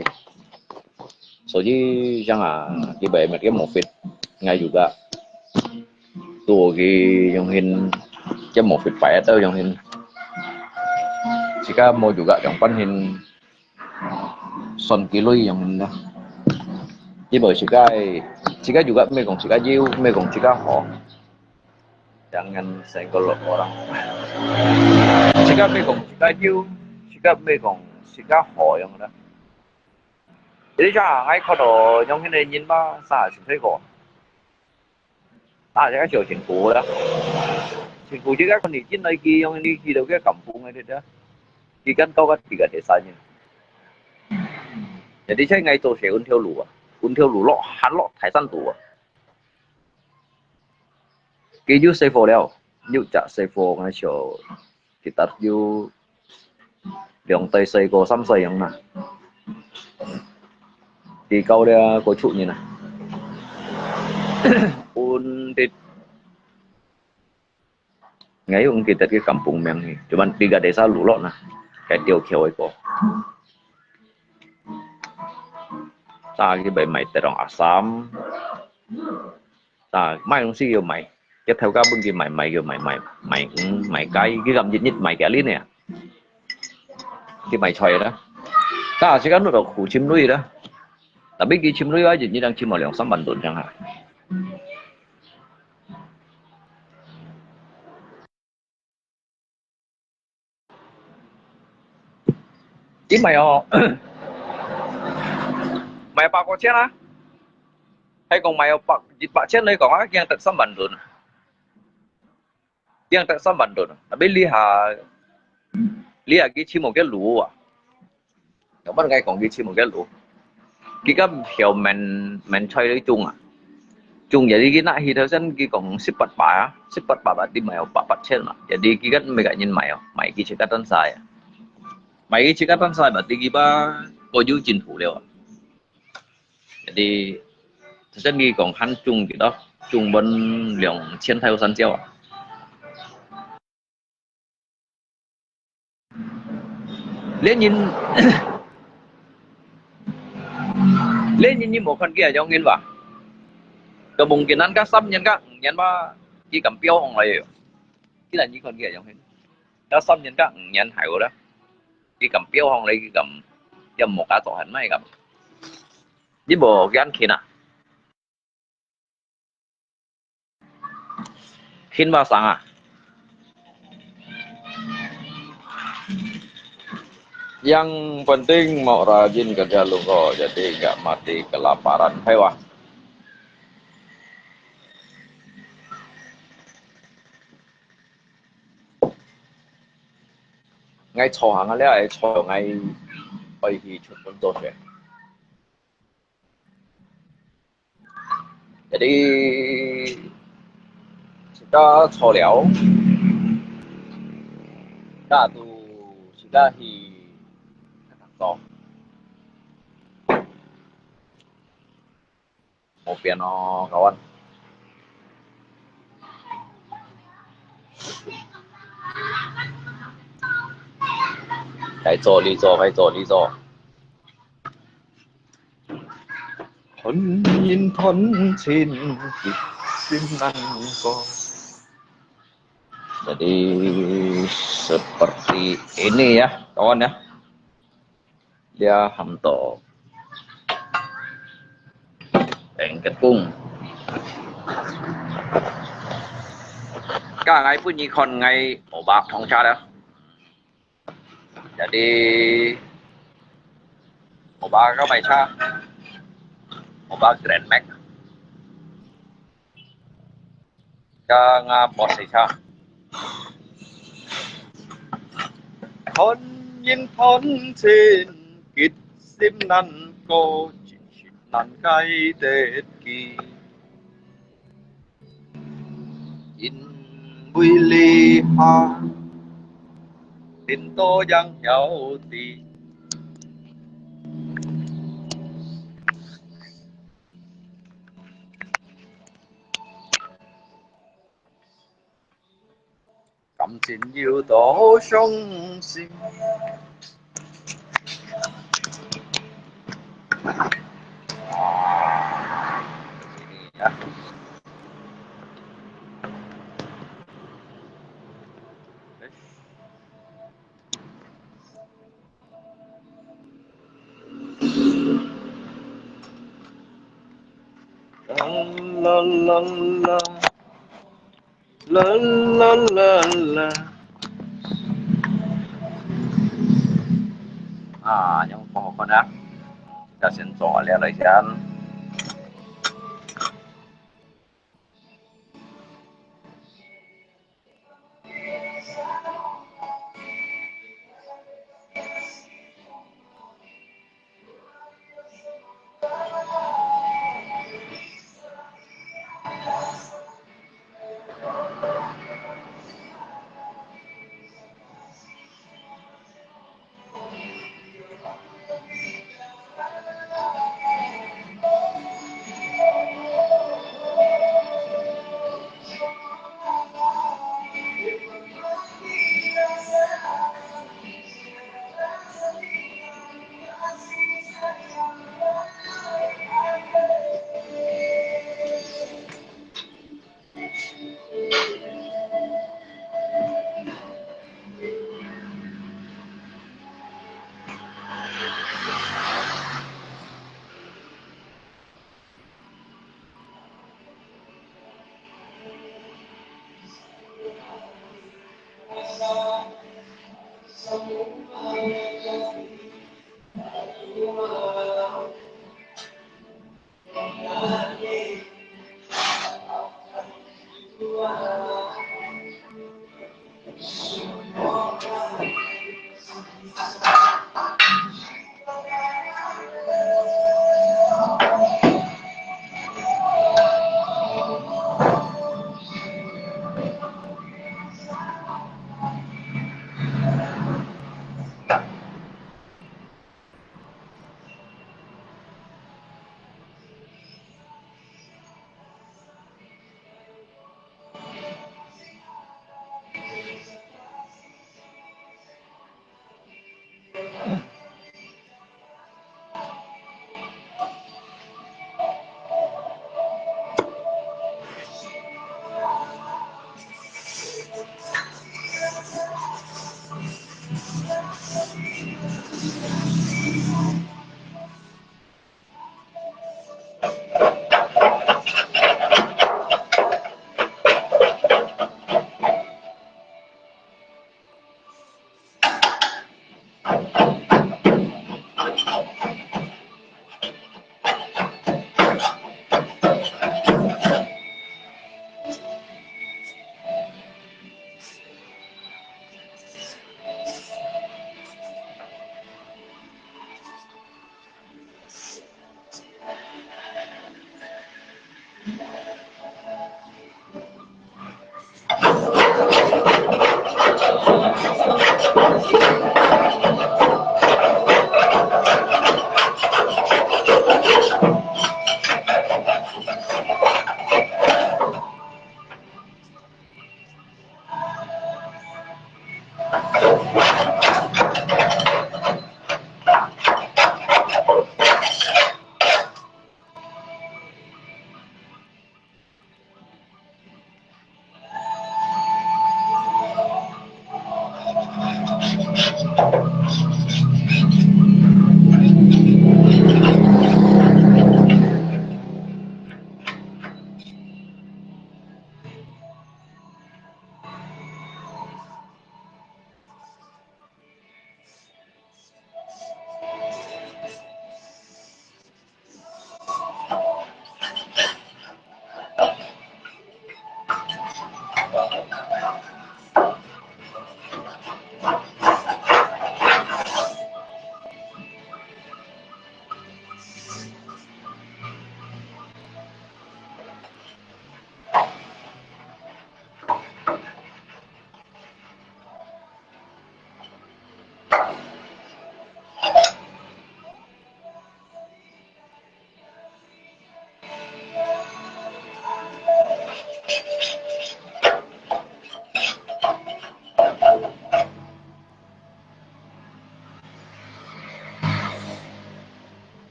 所以像啊，佢白乜个毛病，𠊎有个，都佢用hin，佢毛病擺到用hin，自家無有个用半hin。 算佢類樣呢。因為自家，自家有个，毋係講自家有，毋係講自家好。Jangan senggol orang。自家毋係講自家有，自家毋係講自家好樣啦。Jadi，saya看到樣个人嘛，啥先推過。 啊，這个小辛苦啦。辛苦這个，你進來佢用你去到个kampung个，對不對？佢kan到个，佢个地產人。Jadi，在𠊎做事，阮條路啊，阮條路落，還落大山路啊。佢有細貨了，有隻細貨，𠊎想 Kita有兩代、四代、三代樣啦。佢到了過出人啊。Undit。𠊎用記得个kampung名去，cuman tiga desa lulok nah，該吊橋个歌。Sa去買買得orang asam。 啊，買東西要買，佢頭家分佢買，買要買，買，買，嗯，買雞，佢敢日日買幾多呢？佢買菜啦。但係自家屋到苦尋鐳啦。Tapi佢尋鐳啊，日日能尋到兩三萬噸上下。 佢賣哦，賣百過千啊，還講賣哦百、一百千來講啊，驚得三萬噸啊，驚得三萬噸啊。Tapi你下，你下佢尋無个路啊，有乜愛講佢尋無个路？佢个曉免免菜來種啊，種jadi佢拿去頭先佢講十八把啊，十八把啊，你賣哦八八千嘛，jadi佢个每個人賣哦，賣佢自家單晒啊。 買佢自家單晒嘛，第幾把過有進步了啊。Jadi，頭先你講還種幾多？種滿兩千頭山椒啊。連人，連人你無看見啊，樣人吧？Kemungkinan ka三年、ka五年吧，佢敢飆上來喲。既然你看見啊，樣人。 到三年到五年後啦，佢敢飆上來，佢敢，又無假做還賣敢。你無驚緊啊？緊話生啊？Yang penting mau rajin kerja lungko, jadi nggak mati kelaparan. Hai wah. 𠊎坐行啊，了愛坐，𠊎愛去出門做事。Jadi，自家坐了，自家都自家去做。 無變哦，kawan。該做你做，該做你做。Thôn nhìn thôn chín，一心難過。Jadi seperti ini ya, kawan ya. Dia hamto engkepung. Ka ngai pun ikon ngai obak thong cha dah. Jadi obak ka mai cha, obak Grand Max. Ka nga boss cha. Thôn yên thôn trên, kết sim nan có, chính sim nan cái Tết kỳ. Yên bùi lì hà, tin tô yang hiếu tì. 感情有多伤心。啦啦啦啦。 啦啦啦啦。啊，樣好看啊！大家先做了了先。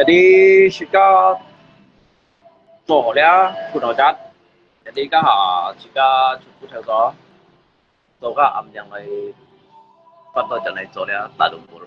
Jadi sudah做好了，分好陣。Jadi 剛好自家全部調好，做个暗樣來，翻到陣來做了，打龍盤。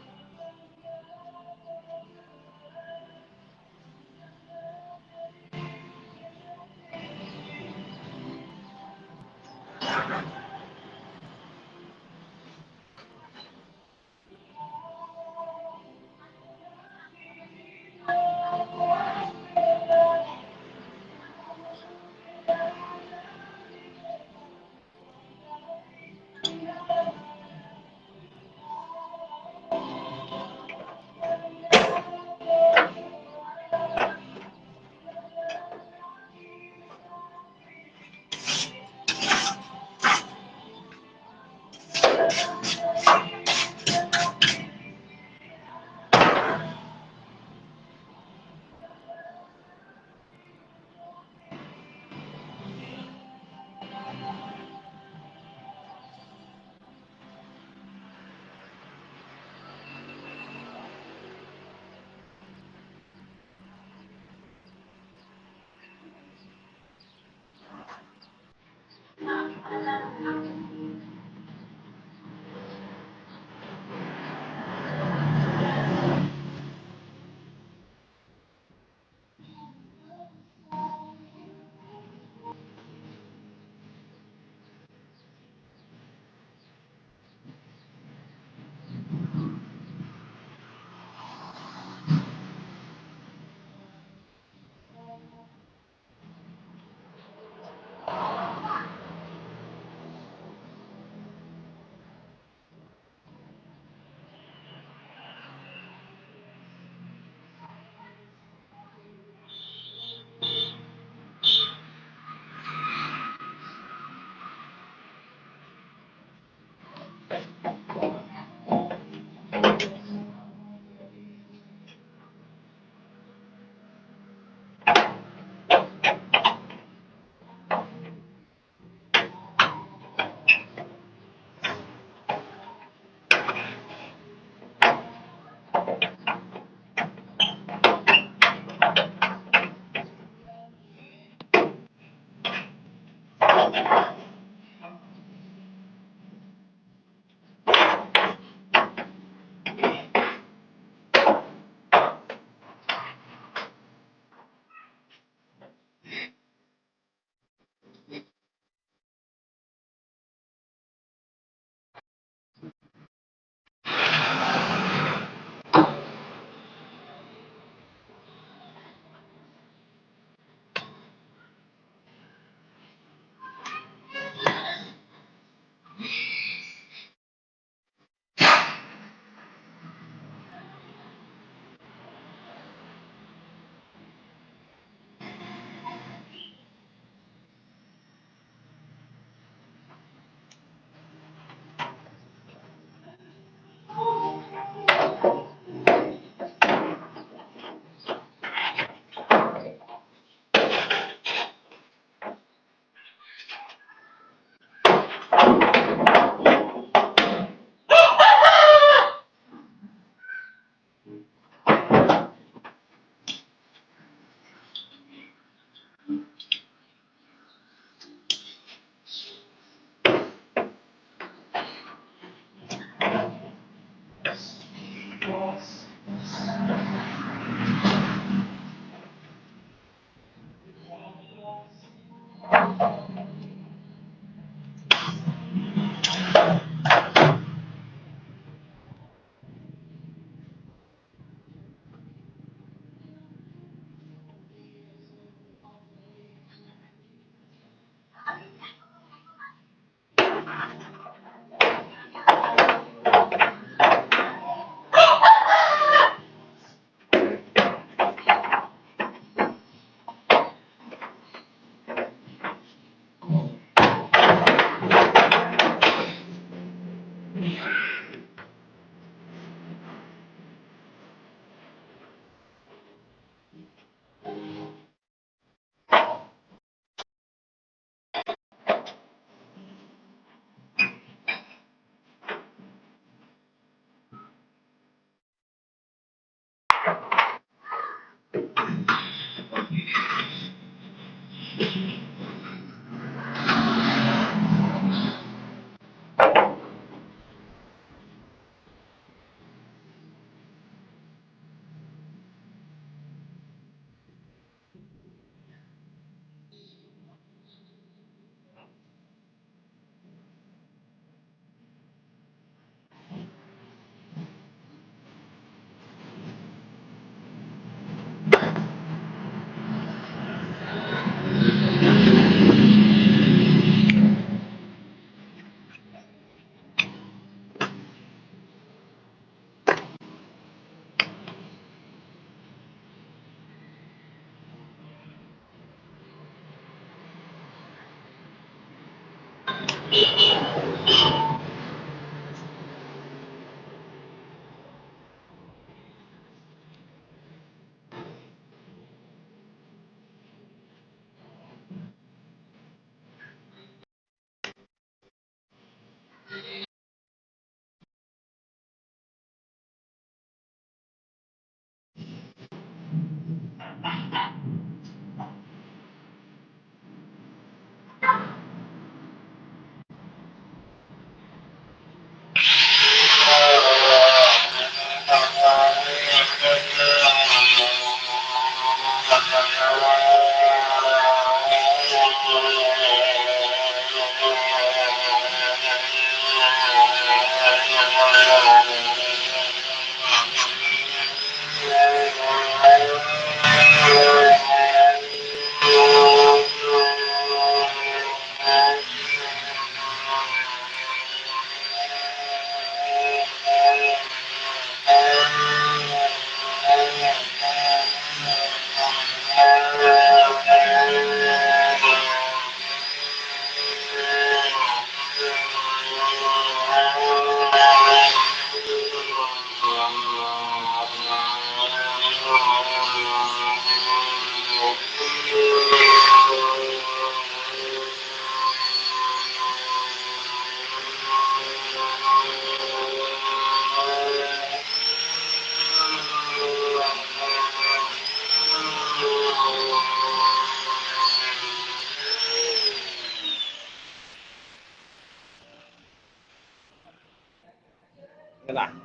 Ngân hàng.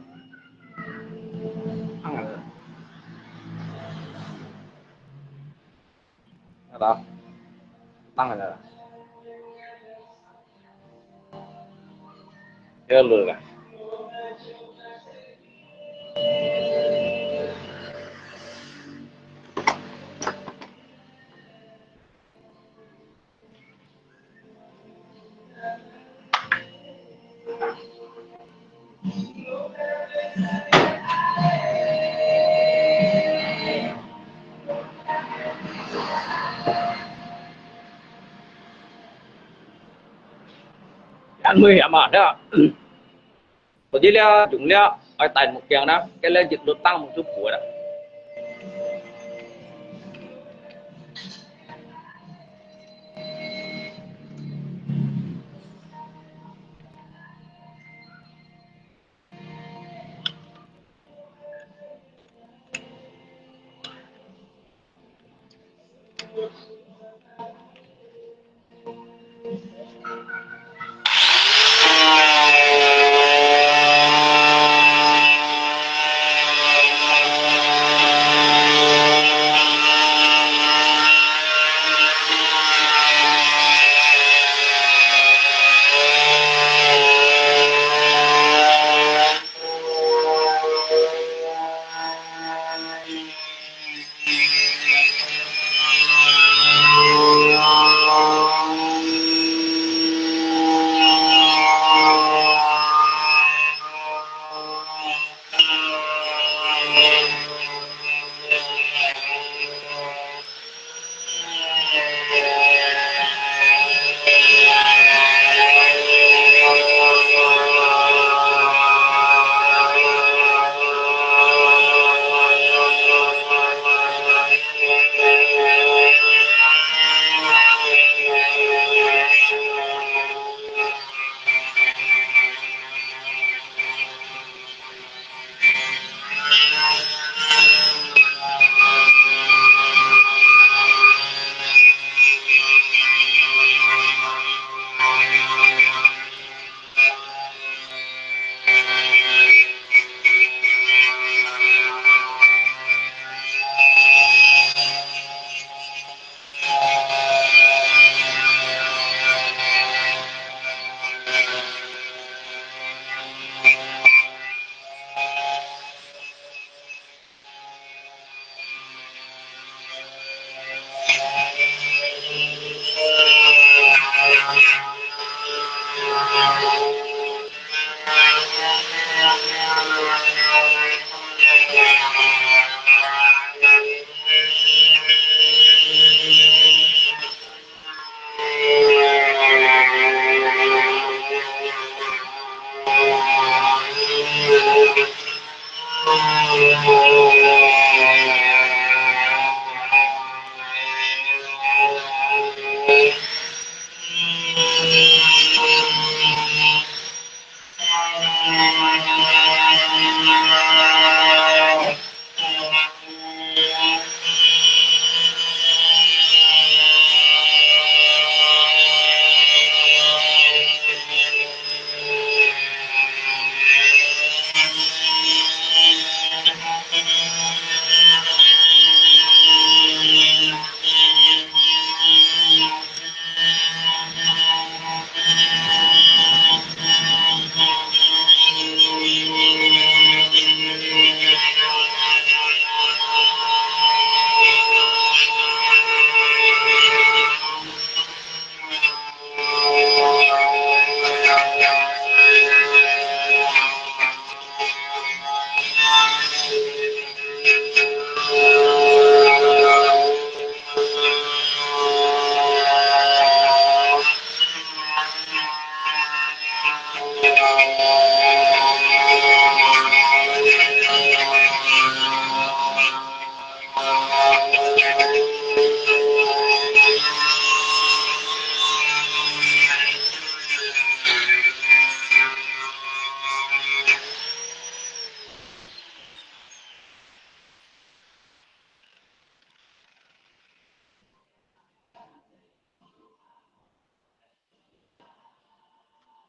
Ăn rồi. Ngân hàng. Tăng rồi. Cái lượt à. Ăn mười hiệp mà, thế à? Có gì là dùng là ai tay một kèo nè, cái là dịch luật tăng một chút cuối đó.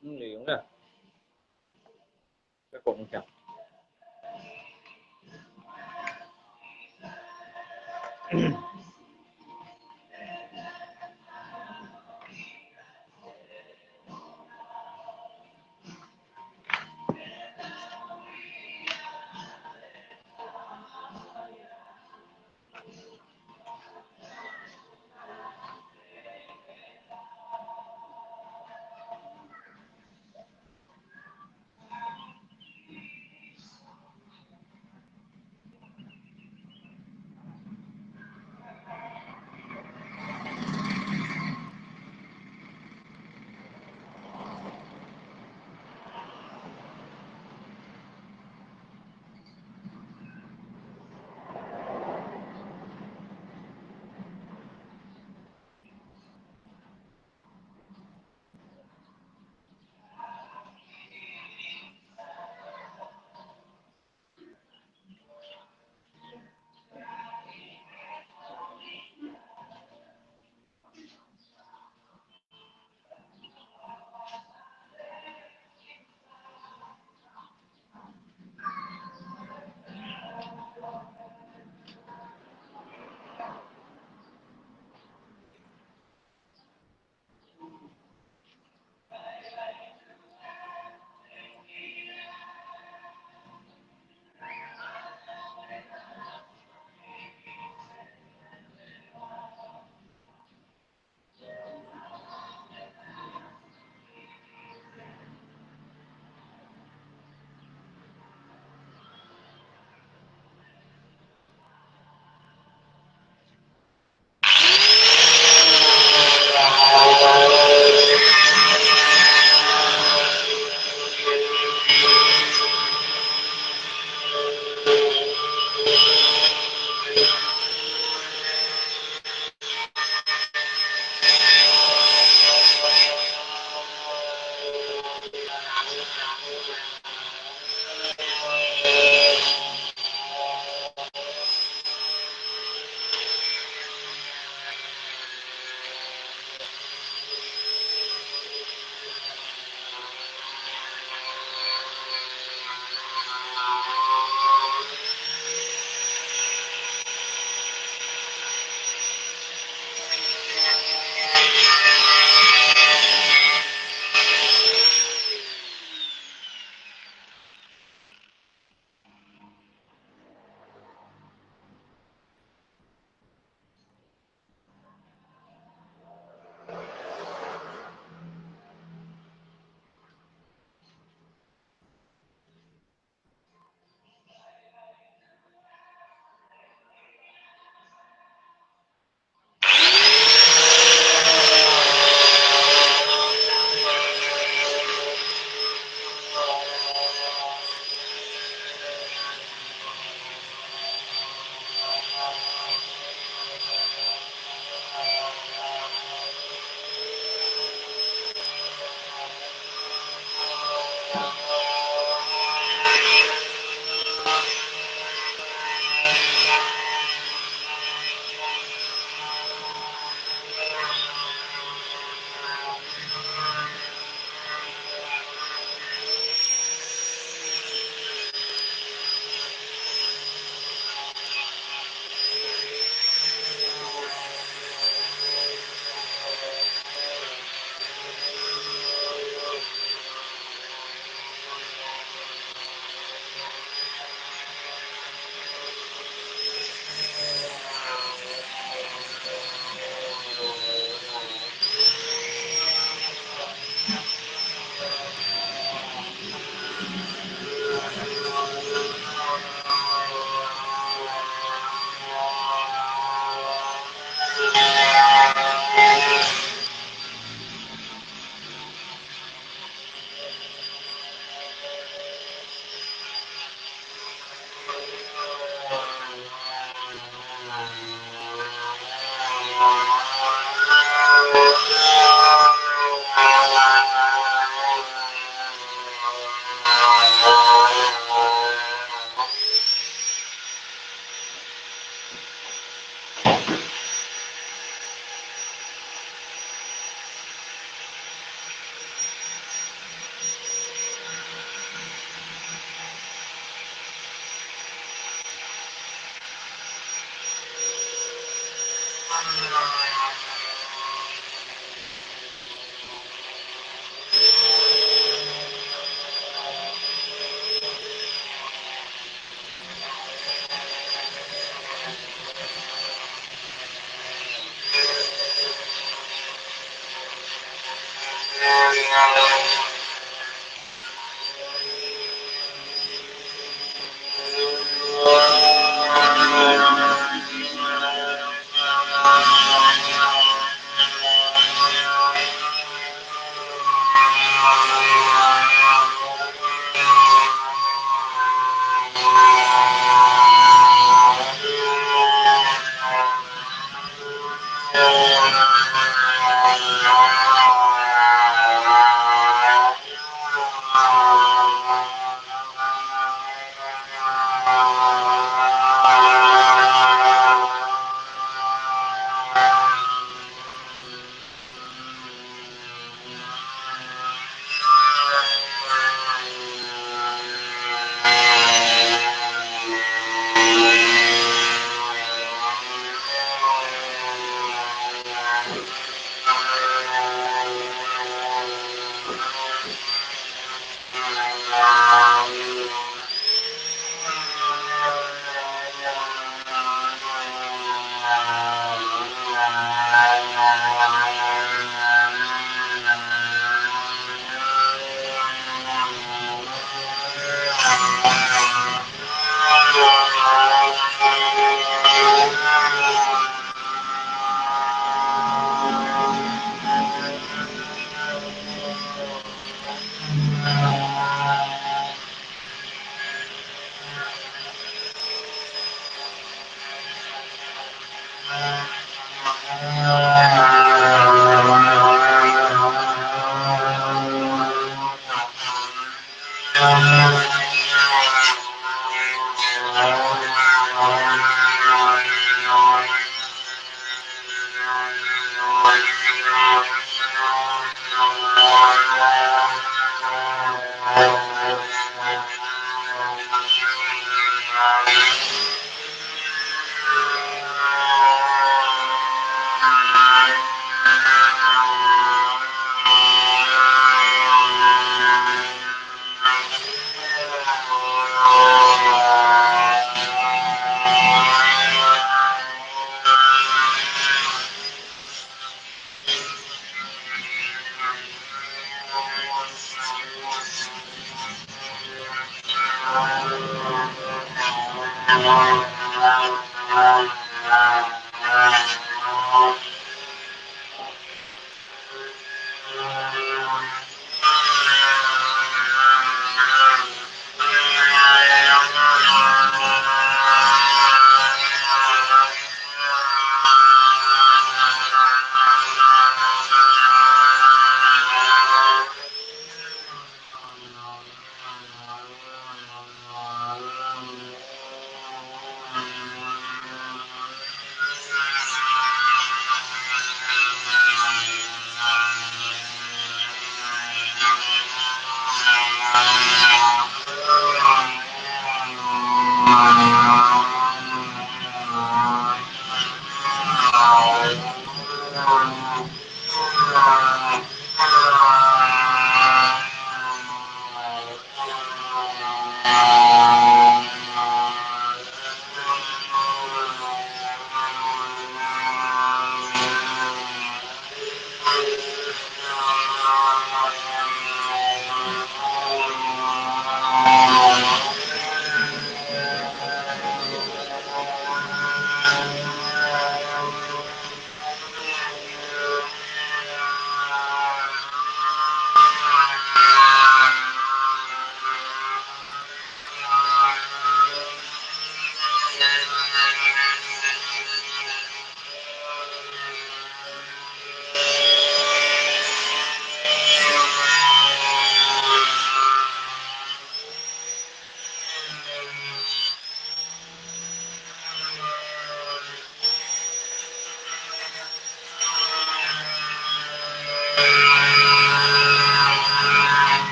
嗯，有用个。再讲一下。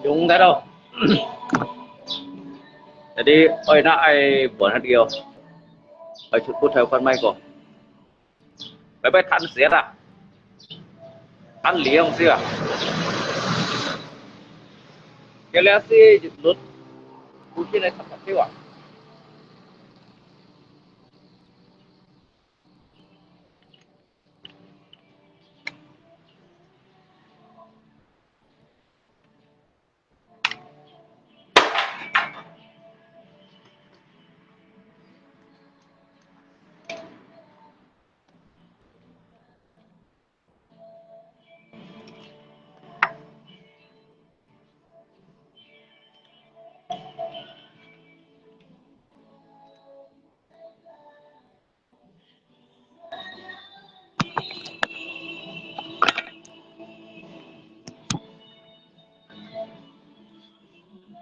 用得到。Jadi，愛拿愛換下个哦，愛出骨頭換麥克。拜拜，貪食啊，貪零食啊。這裡係一律，不是來十八條啊。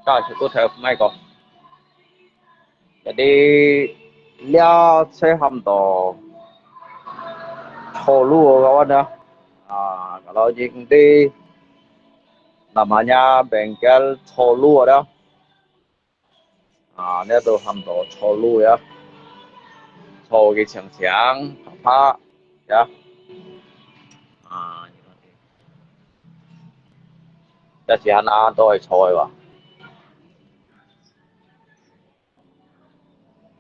加一個頭，毋係講。Jadi，這車喊到草路个話呢，啊，kalau yang di namanya bengkel草路个。 啊，這都喊到草路呀，草个青青，白白呀。啊，這是恁樣都會草个吧？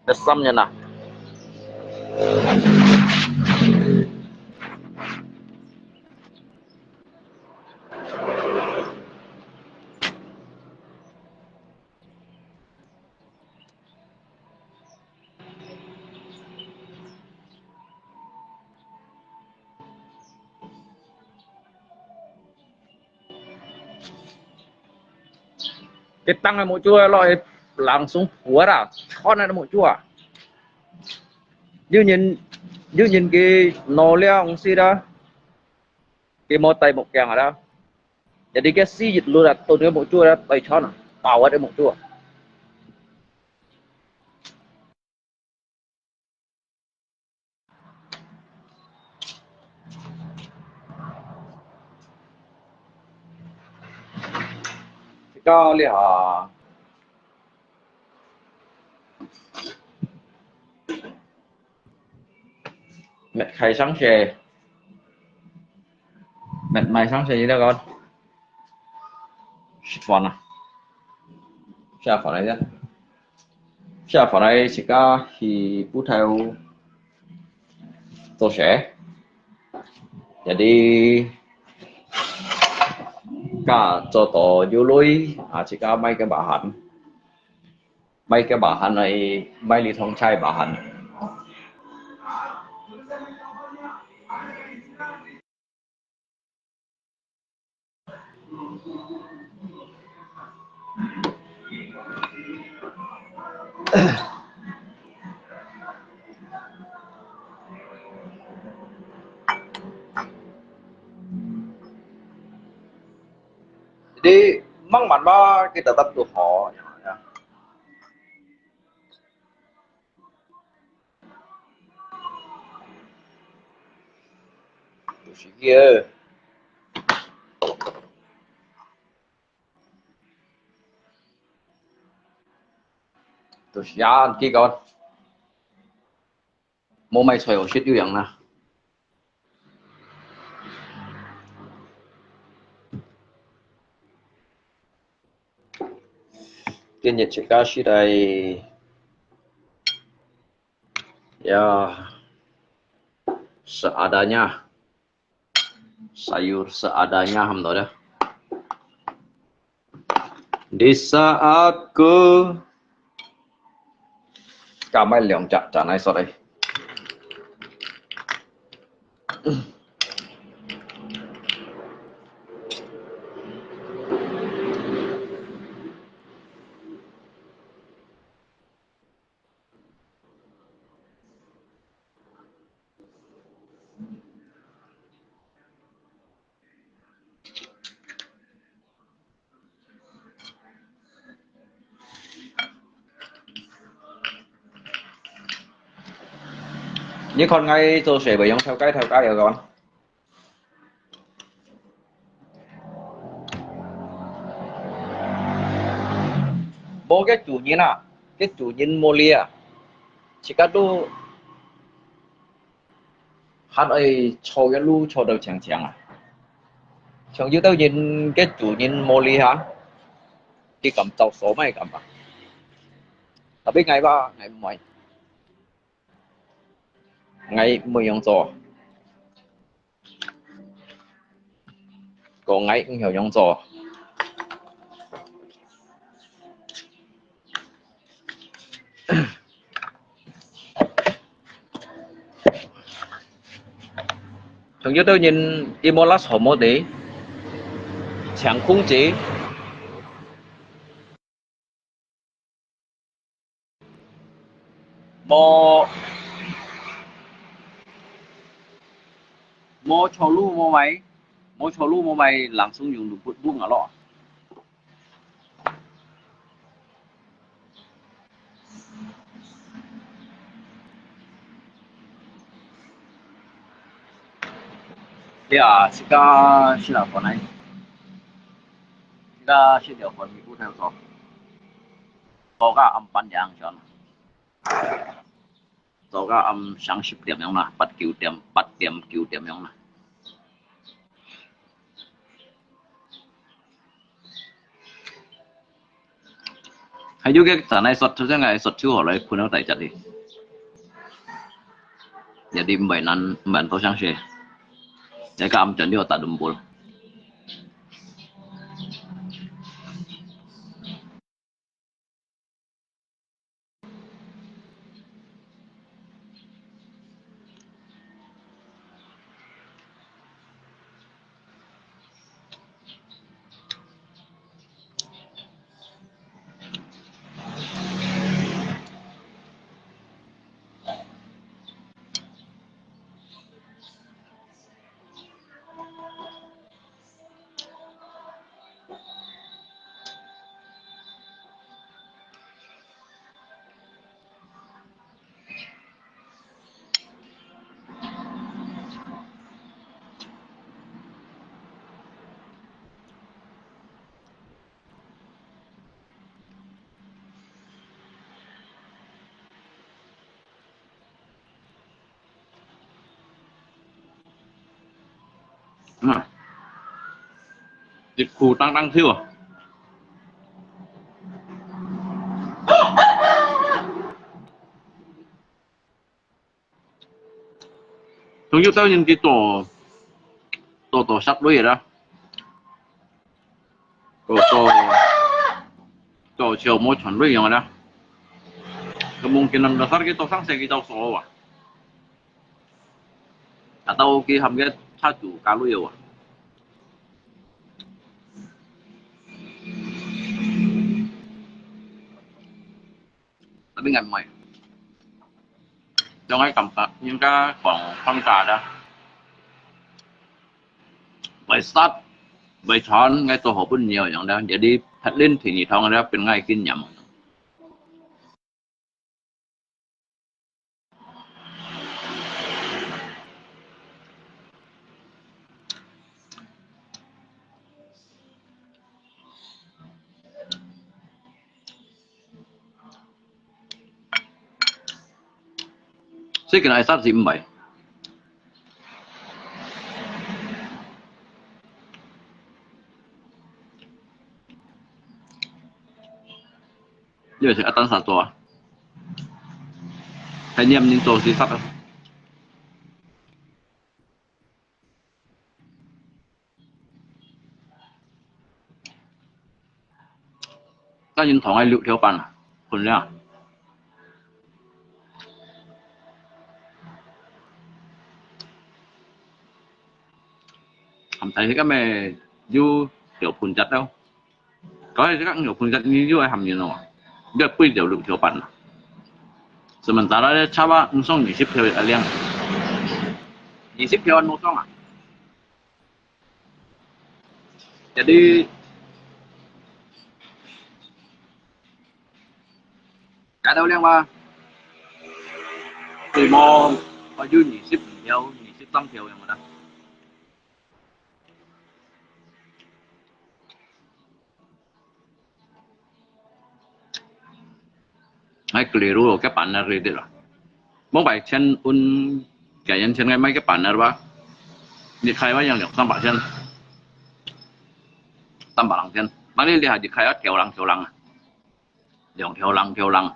這三年啦。 Kita ngai mukjua lo, langsung buat ah, chon ngai mukjua. Yu nyin, yu nyin ki no liang si da, ki mo tai muk kiang da. Jadi ke si yit lu da, tu ni mukjua da, tai chon, pau da mukjua. Cao liao. Mệt khai sáng xe. Mệt mài sáng xe gì đó con. Sip phone à. Sa phone này chứ. Sa phone này chỉ có khi bút theo tô sẽ. Jadi, ka cho to yu lui, à, chỉ có mấy cái bảo hành. Mấy cái bảo hành này, mấy lý thông chai bảo hành. Jadi, mang man ba kita tetap tu ho. Tuh si kia. Tuh si an kia kon. Mo mai choi o shit yu yang na. Tiên nhiệt chỉ cao si đây. Ya, seadanya. Sayur seadanya ham to dah. Di saat ku kamai liang chak chak nai sot ai. 你看𠊎做事會用頭該頭該个講。無个主人啊，个主人無理啊，自家都 還愛坐个路坐到長長啊。像有兜人个主人無理下，佢敢走所麼敢啊？Tapi𠊎吧，𠊎毋會，𠊎毋會樣做。講𠊎毋曉樣做。 像有兜人佢無拉草無地，請空姐，無，無坐路無位，無坐路無位，langsung用luput bung啊咯。 Ya, sika sila ponai. Sika sila pon mi utai so. Toka am panjang jon. Toka am sang sip tiam yong na, pat kiu tiam, pat tiam kiu tiam yong na. 還有个咱來說，頭先个說秋好來噴到大隻哩，也啲毋係難，毋係多相識，也个暗轉又打dumbbell。 嗯，一褲當當跳啊！ 總有兜人佢多，多多食鐳啦，多多多少無賺鐳樣啦。佢mungkin nang dasar佢多生死佢兜所啊，atau佢喊佢差主加鐳啊。 Tapi𠊎毋會。像𠊎感覺應該講放假啦。會殺，會傳，𠊎做好本了樣啦，jadi phetlin第二趟啦，變𠊎經驗。 所以今日係三十五位。因為係阿丹殺咗啊，係念人做事殺啊。 但人同𠊎六條半啊，分量。鹹菜係該咩有條盤隻咯。該係該有盤隻，你有愛鹹鹽哦，你愛配條綠條粄啊。Sementara咧，差不多毋算二十條一個量，二十條無算啊。Jadi，該條量啊，最無，我有二十二條、二十三條樣个啦。 Ai keliru lo, ke paner itu lah. Mong bai chen un, kaya chen ngai mai ke paner ba. Ni khai ba yang liang 三百 chen. 三百 lang chen. Mali lihat di khai ba 條零條零啊. 兩條零條零。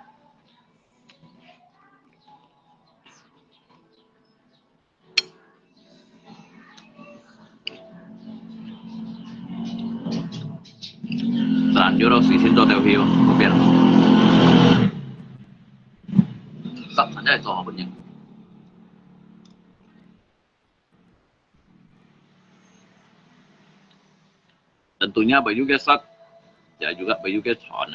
自然有到時先做掉去哦，不變。十萬再做好不呢？ Tentunya baju ke sat, ya juga baju ke chon.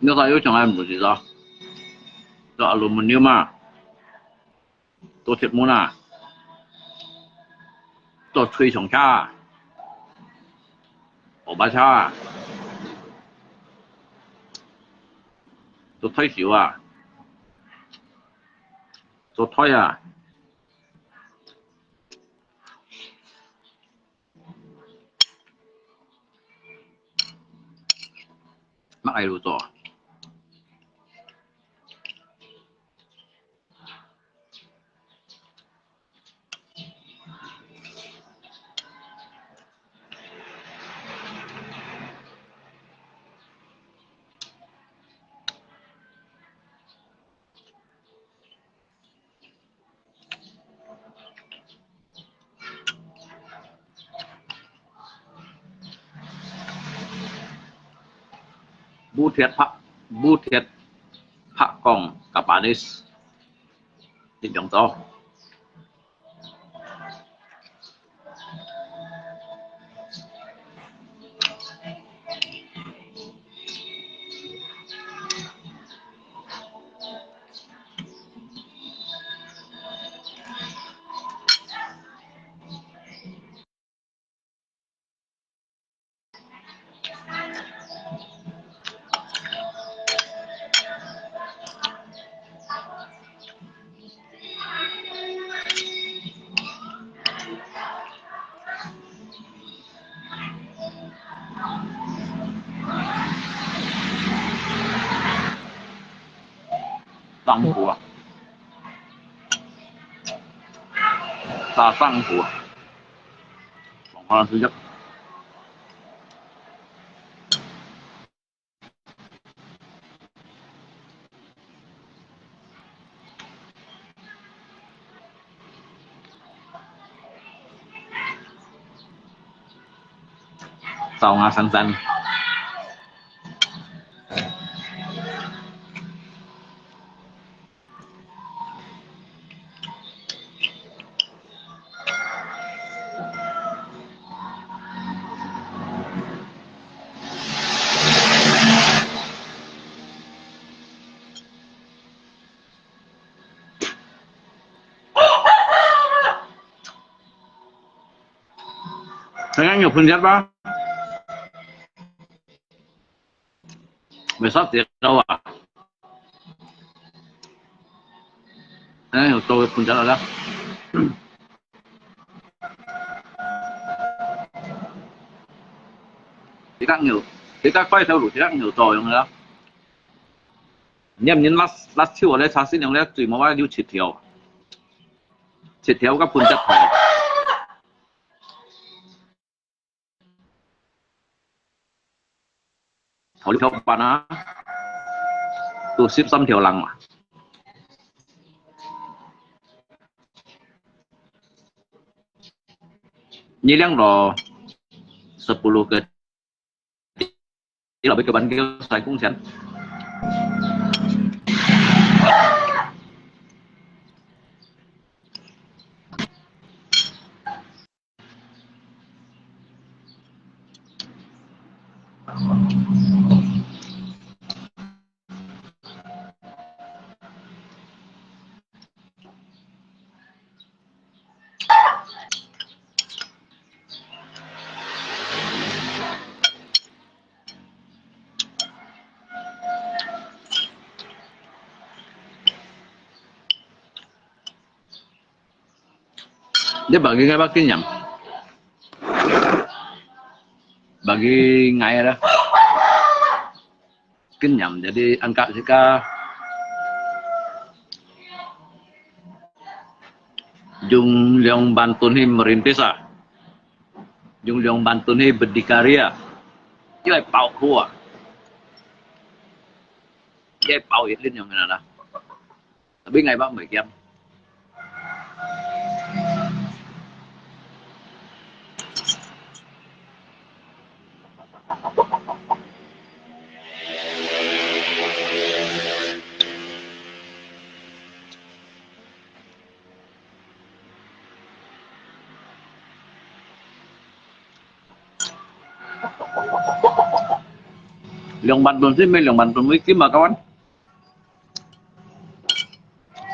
Ini kayu jangan begitu. Itu aluminium ah. 做鐵門啊，做吹風車啊，歐巴車啊，做推手啊，做推啊。 Mak ai lu to. Butet pak, butet pak kong kapanis. Di jong to. Sangku啊，炸sangku啊，講下食一。 Tau nga san san. Kaya nyo pun siapa? Besok dia tahu ah. Kaya nyo tahu pun siapa lah. Tidak nyo, tidak kau tahu, tidak nyo tahu yang lah. Niam niam last last two ada sasin yang lihat tu mau ada you 切條，切條个分隻頭。頭條版啊，都十三條人嘛。你两个十不路个，你老爸个班给我三公钱。 Dia bagi ngai bagi nyam. Bagi ngai ada. Kenyam jadi angkat sika. Jung liang bantun hi merintis ah. Jung liang bantun hi berdikari ah. Ilai pau khua. Ilai pau ilin yang ada. Tapi ngai bang mai kiam. 兩萬盾先，兩萬盾美金啊，kawan。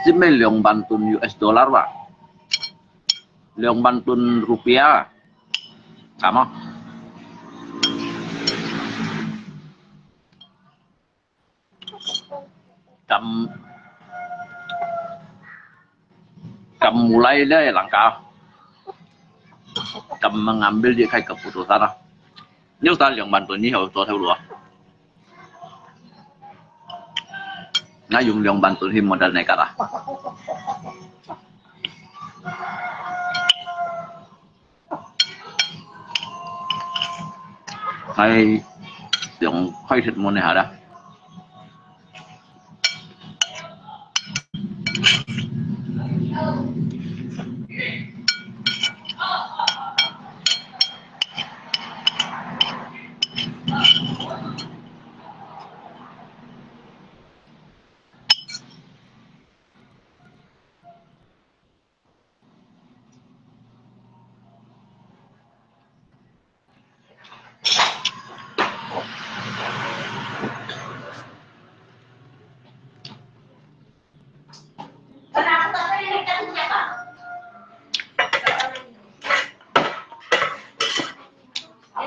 先兩萬盾US dollar吧，兩萬盾rupiah，sama。Kam, kam mulai le langkah. Kam mengambil dia kai keputusan ah. Ni sa 兩萬盾你曉做頭路啊？那用兩萬盾去 modal nekat ah。Hai, yang hai set mo ni hada.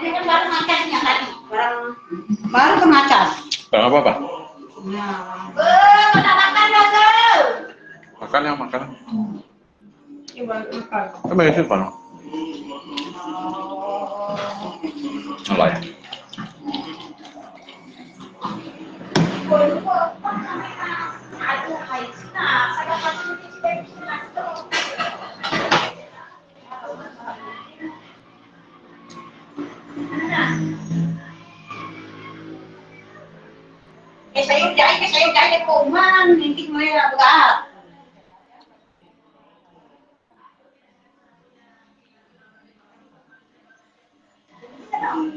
Ini kan baru makan yang tadi. Barang, baru kemasan. Barang apa, Pak? Nah. Eh, pada makan dah tu. Makan ya, makan. Ini baru makan. Kan banyak sih, Pak. Alai. Eh, sayur jahe, eh, sayur jahe, kuman, nanti mulai lah buka.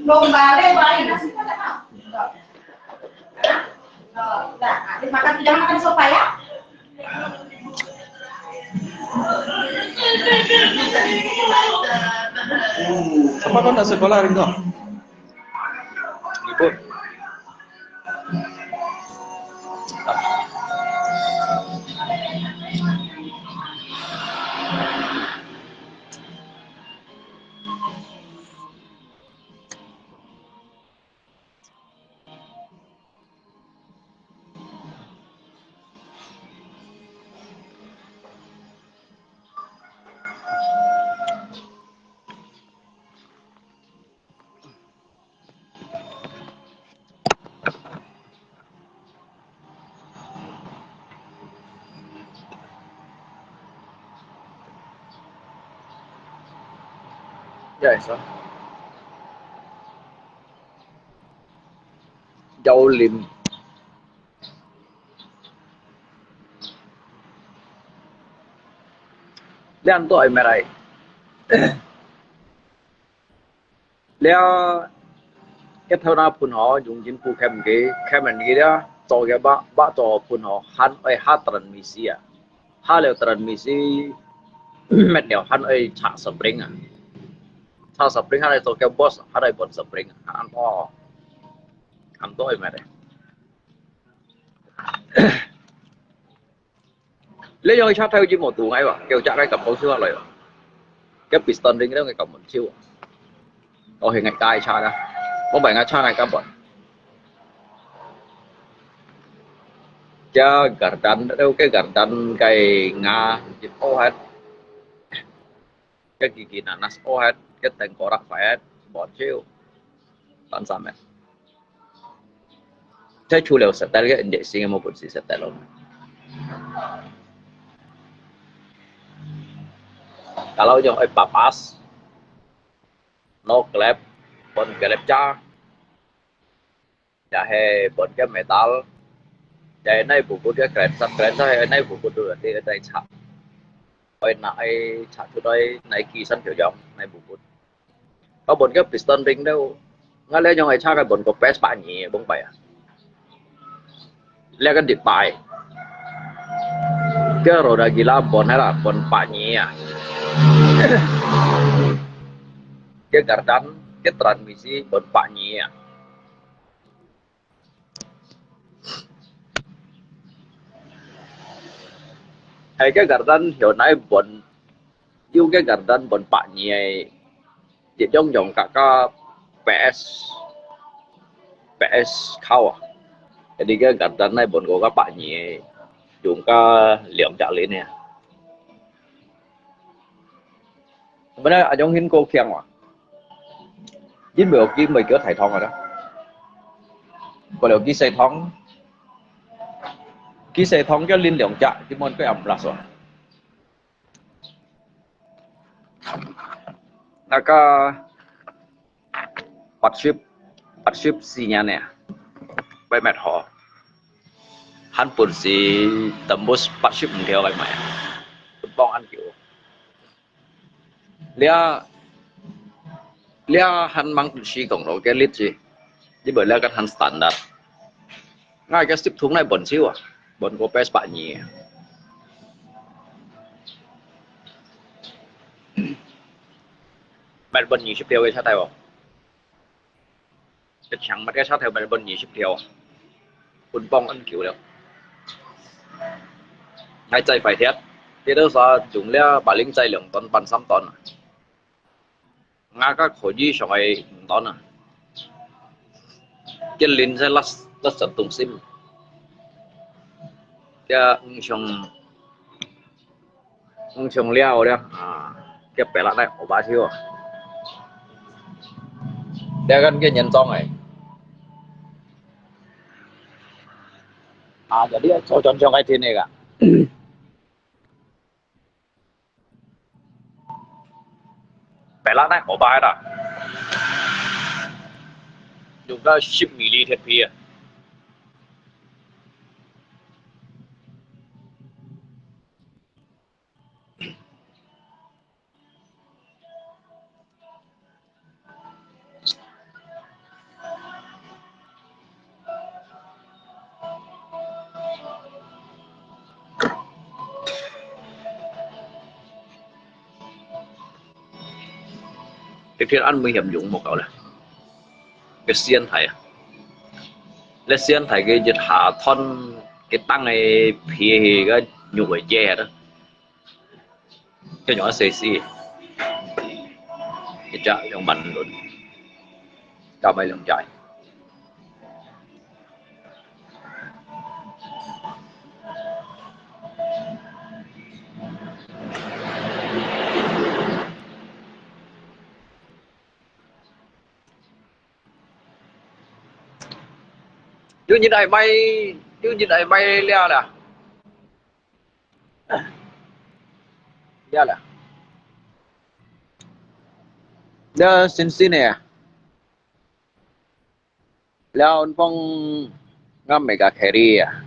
Lomba le, balik nasi ko tak mau. Nah, habis makan tuh jangan makan sopa ya. Sapa kau nak sekolah hari ni? Libur. Ya, esa. Jauh lim. Lian to ai merai. 這，該頭那分號用緊布崁佢，崁人佢這，做个把，把做分號，還愛下transmisi啊。下了transmisi，滅了還愛插spring啊。插spring還愛做个boss，還愛換spring啊。恁多，恁多愛滅个。 你用車頭就無堵𠊎哇，叫隻个咁好笑來哇。該piston ring該个咁好笑。我係𠊎家車啦，我買𠊎車𠊎根本。該gardan，該gardan个牙一好還，該gigi nanas好還，該tengkorak壞還，無笑，tan三个。 在除了setel个，你先有本事setel咯。Kalau用愛papas，no klep，pon klep cha，也係pon个metal，也係哪部分个klep cha，klep cha係哪部分都有這個在插，愛拿愛插出來，哪幾三條樣，哪部分。 Kau pon ke piston ring tu, ngalai nyong ai cha kai pon ko pes pak nyi bông pai ah. Lia kan dit pai. Ke roda gila pon hela pon pak nyi ah. Ke gardan, ke transmisi pon pak nyi ah. Hai ke gardan hio nai pon, yu ke gardan pon pak nyi ai. Dit yong yong kak ka P S, P S kau ah. Jadi ke gardan nai pon ko ka pak nyi ai. Yung ka liang jak lin ya. Mana ajong hin ko kiang wa. Yin mei ki mei kyo thai thong ada. Ko leo ki sai thong. Ki sai thong kyo lin liang jak ki mon ko am las wa. Naka 八十，八十四年呢，會滅火。還本事tembus八十五條來賣啊，都幫恁久。這，這還mang時講咯，个日子，你無了解還standard。 Ngai ke sip thung nai pon siu ah, pon ko pes pak nyi. Met pon nyi sip thiau ke cha tai bo. Ke chang mat ke cha tai met pon nyi sip thiau. Pun pong an kiu liao. Ngai chai fai thiat. Ke do sa jung lia ba ling chai liang ton pan sam ton. Nga ka kho yi shong ai ton ah. Ke lin sai las las san tung sim. Ke ng shong ng shong liao liao. Ah, ke pela nai o ba thiu. Ke kan ke nyan zong ai. Ah, jadi so chon shong ai thin ai ka. Pela nai o ba ai ta. Yung ka sip mili thiat phi ah. Tết Tết ăn nguy hiểm dũng một cậu là cái xiên thầy à. Lê xiên thầy cái dịch hạ thon cái tăng này thì cái nhục ở dè đó. Cho nhỏ sexy. Cái chợ trong mình luôn. Cho mày lòng chạy. Chú nhìn ai bay, chú nhìn ai bay leo nè. Leo nè. Leo xin xin nè. Leo phong ngắm mega carry à.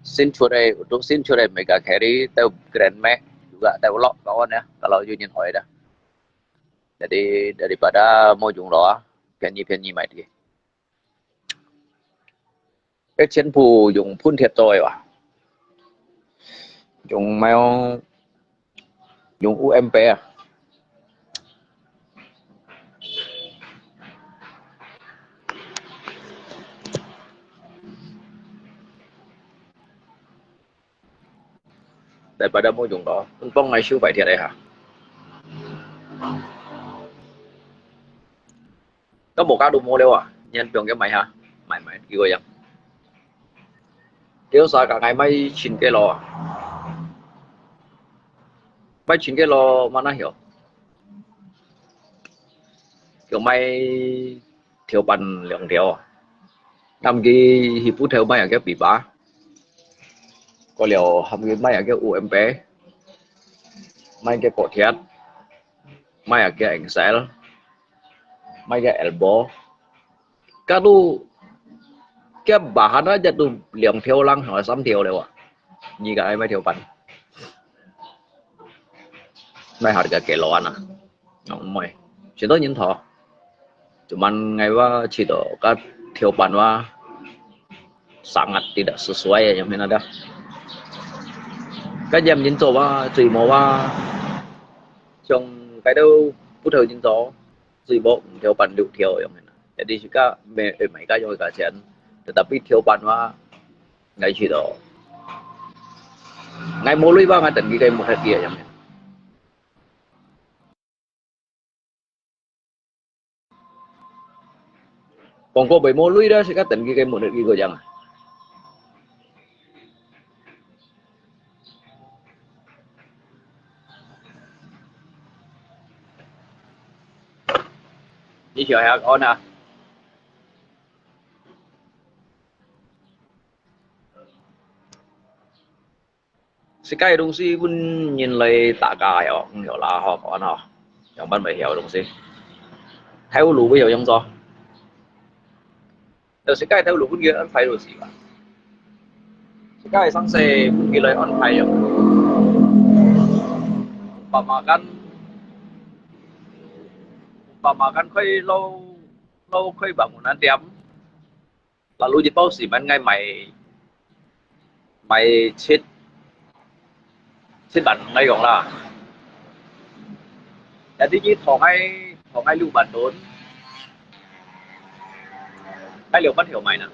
Xin chuột ai, untuk xin chuột ai mega carry, tao Grand Max juga tao lok kawan ya, kalau you nhìn hỏi dah. Jadi daripada無用路啊，便宜便宜買个。該全部用噴鐵做个哇，用咩哦？用U M P啊。 Daripada無用咯，你幫𠊎收白鐵个哈。該無價都無了啊，你還放佢賣哈，賣賣，幾個樣。佢有啥个，𠊎賣千個咯啊，賣千個咯，麼个曉？佢賣 頭班兩條啊，喊佢去鋪頭買个枇杷，過了喊佢買个U M P，買个角鐵，買个Excel，買个Elbow，該都，該bahan啊，該都兩條零，還三條了啊，你个愛買頭班，買下个幾多啊？ 哦，毋會，全都認同。Cuman𠊎話試到該頭班話，sangat tidak sesuai，有無啊？該鹽人做話，水無話，像該兜鋪頭人做，水無五條半六條，有無啊？Jadi自家買，買該樣个價錢，tetapi頭班話，𠊎試到，𠊎無鐳話，𠊎等佢个目的地，有無啊？ 講過會無鐳啦，自家等佢个目的地个樣啊。你曉得講啊？ 自家个東西分人來打價个哦，毋曉啦吼，講吼，樣般會曉个東西。頭路會曉樣做。就自家个頭路分佢安排就係吧。自家个生死分佢來安排樣。Umpamakan，umpamakan開老，老開bangunan店。 Lalu一包西門，𠊎買，買七，七萬，𠊎講啦。Jadi佢同𠊎，同𠊎六萬多，𠊎兩萬條買呢，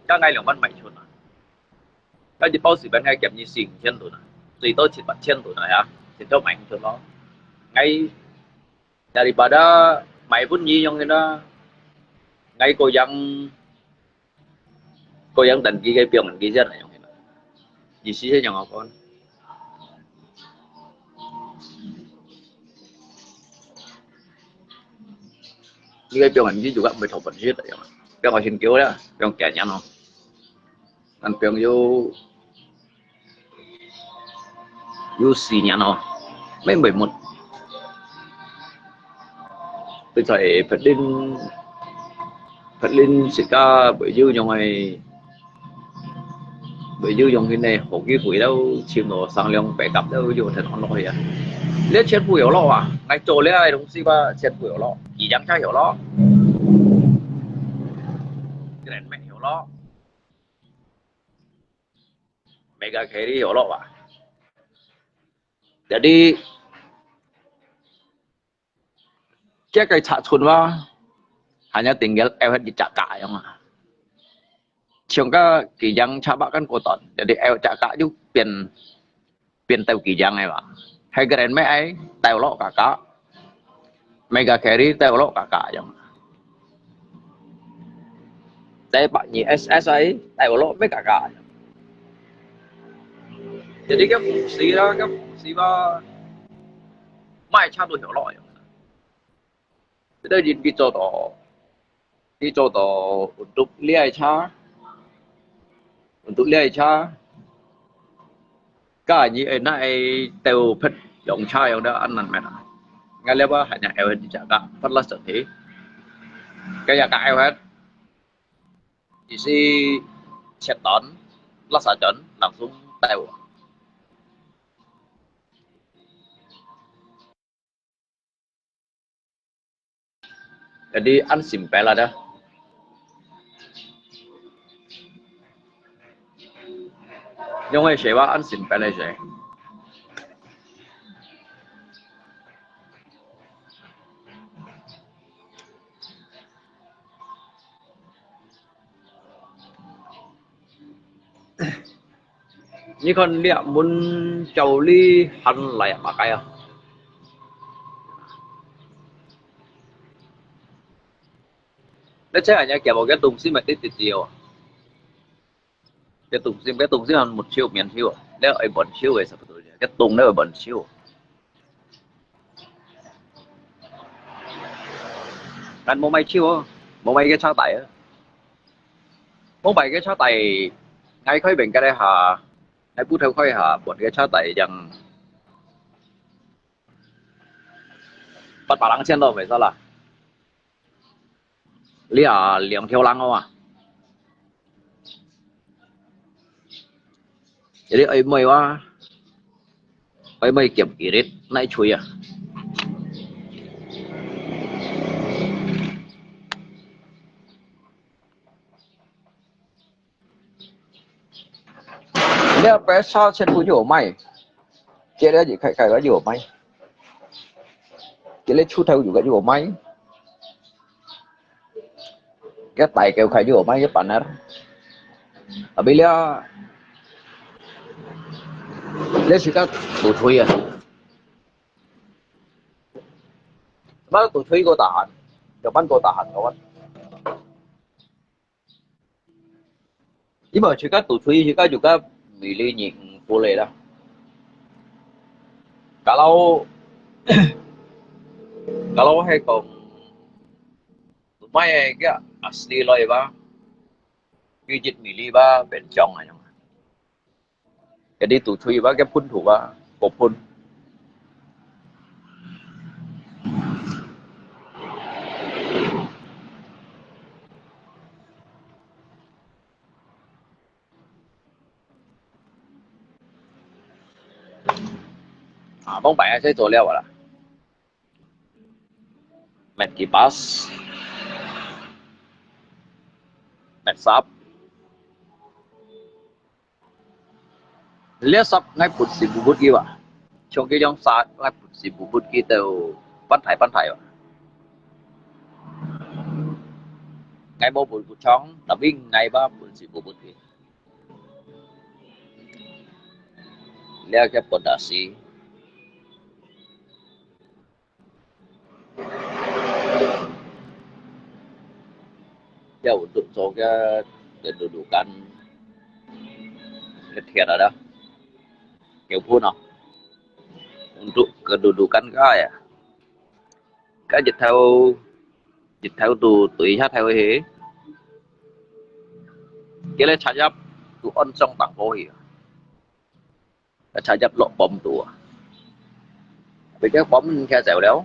該𠊎兩萬賣出啊。該一包西門，𠊎減你四五千多啊，最多七八千多啊呀，先做賣出咯。𠊎 Daripada買分你樣个啦，𠊎個樣，個樣等佢个表人佢先來樣个啦。意思係樣个講，你个表人佢就講毋會討本事个樣，表我先叫啦，表驚人咯。 男朋友有四年哦，乜未滿。佢在別人，別人自家會有用个，會有用个呢，好機會都尋到商量白鴿都有得安落去啊。這全部有落啊，𠊎做這个東西吧，全部有落，一樣才有落。這人乜有落。 Mega carry有落啊。Jadi，這个尺寸哇，hanya tinggal L H一隻架樣啊。像个佢樣尺八跟過短，jadi L隻架就變，變到佢樣个嘛。係个人乜愛，掉落架架。 Mega carry掉落架架樣。T百二S S啊，掉落乜架架樣。Jadi該風勢啦，該風勢啦，賣車都有落樣。這个人佢做到，佢做到untuk這个車，untuk這个車， Ka你愛拿愛兜別用車用了恁難咩啦？Ngài lepas hanya awet dijaga, perlu sedih. Kaya ka awet, isi setan, rasa jan, langsung tahu. Jadi 恁simple啦，對。用个寫法恁simple个寫。你看這門教你還來麼个啊？你這下人家無个東西嘛，直直接哦。个東西，个東西還沒收，免收，了愛換收个差不多，个東了愛換收。 但無買手哦，無買个車帶啊。無買个車帶，𠊎開平个咧下，𠊎布頭開下，換个車帶樣八百零千都袂使啦。你啊，兩條人哦啊。 Jadi愛買哇，愛買減一日，哪吹啊？你啊，白沙全部有賣，這裡就開開个有賣，這裡出頭有个有賣。 該大狗開就賣一半啊。Tapi了，了自家獨吹啊。Tapi獨吹个tahan，有半个tahan个。因為自家獨吹，自家就个米粒你毋過來啦。Kalau，kalau係講，買个asli來吧，佢一米粒吧，變靚啊樣。Jadi獨吹吧，个本土吧，个本。 啊，幫擺下先做了啊啦。Mat kipas，mat sap，這sap𠊎本身無budget啊，像佢樣sap𠊎本身無budget到半大半大啊。𠊎無budget長，tapi𠊎吧本身無budget。 這个pondasi，這有做个kedudukan，个鐵啊，狗糞啊，untuk kedudukan个啊。 該日頭，日頭都對下頭去，佢个茶葉都安上當高去啊。該茶葉落bomb肚啊，被个bomb人騎走了，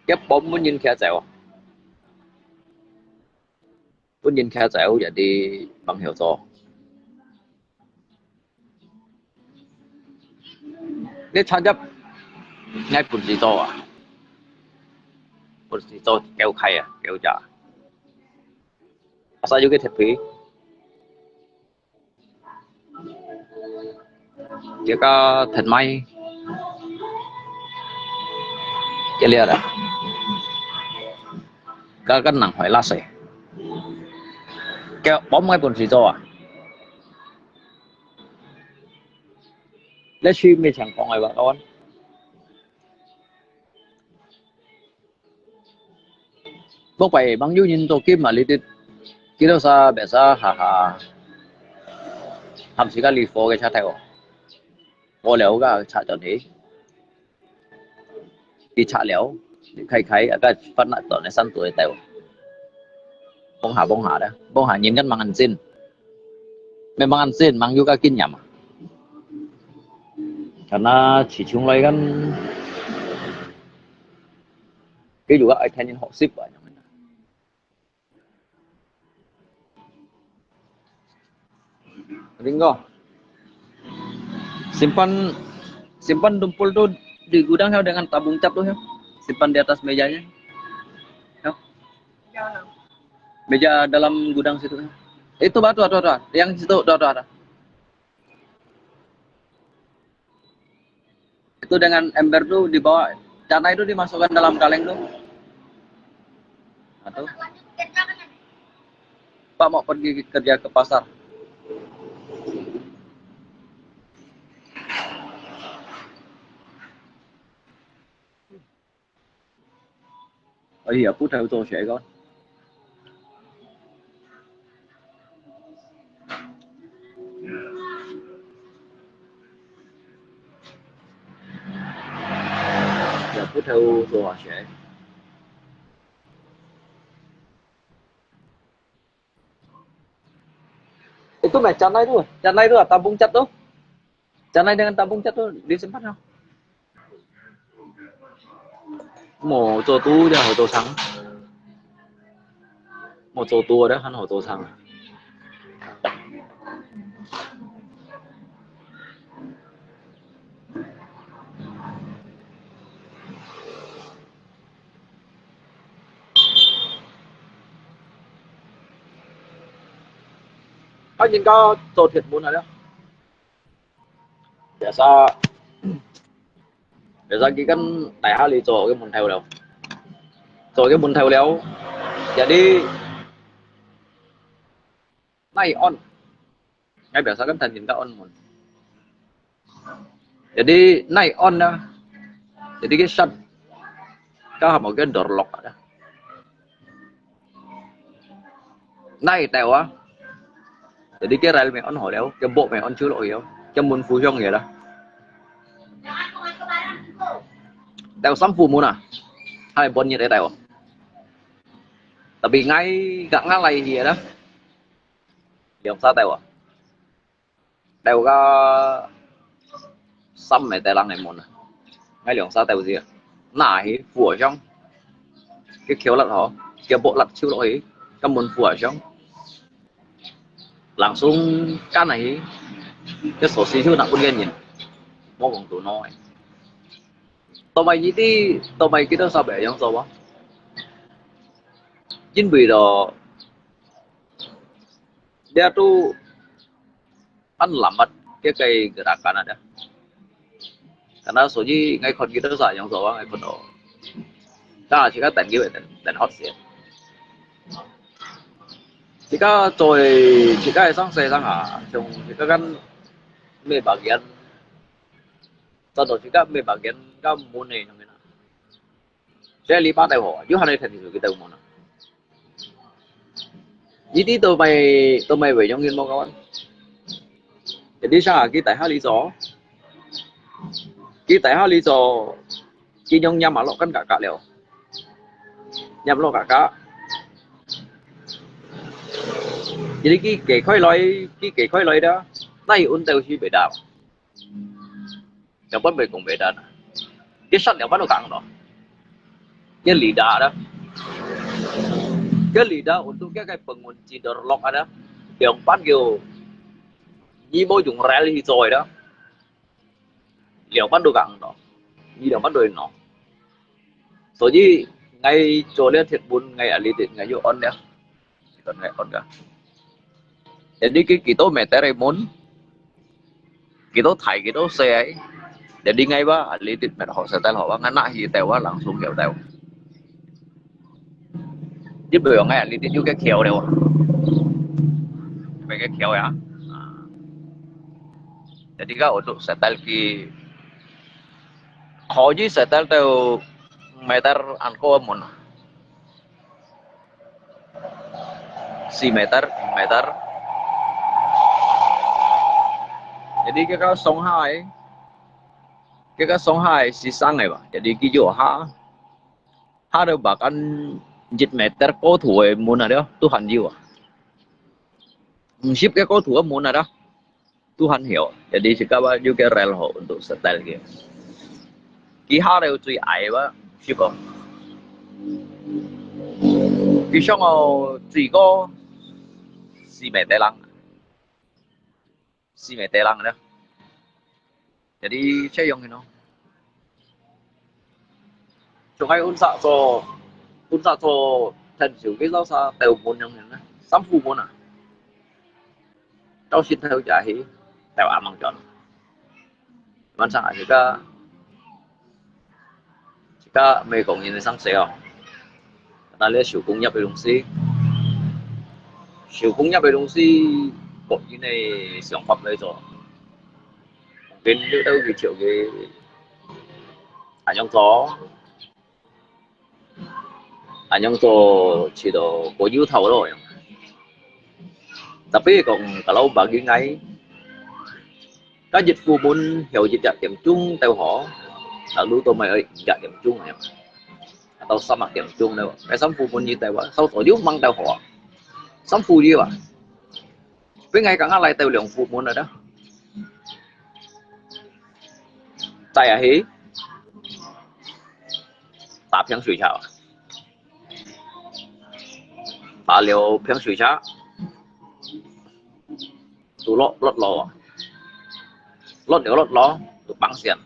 个bomb分人騎走，分人騎走也係幫手做。 你產業，𠊎本事做啊，本事做狗開啊，狗隻。Asal有个鐵皮，這个鐵米，這了啦，个个人會拉死，狗，𠊎本事做啊。 你去咩情況个話，kawan？莫怪吂有人做金啊，你哋幾多儕別儕下下，含時間你火个車頭，火了个拆轉去。 佢拆了，你開開，啊，該分那當然生做得到。幫下幫下咧，幫下人間吂恁精，咩吂恁精，吂有个經驗啊。看那市場來間，佢如果愛聽人學習啊， Ringo, simpan, simpan tumpul tu di gudang ya, dengan tabung cap tu ya. Simpan di atas mejanya. Meja dalam gudang situ. Itu, Pak, tuh, tuh, tuh. Yang situ, tuh, tuh, tuh. Itu dengan ember tuh dibawa, canai itu dimasukkan dalam kaleng tuh. Nah, tuh. Pak mau pergi kerja ke pasar. Ai呀，鋪頭做蛇个。Ya，鋪頭做蛇。Itu mah canai tu, canai tu, tabung cat tu. Canai dengan tabung cat tu disimpan, ha? 無做都就好做生，無做都就還好做生啊。啊，人家做鐵門啊了。 Biasa, biasa佢kan大下里做个門頭了，做个門頭了，jadi nai on，ngai biasa kan tanjin ka on門，jadi nai on啊，jadi cái sắt，ka hamo cái door lock啊。 Nai tèo ah. Jadi cái rèl mè on hò liao, cái bộ mè on chiu lo hiao, cái môn phu hiong hiao lah. Tèo sam phu môn ah. Hai bon nhiệt tèo. Tapi ngai gak ngalai hiao lah. Liang sa tèo ah. Tèo ka sam mè tèo lang môn ah. Ngai liang sa tèo sia. Na hi phu hiong. Cái khiêu lật hò, cái bộ lật chiu lo hi, cái môn phu hiong. Langsung kan hi, cái số xin hiu nak pun cái nhìn. Mô kong tu nói. Tao mày gì đi, tao mày kita sa bè yang sa wa. Chính vì đó, dia tu ăn lambat cái cái gerakan ada. Karena soalnya ngai khon kita sa yang sa wa ngai khon đó. Ta chỉ có tận cái tận tận hot xí. Chỉ có rồi chỉ có sang xe sang à, chúng chỉ có gắn mê bảo kiến. Sau đó chỉ có mê bảo kiến có muốn này trong cái nào. Sẽ lý ba tàu hỏa, Yuhan này thành thì cái tàu môn à. Ý tí tụi mày, tụi mày về giống như mong các bạn. Jadi sa, kí tải há lý do. Kí tải há lý do. Kí nhông nhắm mà lọ cắn cả cả liều. Nhắm lọ cả cả. Jadi kí kể khói lối, kí kể khói lối đó. Nãy ôn tàu si bể đảo. Liang pan bê kông bê đa nà. Cái sắt liang pan lô kang đó. Cái lý đa đó. Cái lý đa untuk cái cái pengunci door lock đó. Liang pan kiểu. Nhi bố dùng rèl hi rồi đó. Liang pan lô kang đó. Nhi liang pan đôi nó. Soalnya ngai cho lihat thiệt bún ngai ahli thiệt ngai yuk on lihat. Kon ngai kon ka. Jadi kí kí tô mét tèo môn, kí tô thải kí tô xe. Jadi ngai ba, ahli thiệt mét hò xe tèo hò ba, ngan nà hi tèo ba, langsung kéo tèo. Jadi bây giờ ngai ahli thiệt yuk cái kéo tèo. Mấy cái kéo ya. Jadi ka untuk xe tèo kí, hò yí xe tèo tèo mét ăn kô môn. Sì mét, mét. Jadi kí ka sông hai, kí ka sông hai sì sang ngai ba. Jadi kí yuk ha, ha tèo bak ăn jit mét kô thủ môn à đó, Tuhan yuk. Msip kí kô thủ môn à đó. Tuhan hiao. Jadi si ka ba yuk cái rèl hò untuk xe tèo kí. Kí ha tèo chui ai ba, si ba. Kí sông hò chui kô, sì mét tèo lang. Sì mét tèo lang đó. Jadi xe yong kí nó. Chúng ai ôn sa cho, ôn sa cho 親像个老師鬥門樣樣啊，三副門啊，到心頭也係鬥阿嬤轉。晚上啊，自家，自家美國人个生死哦，那這手工業个東西，手工業个東西，各人个想法來做，跟你兜佢條个，恁樣做。 恁樣做試著過有頭咯。Tapi講，kalau bagi𠊎，該一副門曉一隻點鐘鬥好，lalu都毋愛一隻點鐘啊，到三隻點鐘了，該三副門你鬥啊，少做有吂鬥好啊，三副有啊，分𠊎剛剛來鬥兩副門了的，再下去，打萍水橋啊。 打了萍水橋，就落，落路啊，落了落路，就放線，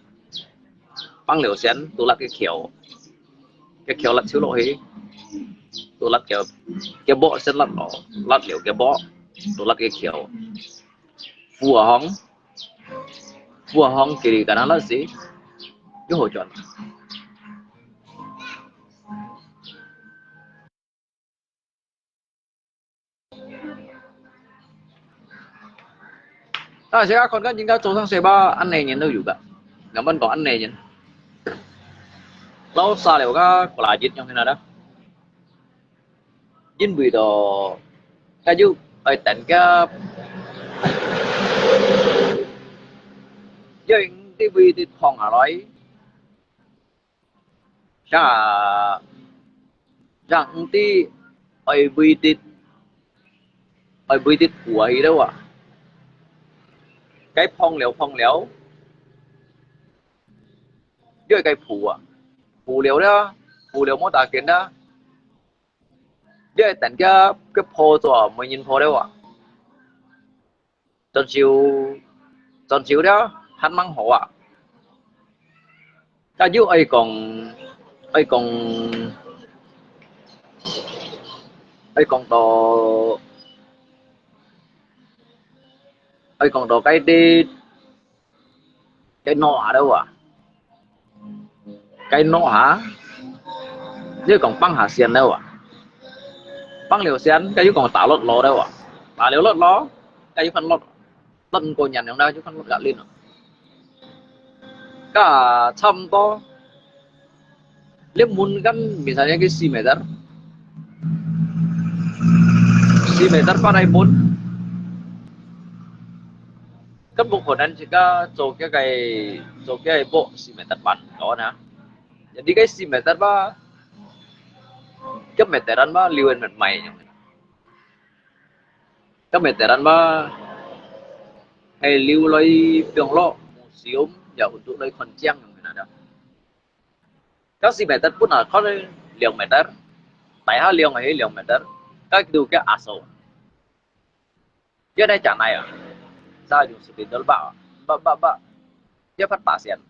放了線，就落个橋，个橋落就落去，就落橋，个坡先落路，落了个坡，就落个橋，扶啊行，扶啊行，佢个那落時，又好轉。 但係啊，看看人家做生意吧，恁樣人都有个，人們講恁樣人。老沙了个，過來一樣个啦。因為到，佢就愛等个，因為佢會跌放下來。 像啊，像你知，愛會得，愛會得扶啊，去了啊。該碰了，碰了，你愛該扶啊，扶了了，扶了無打緊啊。你愛等佢，佢破咗，無人破了啊。 轉手，轉手了，還吂好啊。該又愛講，愛講，愛講到，愛講到該兜，該挪下了啊。 該挪下，你講放下線了啊？放了線，該又講打落路了啊？打了落路，該又翻落，落過年了，又翻落甲輪啊。該差毋多，你門間misalnya个四meter，四meter八个門， 根本可能自家做个个，做个个屋四meter半高呢。Jadi个四meter吧，个meteran吧，留人買。个meteran吧，係留來放落museum，也untuk來看靚樣个呢。个四meter本來可能兩meter，大下量係兩meter，該就个asal。 Dia ada canai ah. Sa yung spindle ba, ba, ba, ba. Dia pan ba線。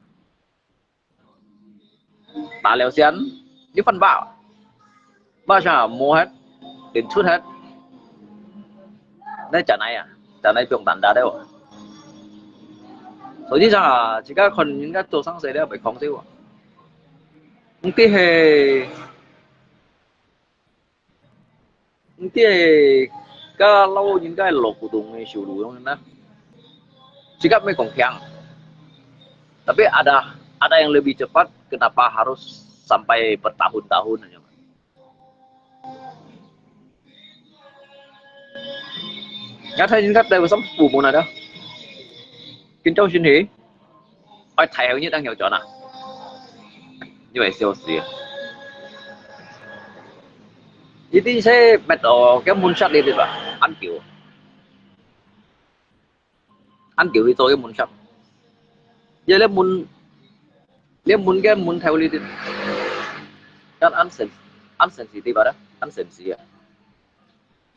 打了線，你翻吧。Ba siya，摸下，連出下。那canai啊，canai pun tanda deh。所以上啊，自家看人家做生意了，袂講笑啊。毋知係 Enti ka lawan ka laku tu ngai sulu yang na. Sikap me kongkiang. Tapi ada, ada yang lebih cepat, kenapa harus sampai bertahun-tahun aja? Ngat hai ngat dai sam pu mun ada. Kin chau shin he. Oi, thai heo ni đang heo chọn à? Như vậy siêu xí. Ini saya bet oh, cái mun sat đi đi ba, ăn kiểu. Ăn kiểu đi tôi cái mun sat. Giờ lấy mun, lấy mun cái mun theo đi đi. Kan ăn sen, ăn sen xí đi ba đó, ăn sen xí à.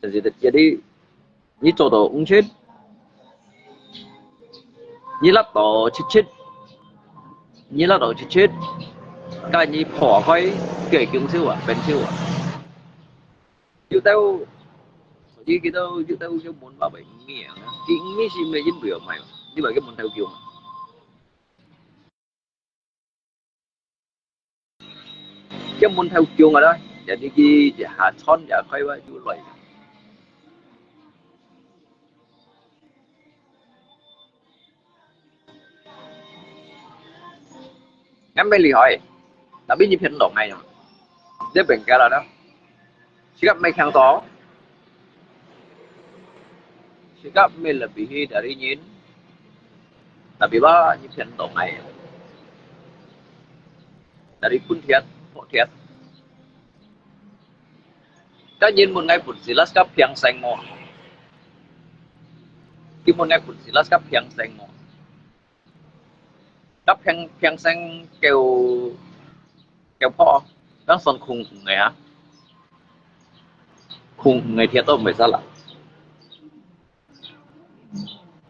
Jadi, jadi, 你做到五千，你拉到七千，你拉到七千，該你破開，佢係強手啊，變手啊。有兜，所以佢兜有兜就問話為咩啊？佢毋係係毋係因為有賣，你話佢問頭叫嘛？佢問頭叫啊啦，jadi佢一下穿一下開話就來。 Ngan mê lì hỏi, tapi nyi phiền lòng ngay rồi. Dia bengkel ada. Sikap mê khang to. Sikap mê lebih dari nyin. Tapi ba nyi phiền lòng ngay. Dari pun thiệt, pok thiệt. Ka nyin mun ngai pun silas ka phiang seng mo. Ki mun ngai pun silas ka phiang seng mo. Ka phiang, phiang seng kêu, kêu pok, đang son khung khung ngai ha. Khung khung ngai thiệt to mê sa la.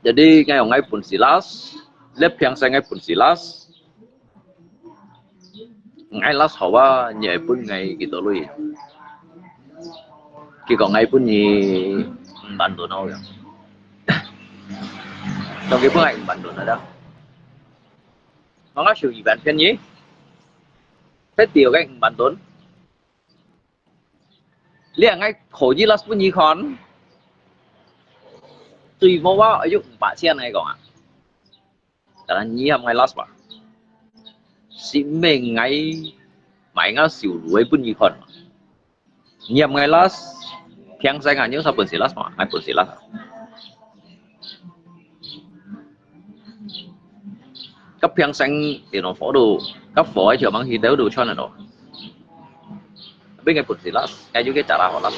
Jadi ngai ong ngai pun silas, lep phiang seng ngai pun silas. Ngai last hậu á, nyi pun ngai kì tô lui. Kì có ngai pun nyi bàn đồn đâu. Trong kì pun ngai bàn đồn đó. Mà ngó siêu y bàn phiên nyi. Thế tiểu cái bàn đồn. Lia ngai khổ nyi last pun nyi con. Tùy vô á, ayuk bả xian ngai kong à. Kala nyi ham ngai last ba. Si mê ngai mai ngao siu lui pun nyi kon. Nyi ham ngai last. Phiang seng a, nyi sa pun si last ma, ngai pun si last. Kap phiang seng, you know, pho du. Kap pho ai chiu mang hi deu du chon ano. Tapi ngai pun si last, ngai yu ke cara hot last.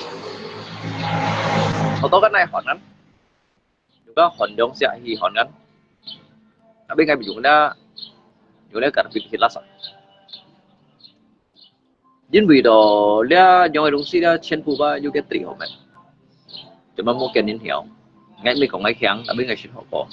Hot to kan nai hot kan. Juga hòn dong sia hi hòn kan. Tapi ngai bi yung na, yung na kar bit hi last. Yin wi do lia nyong ai lung si lia chen pu ba yu ke tri hom eh. Cuma mo ken nin hiao. Ngai mi kong ngai khiang, tapi ngai shin ho po.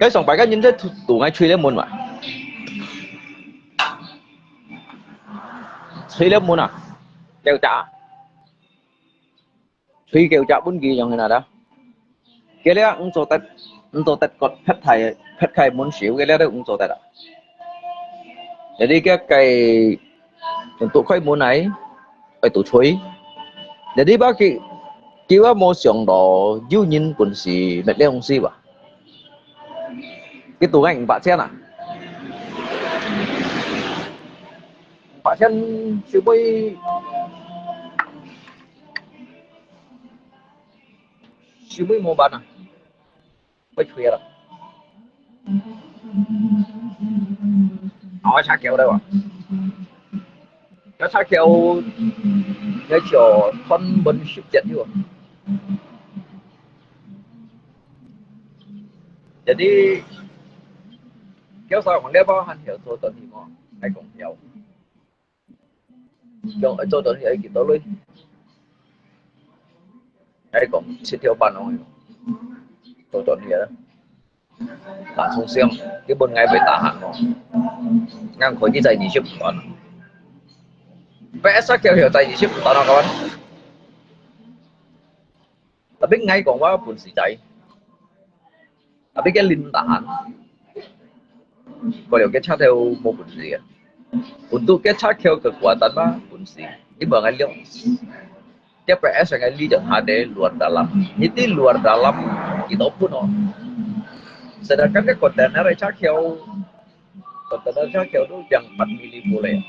Cái sòng bài cá nhân thế tụ ngay chui lên môn mà. Chui lên môn à? Kêu trả. Chui kêu chak bun ki yong hina da. Kia lia ung cho tet, ung cho tet kot phet thai, phet khai mun siu kia lia ung cho tet a. Jadi kia kai untuk khai mun ai, ai tu chui. Jadi ba ki, ki ba mo siang do, yu nyin pun si, met liang si ba. Ki tu ngai ba chian a. Ba chian siu bui. Siu bui mo ban a. Bui chui a. Ôi, chak kiao đấy à. Nó chak kiao, nó cho con bún súp chét đi à. Jadi, kiao sao còn đeo bao hàn hiểu số tuần thì mò, hay còn hiểu. Yong ai cho tuần thì ai kịp tao lui. Ai còn xích theo bàn không? Cho tuần thì á. Là sung siang, cái bên ngay về ta hẳn không? Ngang khỏi cái dây nhị ship tuần. Bé sát kêu hiểu dây nhị ship tuần không các bạn? Tapi ngai kong wa pun si chai. Tapi ke lin tahan. Ko liu ke cha theo mo pun si. Untuk ke cha theo kekuatan ma pun si. Di ba ngai liu. Ke P S ngai li jeng hade luar dalam. Niti luar dalam kita pun oh. Sedangkan ke kontainer cha theo, kontainer cha theo tu yang empat mili boleh.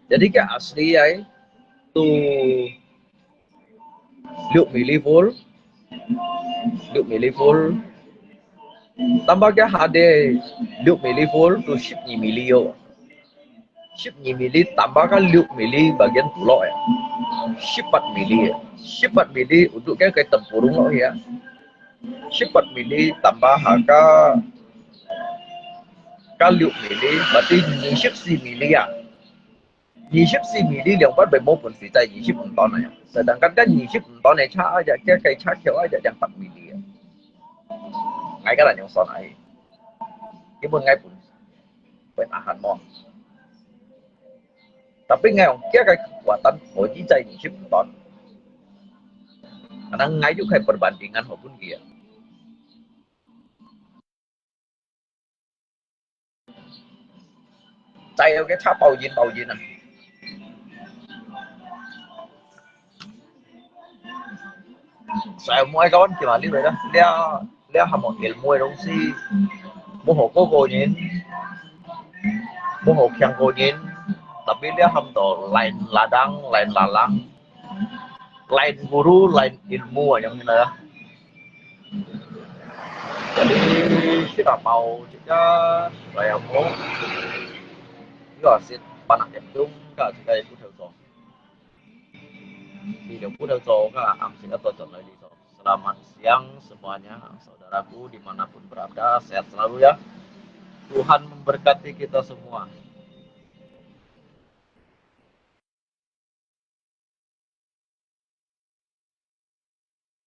Jadi ke asli ai tu luk mili full, luk mili full. Tambah ke hade luk mili full tu sip ni mili yo. Sip ni mili tambah ke luk mili bagian pulo ya. Sipat mili, sipat mili untuk ke ke tempurung lo ya. 十八米里tambah ha ka, ka六米里, berarti二十四米里啊。二十四米里兩百倍無分水在二十五ton啊。Sedangkan kan二十五ton个車啊，這个車橋啊，這兩百米里啊。𠊎个人用算啊，基本𠊎分分ahan mo。Tapi𠊎用這个kekuatan可以在二十五ton。Karena𠊎又可以perbandingan ho分佢啊。 載个車爆煙爆煙啊！Saya mau kawan gimana ni, beda? Dia, dia hamo ilmu dong si, mau hoko ko nyin, mau ho kiang ko nyin, tapi dia ham to lain ladang, lain lalang, lain guru, lain ilmu yang ni lah. Jadi, sila mau juga, saya mau. Juga sit panak yang tung, ka juga ikut hal to. Di ikut hal to, ka am sila to chon lai di to. Selamat siang semuanya, saudaraku dimanapun berada, sehat selalu ya. Tuhan memberkati kita semua.